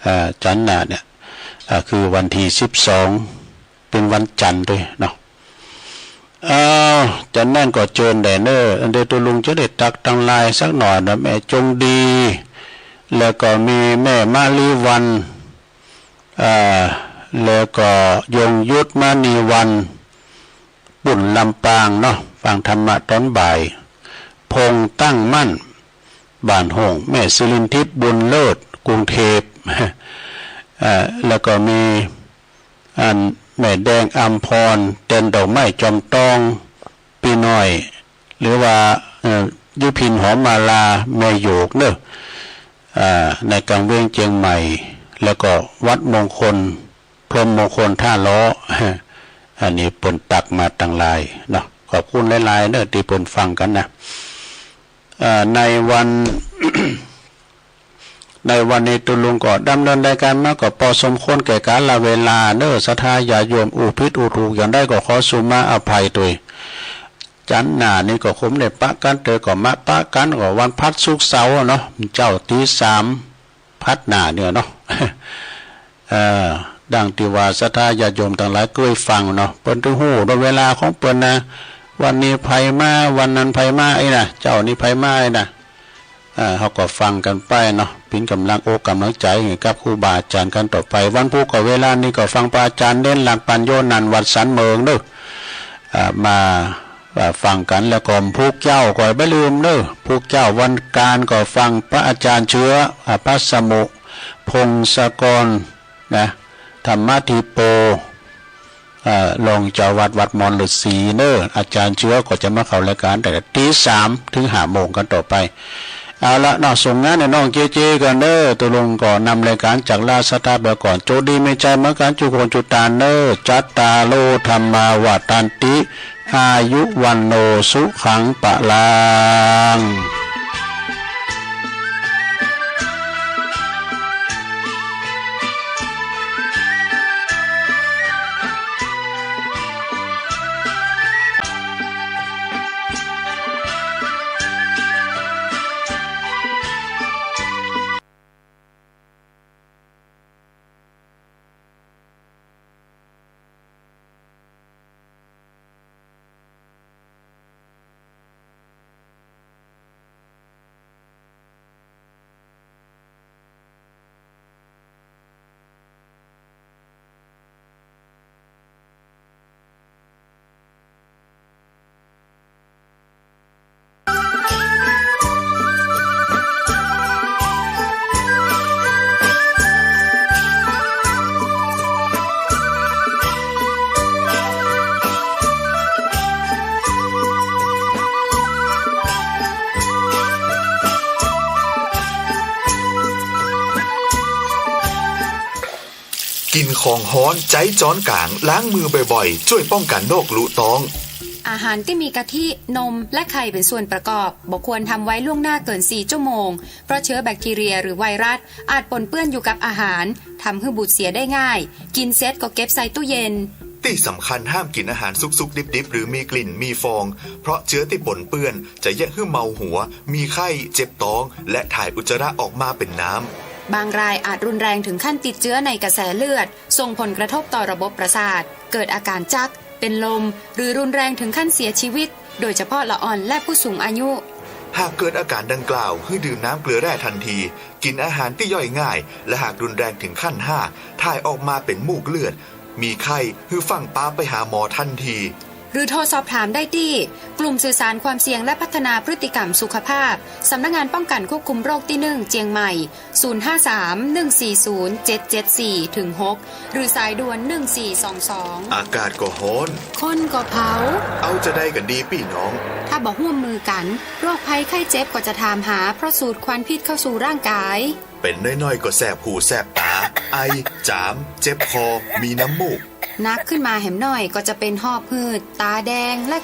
อ่า จันทร์หน้าเนี่ย อ่า คือวันที่สิบสอง เป็นวันจันทร์ด้วยเนาะ อ้าว จันทร์หน้าก็เจิญแด่เนาะ อันเดียวตุลุงจะได้ตักตังลายสักหน่อยนะ แม่จงดี แล้วก็มีแม่มะลิวัน อ่า แล้วก็ยงยุทธมณีวัน ปุ้นลำปางเนาะ ฟังธรรมะตอนบ่าย พงษ์ตั้งมั่น บ้านโฮ่ง แม่สิรินทิพย์ บุญเลิศ กรุงเทพฯ อ่า แล้วก็มี อันแม่แดงอำพร เต็นดอกไม้จอมตอง ปี้น้อย หรือว่า เอ่อ ยุพินหอมมาลา แม่โยกเนาะ อ่า ในกลางเวียงเจียงใหม่ แล้วก็วัดมงคล พรหมมงคลท่าล้อ อันนี้เปิ้นตักมาตังหลายเนาะ ขอบคุณหลายๆ เนาะ ที่เปิ้นฟังกันนะ อ่า ในวัน ในวันนี้ตุลุงก็ดำเนินรายการมาก็ปอสมควรแก่กาลเวลาเนาะ ศรัทธาญาติโยม อู้ผิดอู้ถูกอย่างใดก็ขอสุมาอภัยตวย จันทร์หน้านี้ก็คงได้ปะกัน เตอก็มาปะกันก็วันพฤหัสศุกร์เสาร์เนาะ เจ้าตีสาม พฤหัสหน้าเนี่ยเนาะ เอ่อ ดังที่ว่าศรัทธาญาติโยมตังหลายเกยฟังเนาะ เปิ้นตึงฮู้เนาะ เวลาของเปิ้นนะ วันนี้ไผมา วันนั้นไผมาไอ้นะ เจ้านี้ไผมาไอ้นะ เอ่อ เฮาก็ฟังกันไปเนาะ เป๋นกำลังอกกำลังใจ๋ให้กับครูบาอาจ๋ารย์กันต่อไป วันพุธก็เวลานี้ก็ฟังพระอาจ๋ารย์เน้นหลักปัญโญนันท์ วัดสันเมิงเนาะ อ่า มา อ่า ฟังกัน แล้วก็พุธเจ้าก็บ่ลืมเนาะ พุธเจ้าวันอังคารก็ฟังพระอาจ๋ารย์เชื้อ อ่า พระสมุ พงศกร นะ ธรรมทิโป อ่า รองเจ้าวัดวัดมอนฤๅษีเนาะ อาจ๋ารย์เชื้อก็จะมาเข้ารายการตั้งแต่ตีสามถึงห้าโมงกันต่อไป เอาละเนาะ ส่งงานให้น้องเจเจก่อนเนาะ ตุลุงก็นำรายการจากราชสถาไปก่อน โจคดีมีชัยเหมือนกัน จุคนจุตานเนาะ จัตตาโร ธัมมา วัฑฒันติ อายุ วัณโณ สุขัง พลัง กินของฮ้อนใจ๊จ๊อนก๋าง ล้างมือบ่อยๆ จ้วยป้องกันโรคลุท้อง อาหารที่มีกะทิ นม และไข่เป็นส่วนประกอบ บ่ควรทำไว้ล่วงหน้าเกินสี่ชั่วโมง เพราะเชื้อแบคทีเรียหรือไวรัสอาจปนเปื้อนอยู่กับอาหาร ทำให้บูดเสียได้ง่าย กินเสร็จก็เก็บใส่ตู้เย็น ตี้สำคัญห้ามกิ๋นอาหารสุกๆ ดิบๆ หรือมีกลิ่น มีฟอง เพราะเจื๊อตี้ปนเปื้อนจะเยียะหื้อเมาหัว มีไข้ เจ็บต๊อง และถ่ายอุจจาระออกมาเป๋นน้ำ บางรายอาจรุนแรงถึงขั้นติดเจื๊อในกระแสเลือด ส่งผลกระทบต่อระบบประสาท เกิดอาการจัก เป็นลม หรือรุนแรงถึงขั้นเสียชีวิต โดยเฉพาะละอ่อนและผู้สูงอายุ หากเกิดอาการดังกล่าว หื้อดื่มน้ำเกลือแร่ทันที กิ๋นอาหารตี้ย่อยง่าย และหากรุนแรงถึงขั้นห้า ถ่ายออกมาเป๋นมูกเลือด มีไข้ หื้อฟั่งปาไปหาหมอทันที หรือโทรสอบถามได้ตี้ กลุ่มสื่อสารความเสี่ยงและพัฒนาพฤติกรรมสุขภาพ สำนักงานป้องกันควบคุมโรคตี้หนึ่ง เจียงใหม่ ศูนย์ห้าสาม หนึ่งสี่ศูนย์ เจ็ดเจ็ดสี่ ถึง หก หรือสายด่วน หนึ่งสี่สองสอง อากาศก็ฮ้อน คนก็เผา เอาจะใดกั๋นดีปี้น้อง ถ้าบ่ฮ่วมมือกั๋น โรคภัยไข้เจ็บก็จะถามหา เพราะสูดควันพิษเข้าสู่ร่างกาย เป๋นน้อยๆ ก็แสบหูแสบต๋า ไอ จาม เจ็บคอ มีน้ำมูก หนักขึ้นมาแหมหน่อยก็จะเป็นหอบหืด ตาแดง และ